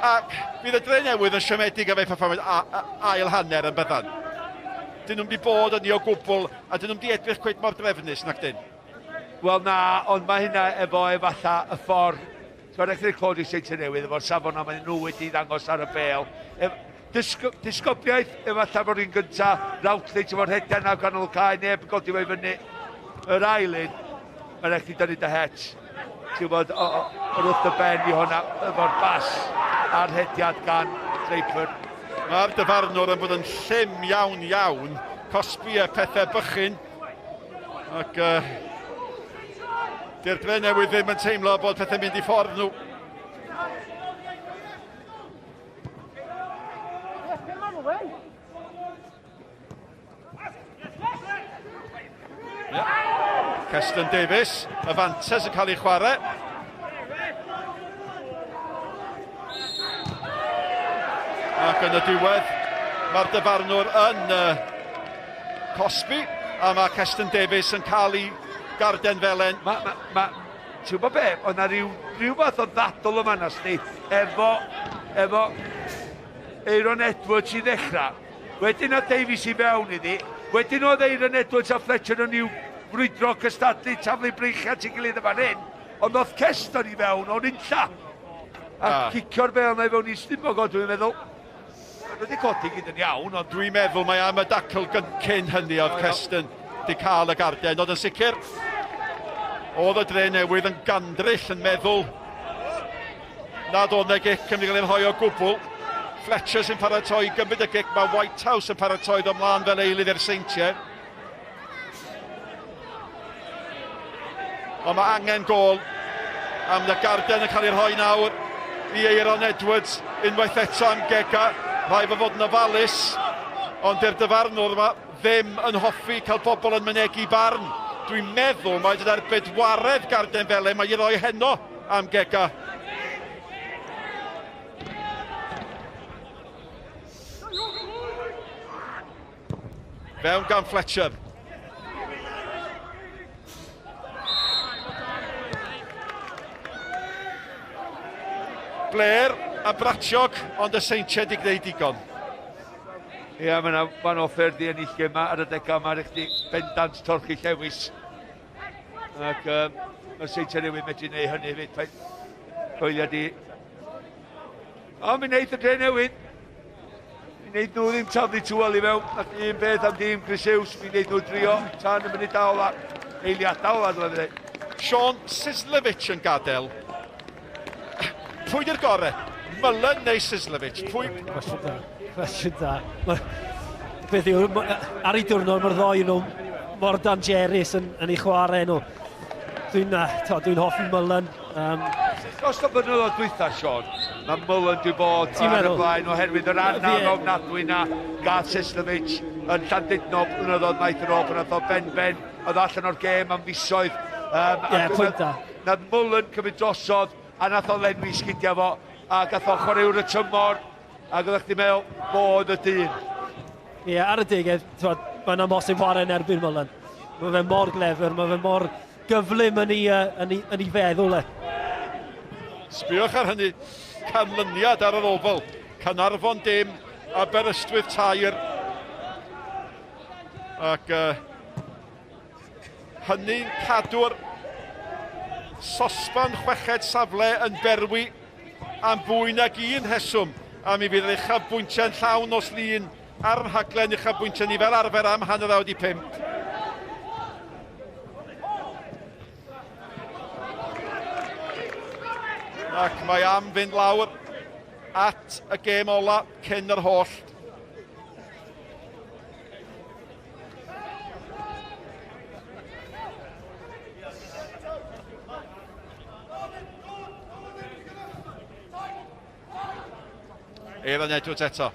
Ac fydd y dre newydd yn siomedig am ei perfformiad ail hanner yn byddan. Dyn nhw'n di bod yn ni o gwbl a dyn nhw'n di edrych cweit mor drefnus nac dyn. Wel na, ond mae hynna efo efalla y ffordd. Mae'n rhaid i'r clod i Seintiau Newydd efo'r safon na maen nhw wedi ddangos ar y bêl. Disgybliaeth efallai bod un gynta, Routledge efo'r rhediad na ganol y cae, neb yn godi fo i fyny. Yr ail un, mae'n rhaid i dynnu dy het. Ti'n gwybod, o'r wrth y ben i hwnna efo'r bas a'r rhediad gan Draper. Mae'r dyfarnwr yn bod yn llym iawn iawn, cosbi y pethau bychin. Ac dy'r Dre Newydd ddim yn teimlo bod pethau'n mynd i ffordd nhw. Yeah. Keston Davies, y fantes yn cael ei chwarae. Ac yn y diwedd, mae'r dyfarnwr yn uh, cosbi, a mae Keston Davies yn cael ei garden felen. Mae, ma, ma, ti'n gwybod be, oedd na rhyw, rhyw fath o ddadl yma na sti, efo, efo Aaron Edwards i ddechrau. Wedyn oedd Davies i fewn iddi. Wedyn oedd Aaron Edwards a Fletcher yn i'w frwydro cystadlu taflu breichiau at ei gilydd y fan hyn. Ond oedd Keston i fewn o'n unlla. A ah. cicio'r bel na i fewn i stumog o, dwi'n meddwl. Wedi codi gyd yn iawn, ond... Dwi'n meddwl mae am y dacl cyn hynny oedd Keston di cael y garden, ond yn sicr, oedd y dre newydd yn gandryll yn meddwl nad oedd na gic yn mynd i gael ei rhoi o gwbl. Fletcher sy'n paratoi gymryd y gic, mae Whitehouse yn paratoi ddod mlaen fel eilydd i'r Seintiau. Ond mae angen gol am y garden yn cael ei rhoi nawr i Eiron Edwards unwaith eto am Gega. Rhaid fo fod yn ofalus, ond i'r dyfarnwr yma ddim yn hoffi cael pobl yn mynegi barn. Dwi'n meddwl mai dyna'r bedwaredd garden felen mae i roi heno am Gega. Fewn gan Fletcher. Blair a Bratiog, ond y Seintiau di gwneud digon. Ie, yeah, mae yna ma offer di ennill gema ar y degau yma, rhaid chdi bendant torchi llewis. Ac um, mae'r Seintiau newydd medru gwneud hynny hefyd. Coelia di O, mi wneith y dre newydd. Mi wneith nhw ddim taflu tywel i mewn. Ac un beth am dîm Chris Hughes, mi wneith nhw drio tan y munud ola. Eiliadau ola, dwi'n dweud. Sean Sislevic yn gadael. Pwy di'r gore? Mullen neu Sislevic? Pwy... Cwestiwn da. Cwestiwn da. Beth yw, ar ei diwrnod mae'r ddoi nhw mor dangerous yn, yn ei chwarae nhw. Dwi'n dwi hoffi Mullen. Um, Dros y blynyddoedd dwytha, Sean, mae Mullen di bod ar y blaen oherwydd yr anaf ofnadwy na gath Sislevic yn Llandudno blynyddoedd maith yn ôl pan nath o ben-ben oedd allan o'r gêm am fisoedd. Um, yeah, pwynt da. Nath Mullen cymryd drosodd a nath o lenwi sgidiau fo a gath o chwaraewr y tymor ac oeddech chdi'n meddwl bod y dyn. Ie, yeah, ar y degau, mae'n amhosib chwarae yn erbyn Mullen. Mae fe mor glefer, mae fe mor gyflym yn ei, yn ei, yn ei feddwl e. Sbiwch ar hynny, canlyniad ar yr ofal. Caernarfon dim, Aberystwyth tair. Ac uh, hynny'n cadw'r sosban chweched safle yn berwi am fwy nag un rheswm a mi fydd yr uchafbwyntiau'n llawn nos Lun ar y rhaglen uchafbwyntiau ni fel arfer am 4:30. Ac mae am fynd lawr at y gêm ola cyn yr holl. Aaron Edwards eto.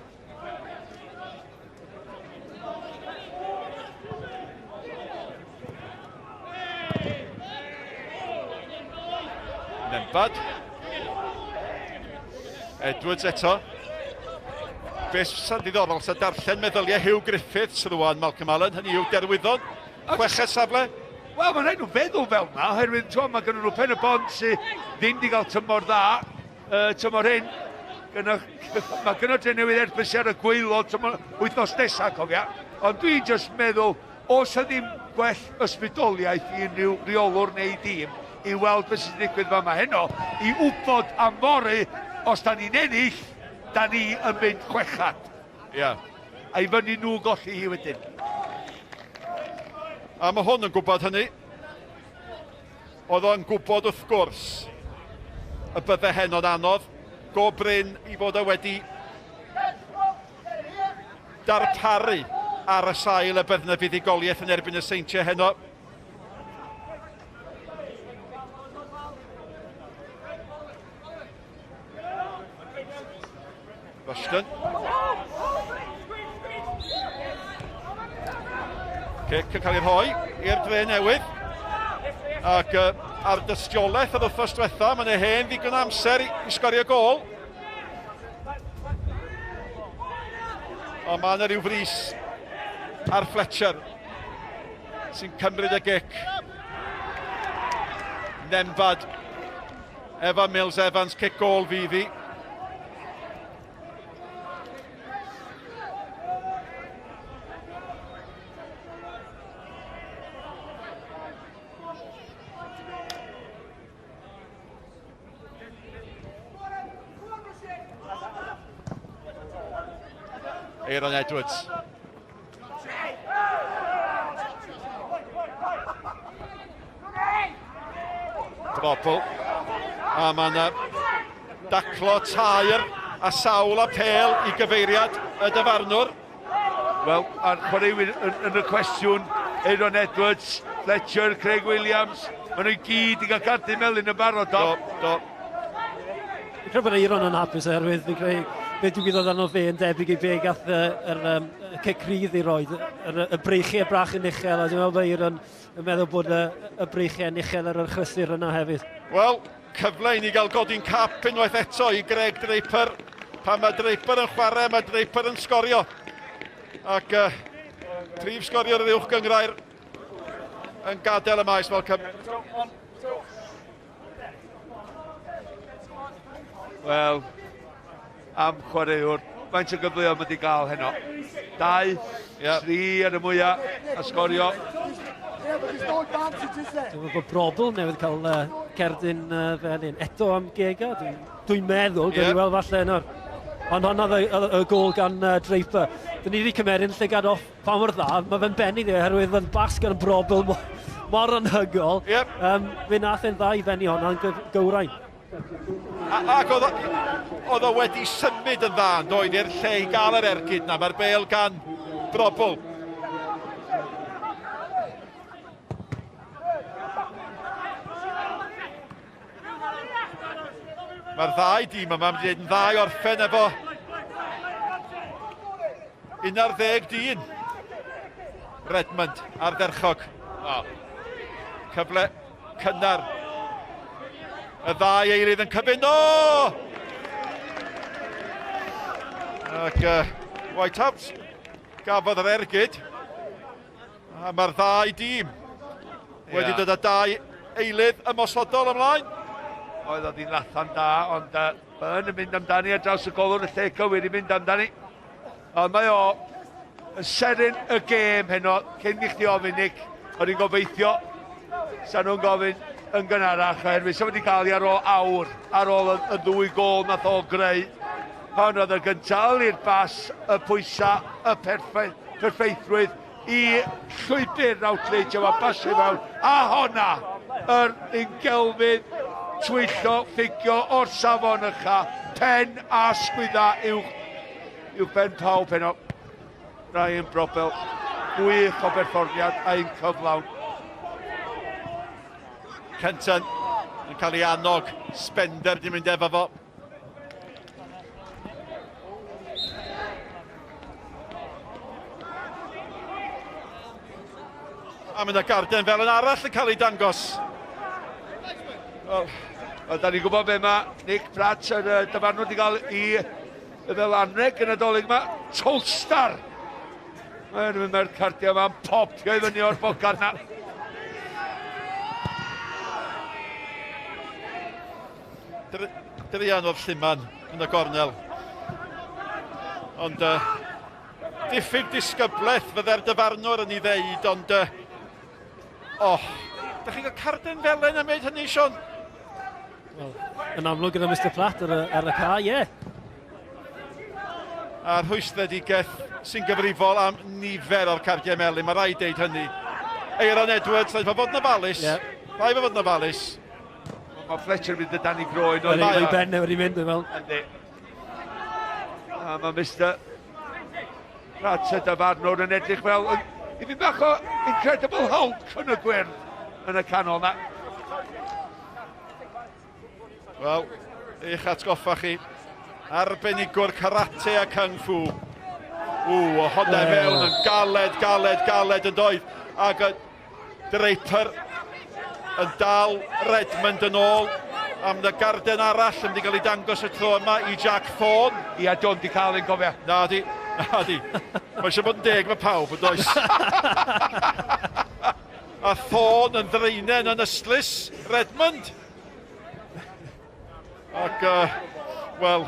Nembad. Edwards eto. Beth sy'n ddiddorol, sy'n darllen meddyliau Hugh Griffiths rwan, Malcolm Allen, hynny yw Derwyddon, chweched safle. Wel, mae'n rhaid nhw feddwl fel yna, oherwydd t'mo, mae gynnu nhw pen y bont sydd ddim wedi cael tymor dda, uh, tymor hyn. Gynno, mae gynno Dre Newydd erbys ar y gwaelod tymor wythnos nesaf, cofia. Ond dwi'n just meddwl, os yna ddim gwell ysbrydoliaeth i unrhyw reolwr neu dîm i weld beth sy'n digwydd fama heno, i wybod am fory, os da ni'n ennill, da ni yn mynd chwechad. Ie. Yeah. A i fyny nhw golli hi wedyn. A mae hwn yn gwybod hynny. Oedd o'n gwybod wrth gwrs y bydde heno'n anodd. Go brin i fod o wedi darparu ar y sail y bydd yna fuddugoliaeth yn erbyn y Seintiau heno. Rushton. Cic yn cael ei rhoi i'r dre newydd. Ac ar dystiolaeth yr wythnos diwetha, mae'n ei hen ddigon amser i, i sgorio gol. Ond mae yna rhyw frys ar Fletcher sy'n cymryd y gic. Nembad Efa Mills Evans, cic gol fydd hi. Aaron Edwards. Drobl. A mae yna daclo tair a sawl apêl i gyfeiriad y dyfarnwr. Wel, a'r chwaraewyr yn, yn y cwestiwn, Aaron Edwards, Fletcher, Craig Williams, maen nhw i gyd i gael cardyn melyn yn barod, do. Do, do. Fi'n credu bod Aaron yn hapus oherwydd fi'n credu be digwyddodd arno fe yn debyg i be gath y, yr, um, y cic rydd i roed, yr, y breichiau brach yn uchel, a dwi'n meddwl bod Aaron yn meddwl bod y, y breichiau yn uchel ar yr achlysur yna hefyd. Wel, cyfle i ni gael godi'n cap unwaith eto i Greg Draper. Pan mae Draper yn chwarae, mae Draper yn sgorio. Ac prif sgoriwr yr uwch gynghrair yn gadael y maes, Malcolm. Wel, am chwaraewr, faint o gyfleoedd mae wedi gael heno? 2, yep. 3 ar y mwyaf, a sgorio. Dwi'n meddwl bod Brobl newydd cael cerdyn felyn eto am Gega, dwi'n dwi meddwl, dwi'n yeah. weld falle yno'r. Ond honna oedd y, y, y gol gan Draper. Dyn ni wedi cymeru'n llygad off pa mor dda, mae fe'n benni ddi, oherwydd yn bas gan Brobl mor, mor anhygol. Yep. Fe nath e'n dda i benni honna'n gywrain. Ac oedd oedd o wedi symud yn dda, yn doedd, i'r lle i gael yr ergyd na. Mae'r bel gan Brobl. Mae'r ddau dîm yma wedi gwneud yn dda i orffen efo 11 dyn. Redmond ardderchog. Oh. Cyfle cynnar. Y ddau eilydd yn cyfuno! Ac Whitehouse gafodd yr ergyd. A mae'r ddau dîm wedi dod â dau eilydd ymosodol ymlaen. Oedd oedd hi'n lathan da, ond Byrne yn mynd amdani ar draws y golwr y lle cywir i mynd amdani. Ond mae o yn seren y gêm heno, cyn i chdi ofyn, Nick, o'n i'n gobeithio, sa nhw'n gofyn yn gynharach, oherwydd sa wedi cael ei ar ôl awr, ar ôl y, y ddwy gol nath o greu. Hon oedd y gyntaf i'r bas, y pwysa, y perffaith, perffeithrwydd i llwybr Routledge efo basio fewn, a honna, yr ungelfydd twyllo ffugio o'r safon ycha, pen a sgwydda uwch, uwch ben pawb heno. Ryan Brobel, gwych o berfformiad a un cyflawn. Kenton yn cael ei annog, Spender di mynd efo fo. A mae yna garden fel yn arall yn cael ei dangos. Wel, well, da ni'n gwybod be mae Nick Pratt yn uh, dyfarnwr wedi cael i fel anreg yn y dolyg yma. Tolstar! Mae'n mynd mae'r cardiau yma'n popio i fyny o'r bocad na. Druan o'r lluman yn y gornel. Ond diffyg disgyblaeth fydde'r dyfarnwr yn ei ddeud, ond... Oh, da chi'n cael carden felen am wneud hynny, Sean? Wel, yn amlwg gyda Mr Pratt ar y, ar y ca, ie. Yeah. A'r rhwystredigaeth sy'n gyfrifol am nifer o'r cardiau melyn, mae rhaid deud hynny. Aaron Edwards, rhaid fod yn ofalus. Yeah. Rhaid fod yn ofalus. Mae Fletcher yn mynd y dan i groen. Mae ben wedi mynd, dwi'n meddwl. Yndi. A mae Mr Pratt y dyfarnwr yn edrych fel i fi bach o Incredible Hulk yn y gwyrdd yn y canol na. Wel, eich atgoffa chi, arbenigwr karate a kung fu. Ww, o honna well. fewn yn galed, galed, galed yn doedd. Ac y Draper yn dal Redmond yn ôl am y garden arall yn mynd i gael ei dangos y tro yma i Jack Thorne. Ia, John di cael ein gofio. Na di, na di. Mae eisiau bod yn deg efo pawb, yn does? A Thorne yn ddraenen yn ystlys Redmond. Ac, wel,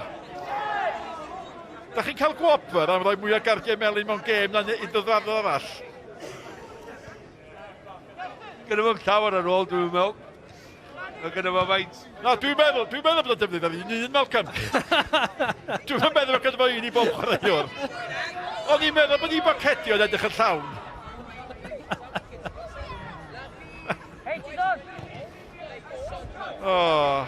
da chi'n cael gwobr am roi mwy o gardiau melyn mewn gêm na unrhyw ddarn arall? Gyda fo'm llawer ar ôl, dwi'n meddwl. Mae gyda fo faint. Na, dwi'n meddwl, dwi'n meddwl bod o'n defnydd ar un un, Malcolm. Dwi'n meddwl bod gyda fo un i bob chwaraewr. O'n i'n meddwl bod i bocedi o'n edrych yn llawn. Hey, ti'n dod? Oh,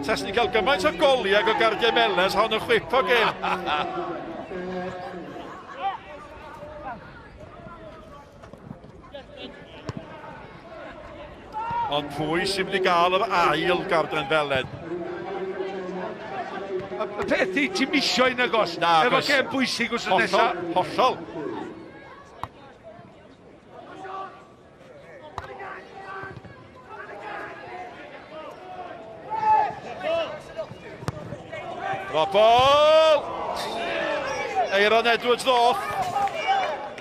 tas ni'n cael gymaint o goliau o gardiau melys, hon yn chwipo gêm. Ond pwy sy'n mynd i gael yr ail garden felen? Y peth i, ti'n misio un agos. Na, Efo gêm bwysig wrth nesaf. Hollol, hollol. Robol! Eiron Edwards ddoth.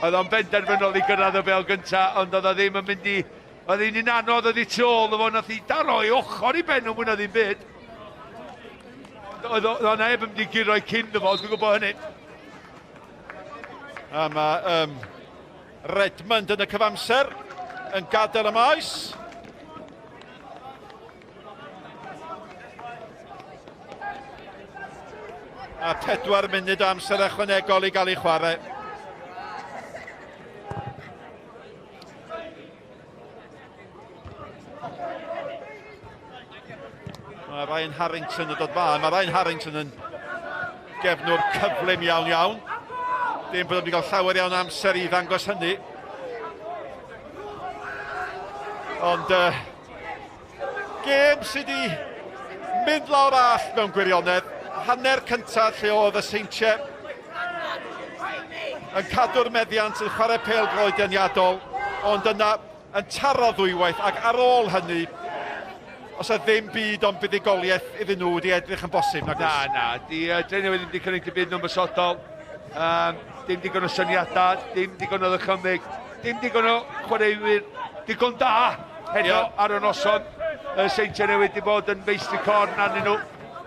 Oedd o'n benderfynol i gyrraedd y bel gynta, ond oedd o ddim yn mynd i... Oedd hi'n un anodd, oedd hi tu ôl o fo, nath hi daro i ochr i ben o mwy na ddim byd. Oedd o neb yn mynd i guro i cyn fo, dwi'n gwybod hynny. A mae Redmond yn y cyfamser yn gadael y maes. A 4 munud o amser ychwanegol i gael ei chwarae. Mae Ryan Harrington yn dod fan. Mae Ryan Harrington yn gefnwr cyflym iawn iawn. Dim bod wedi cael llawer iawn amser i ddangos hynny. Ond gêm sydd wedi mynd lawr all mewn gwirionedd. Hanner cyntaf lle oedd y Seintiau yn cadw'r meddiant, yn chwarae pêl-droed deniadol, ond yna yn taro ddwywaith, ac ar ôl hynny, os oedd ddim byd ond buddugoliaeth iddyn nhw wedi edrych yn bosib, nag oes? Na, na, di Drenewydd ddim wedi cynnig dim byd nhw'n ymosodol, dim digon o syniadau, dim digon o ddychymyg, dim digon o chwaraewyr digon da heno ar y noson. Y Seintiau Newydd wedi bod yn feistri corn arnyn nhw.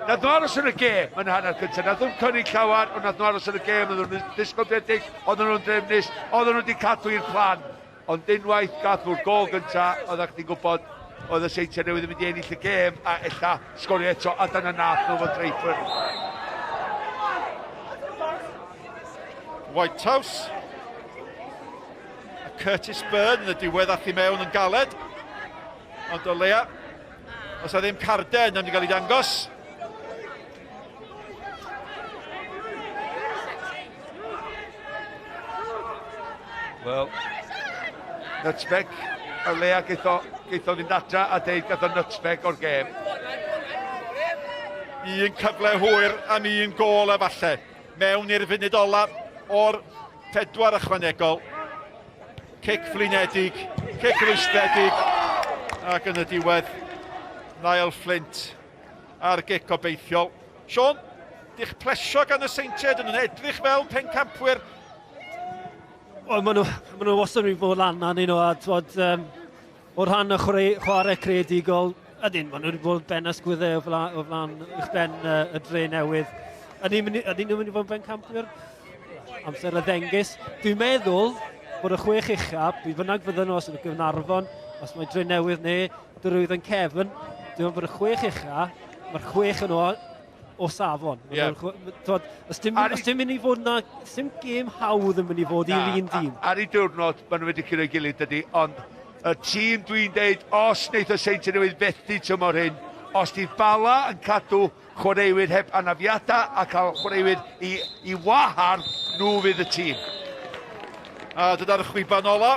Nath nhw aros yn y gêm yn hanner cyntaf, nath nhw'n cynnig llawer, ond nath nhw aros yn y gêm, oedden nhw'n ddisgwyliedig, oedden nhw'n drefnus, oedden nhw wedi cadw i'r plan. Ond unwaith gath nhw'r gôl gyntaf, oeddech chdi'n gwybod oedd y Seintiau Newydd yn mynd i ennill y gêm a ella sgorio eto, a dyna nath nhw fod Draper. Whitehouse. A Curtis Byrne yn y diwedd ath i mewn yn galed. Ond o leia, os a ddim carden yn mynd i gael ei dangos. Wel, nutmeg, o leia geith o fynd adra a deud gath o nutmeg o'r gêm. Un cyfle hwyr am un gôl efallai. Mewn i'r funud ola o'r 4 ychwanegol. Cic flinedig, cic rwystredig, ac yn y diwedd, Niall Flint a'r gic obeithiol. Sean, di'ch plesio gan y Seintiau, dyn nhw'n edrych fel pencampwyr. Wel, maen nhw wastad wedi bod lan arnyn nhw, a twod, o rhan y chwarae creadigol, ydyn, maen nhw wedi bod ben ysgwyddau o flaen uwch ben y dre newydd. Ydyn nhw'n mynd i fod yn bencampwyr? Amser y ddengys. Dwi'n meddwl bod y 6 ucha, pwy bynnag fydden nhw, os yw'n Gaernarfon, os mae dre newydd neu drwydd yn cefn, dwi'n meddwl bod y 6 ucha, mae'r 6 yn o safon. Os dim mynd i fod na, dim gêm hawdd yn mynd i fod i'r un dîm. Ar ei diwrnod, maen nhw wedi cyrraedd gilydd, dydy, ond y tîm dwi'n deud, os wneith y Seintiau Newydd fethu tymor hyn, os di Bala yn cadw chwaraewyr heb anafiadau a cael chwaraewyr i wahardd, nhw fydd y tîm. A dyna'r chwiban ola.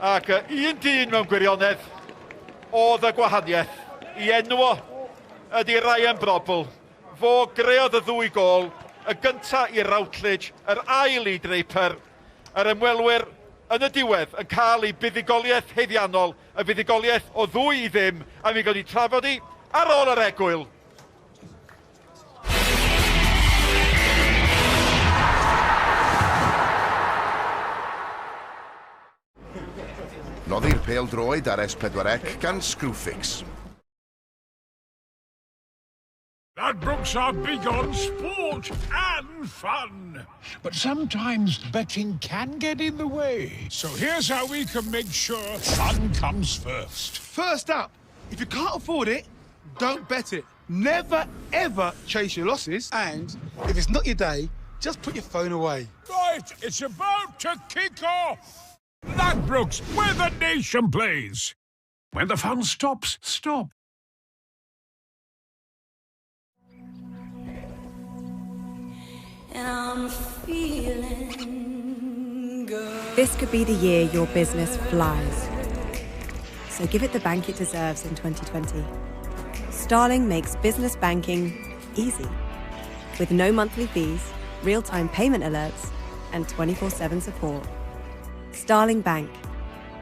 Ac un dyn mewn gwirionedd oedd y gwahaniaeth i enw o ydy Ryan Brobbel. Fo greodd y ddwy gôl, y gynta i Routledge, yr ail i Draper, yr ymwelwyr yn y diwedd yn cael ei buddugoliaeth haeddiannol, y fuddugoliaeth o 2-0, a mi gawn ni trafod hi ar ôl yr egwyl. Noddir pêl-droed ar S4C gan Screwfix. Ladbrokes are big on sport and fun. But sometimes betting can get in the way. So here's how we can make sure fun comes first. First up, if you can't afford it, don't bet it. Never, ever chase your losses. And if it's not your day, just put your phone away. Right, it's about to kick off. Ladbrokes, where the nation plays. When the fun stops, stop. And I'm feeling good. This could be the year your business flies. So give it the bank it deserves in 2020. Starling makes business banking easy. With no monthly fees, real-time payment alerts, and 24/7 support. Starling Bank.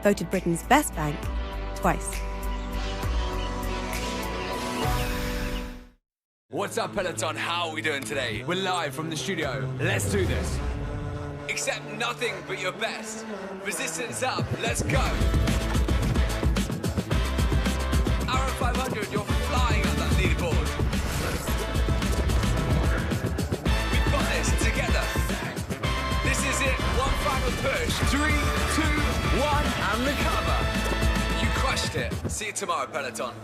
Voted Britain's best bank twice. What's up, Peloton? How are we doing today? We're live from the studio. Let's do this. Accept nothing but your best. Resistance up. Let's go. Aaron 500, you're flying up that leaderboard. We've got this together. This is it. One final push. 3, 2, 1, and recover. You crushed it. See you tomorrow, Peloton.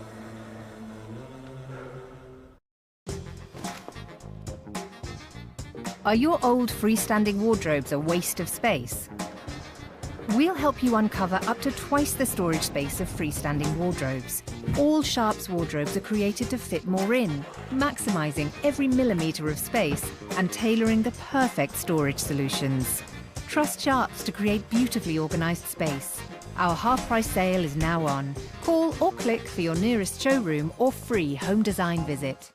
Are your old freestanding wardrobes a waste of space? We'll help you uncover up to twice the storage space of freestanding wardrobes. All Sharps wardrobes are created to fit more in, maximising every millimetre of space and tailoring the perfect storage solutions. Trust Sharps to create beautifully organised space. Our half-price sale is now on. Call or click for your nearest showroom or free home design visit.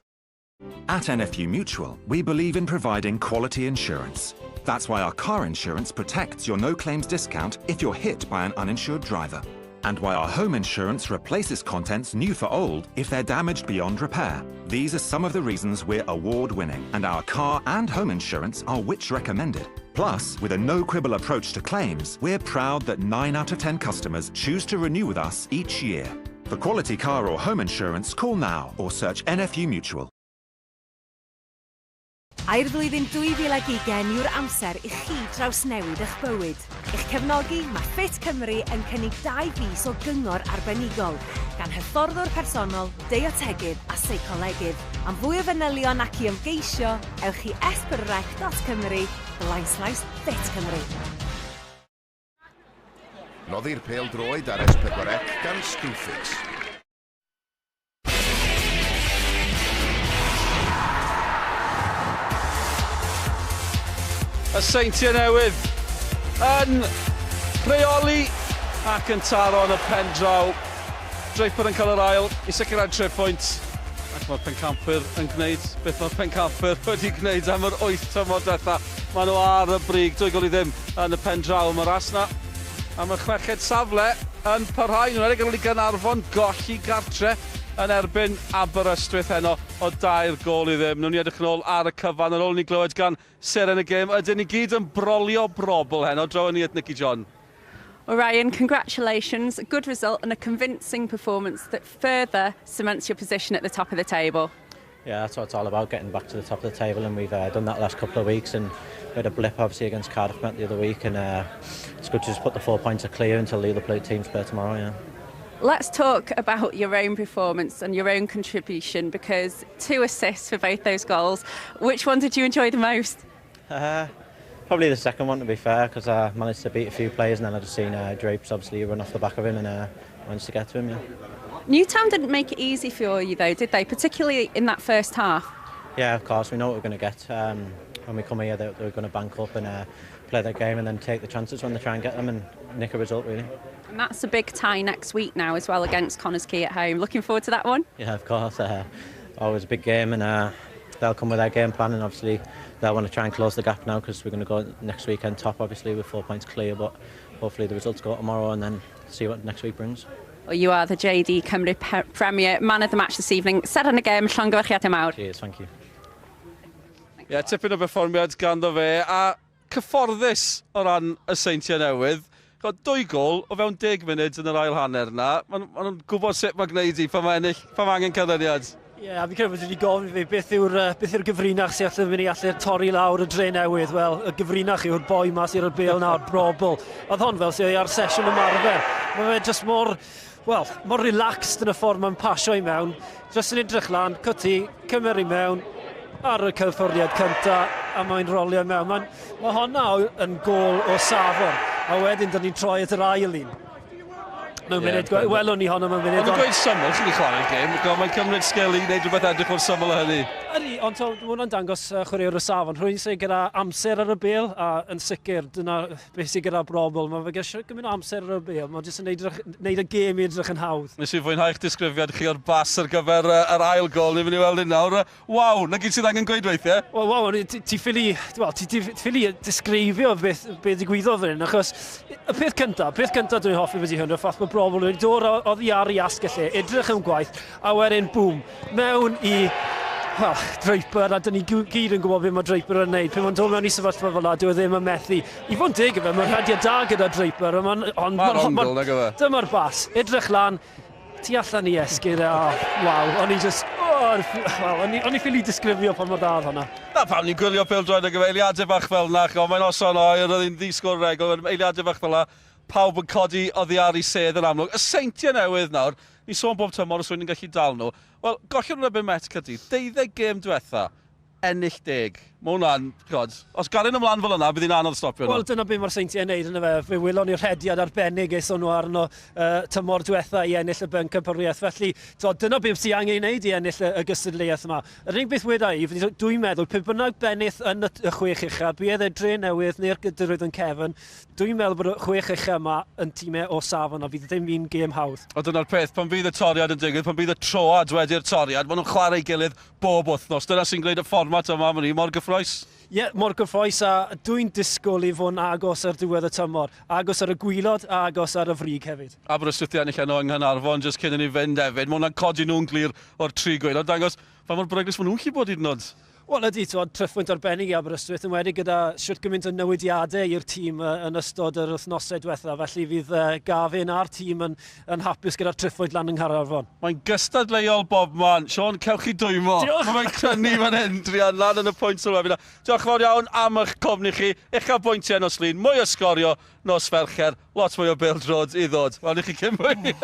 At NFU Mutual, we believe in providing quality insurance. That's why our car insurance protects your no-claims discount if you're hit by an uninsured driver. And why our home insurance replaces contents new for old if they're damaged beyond repair. These are some of the reasons we're award-winning, and our car and home insurance are Which recommended. Plus, with a no-quibble approach to claims, we're proud that 9 out of 10 customers choose to renew with us each year. For quality car or home insurance, call now or search NFU Mutual. Ai'r flwyddyn 2020 yw'r amser i chi drawsnewid eich bywyd. I'ch cefnogi, mae Ffit Cymru yn cynnig 2 fis o gyngor arbenigol, gan hyfforddwr personol, deietegydd a seicolegydd. Am fwy o fanylion ac i ymgeisio, ewch i s4c.cymru /Fit Cymru. Noddir pêl-droed ar S4C gan Screwfix. Y Seintiau Newydd yn rheoli ac yn taro yn y pen draw. Draper yn cael yr ail i sicrhau'r 3 pwynt. Ac mae'r pencampwyr yn gwneud beth mae'r pencampwyr wedi gwneud am yr 8 tymor diwetha. Maen nhw ar y brig, 2-0 yn y pen draw. Mae'r ras 'na am y 6fed safle yn parhau. Nhw'n edrych ar ôl i Gaernarfon golli gartre yn erbyn Aberystwyth heno o 2-0. Nhw'n edrych yn ôl ar y cyfan, ar ôl ni glywed gan seren y gêm. Ydyn ni gyd yn brolio brobl heno. Draw ni at Nicky John. Well, Ryan, congratulations. A good result and a convincing performance that further cements your position at the top of the table. Yeah, that's what it's all about, getting back to the top of the table, and we've done that last couple of weeks, and we had a blip obviously against Cardiff Met the other week, and it's good to just put the 4 points clear until the other teams play tomorrow. Yeah. Let's talk about your own performance and your own contribution, because 2 assists for both those goals. Which one did you enjoy the most? Probably the second one, to be fair, because I managed to beat a few players, and then I just seen Drapes obviously run off the back of him and managed to get to him. Yeah. Newtown didn't make it easy for you though, did they? Particularly in that first half. Yeah, of course, we know what we're going to get. When we come here, they're going to bank up and play their game and then take the chances when they try and get them and nick a result, really. And that's a big tie next week now as well against Connah's Quay at home. Looking forward to that one? Yeah, of course. Always a big game, and they'll come with their game plan, and obviously they'll want to try and close the gap now because we're going to go next weekend top, obviously, with four points clear. But hopefully the results go tomorrow and then see what next week brings. Well, you are the JD Cymru Premier Man of the Match this evening. Seren y gêm, llongyfarchiadau mawr. Cheers, thank you. Ie, yeah, tipyn o berfformiad ganddo fe, a cyfforddus o ran y Seintiau Newydd. Chod, dwy gol o fewn deg munud yn yr ail hanner na. Maen ma nhw'n gwybod sut mae gwneud i pan mae ennill, pan mae angen canlyniad. Ie, yeah, a fi'n credu bod wedi gofyn i fi beth yw'r beth yw'r gyfrinach sy'n allan mynd i allu torri lawr y dre newydd. Wel, y gyfrinach yw'r boi ma sy'n ar y bêl nawr, Brobl. Oedd hon fel sy'n ar sesiwn ymarfer. Mae fe jyst mor, wel, mor relaxed yn y ffordd mae'n pasio i mewn. Jyst yn edrych lan, cwti, cymer i mewn, ar y cyffyrddiad cynta a mae'n rolio mewn. Mae'n, mae honna yn gol o safon, a wedyn dyn ni'n troi at yr ail un. Mewn munud, yeah, welwn ni honno mewn munud. Ond yn gweud syml, chi wedi chwarae'r gêm, mae'n cymryd sgil i wneud rhywbeth edrych mor syml â hynny. Ydy, ond to, mae hwnna'n dangos chwaraewr o safon. Rhywun sy'n gyda amser ar y bêl, a yn sicr, dyna beth sydd gyda Brobl. Mae fe gyda gymaint o amser ar y bêl, mae'n jyst yn neud, neud y gêm i edrych yn hawdd. Nes i fwynhau'ch disgrifiad chi o'r bas ar gyfer yr ail gol, ni'n mynd i weld un nawr. Waw, 'na gyd sydd angen gweud weithiau. Wel, waw, ti, ti ffili, wel, ti, ti ffili disgrifio beth, beth ddigwyddodd fan hyn, achos y peth cyntaf, peth cyntaf dwi'n hoffi beth i hwn, y ffaith bod Brobl wedi dod oddi ar ei asgell e, edrych yn gwaith, a wedyn, bŵm, mewn i wel, Draper, a dyn ni gyd yn gwybod beth mae Draper yn neud. Pan mae'n dod mewn i sefyllfa fel la, dyw e ddim yn methu. I fod yn deg efo, mae'n rhediad da gyda Draper. Mae'n, ond, Mae'r ongl, nag yw e? Dyma'r bas. Edrych lan, tu allan i esgyd, a waw, o'n i just, oh, well, o'n i ffili disgrifio pan mor dda oedd hwnna. Na pam ni'n gwylio pêl-droed ag efo eiliadau bach fel 'na, ch'mo', mae'n noson oer, oedd hi'n ddi-sgôr regol, eiliadau bach fel 'na, pawb yn codi oddi ar ei sedd yn amlwg. Y Seintiau Newydd nawr, ni'n sôn bob tymor os rwy'n gallu dal nhw. Wel, gollon nhw'n erbyn Met Caerdydd, deuddeg gêm diwetha, ennill deg. Mae hwnna'n, ch'od, os garen nhw mlaen fel yna, bydd hi'n anodd stopio nhw. Wel, dyna be mae'r Seintiau'n neud, yndyfe. Fe welon ni'r rhediad arbennig aethon nhw arno uh, tymor diwetha i ennill y bencampwriaeth. Felly, to, dyna beth sy'n angen ei wneud i ennill y, y gystadleuaeth yma. Yr unig beth weda i, dwi'n meddwl, pe bynnag bennill yn y, y chwech ucha, bydd e dre newydd neu'r gydyrwydd yn cefn, Dwi'n meddwl bod y chwech ucha yma yn timau o safon a fydd ddim un gêm hawdd. Ond dyna'r peth, pan fydd y toriad yn digwydd, pan bydd y troad wedi'r toriad, maen nhw'n chwarae ei gilydd bob wythnos. Dyna sy'n gwneud y fformat yma am wn i, mor gyffrous. Ie, mor gyffrous a dwi'n disgwyl i fod yn agos ar diwedd y tymor. Agos ar y gwylod a agos ar y frig hefyd. Aberystwyth 'di ennill heno yng Nghaernarfon jyst cyn i ni fynd hefyd. Mae hwnna'n codi nhw'n glir o'r tri gwaelod. Dangos pa mor beryglus maen nhw'n gallu bod hyd yn oed. Wel ydy, t'mod, tryffwynt arbennig i Aberystwyth, yn wedi gyda shwt gymaint o newidiadau i'r tîm yn ystod yr wythnosau diwetha, felly fydd Gavin a'r tîm yn, yn hapus gyda'r tryffwynt lan yng Nghaernarfon. Mae'n gystadleuol bobman. Siôn, cewch chi dwymo. Diolch! Mae fe'n crynu fan hyn, druan, lan yn y pwynt sylwebu 'na. Diolch yn fawr iawn am eich cofni chi. Uchafbwyntiau nos Lun, mwy o sgorio nos Fercher, lot mwy o bêl-droed i ddod. Welwn ni chi cyn bo hir.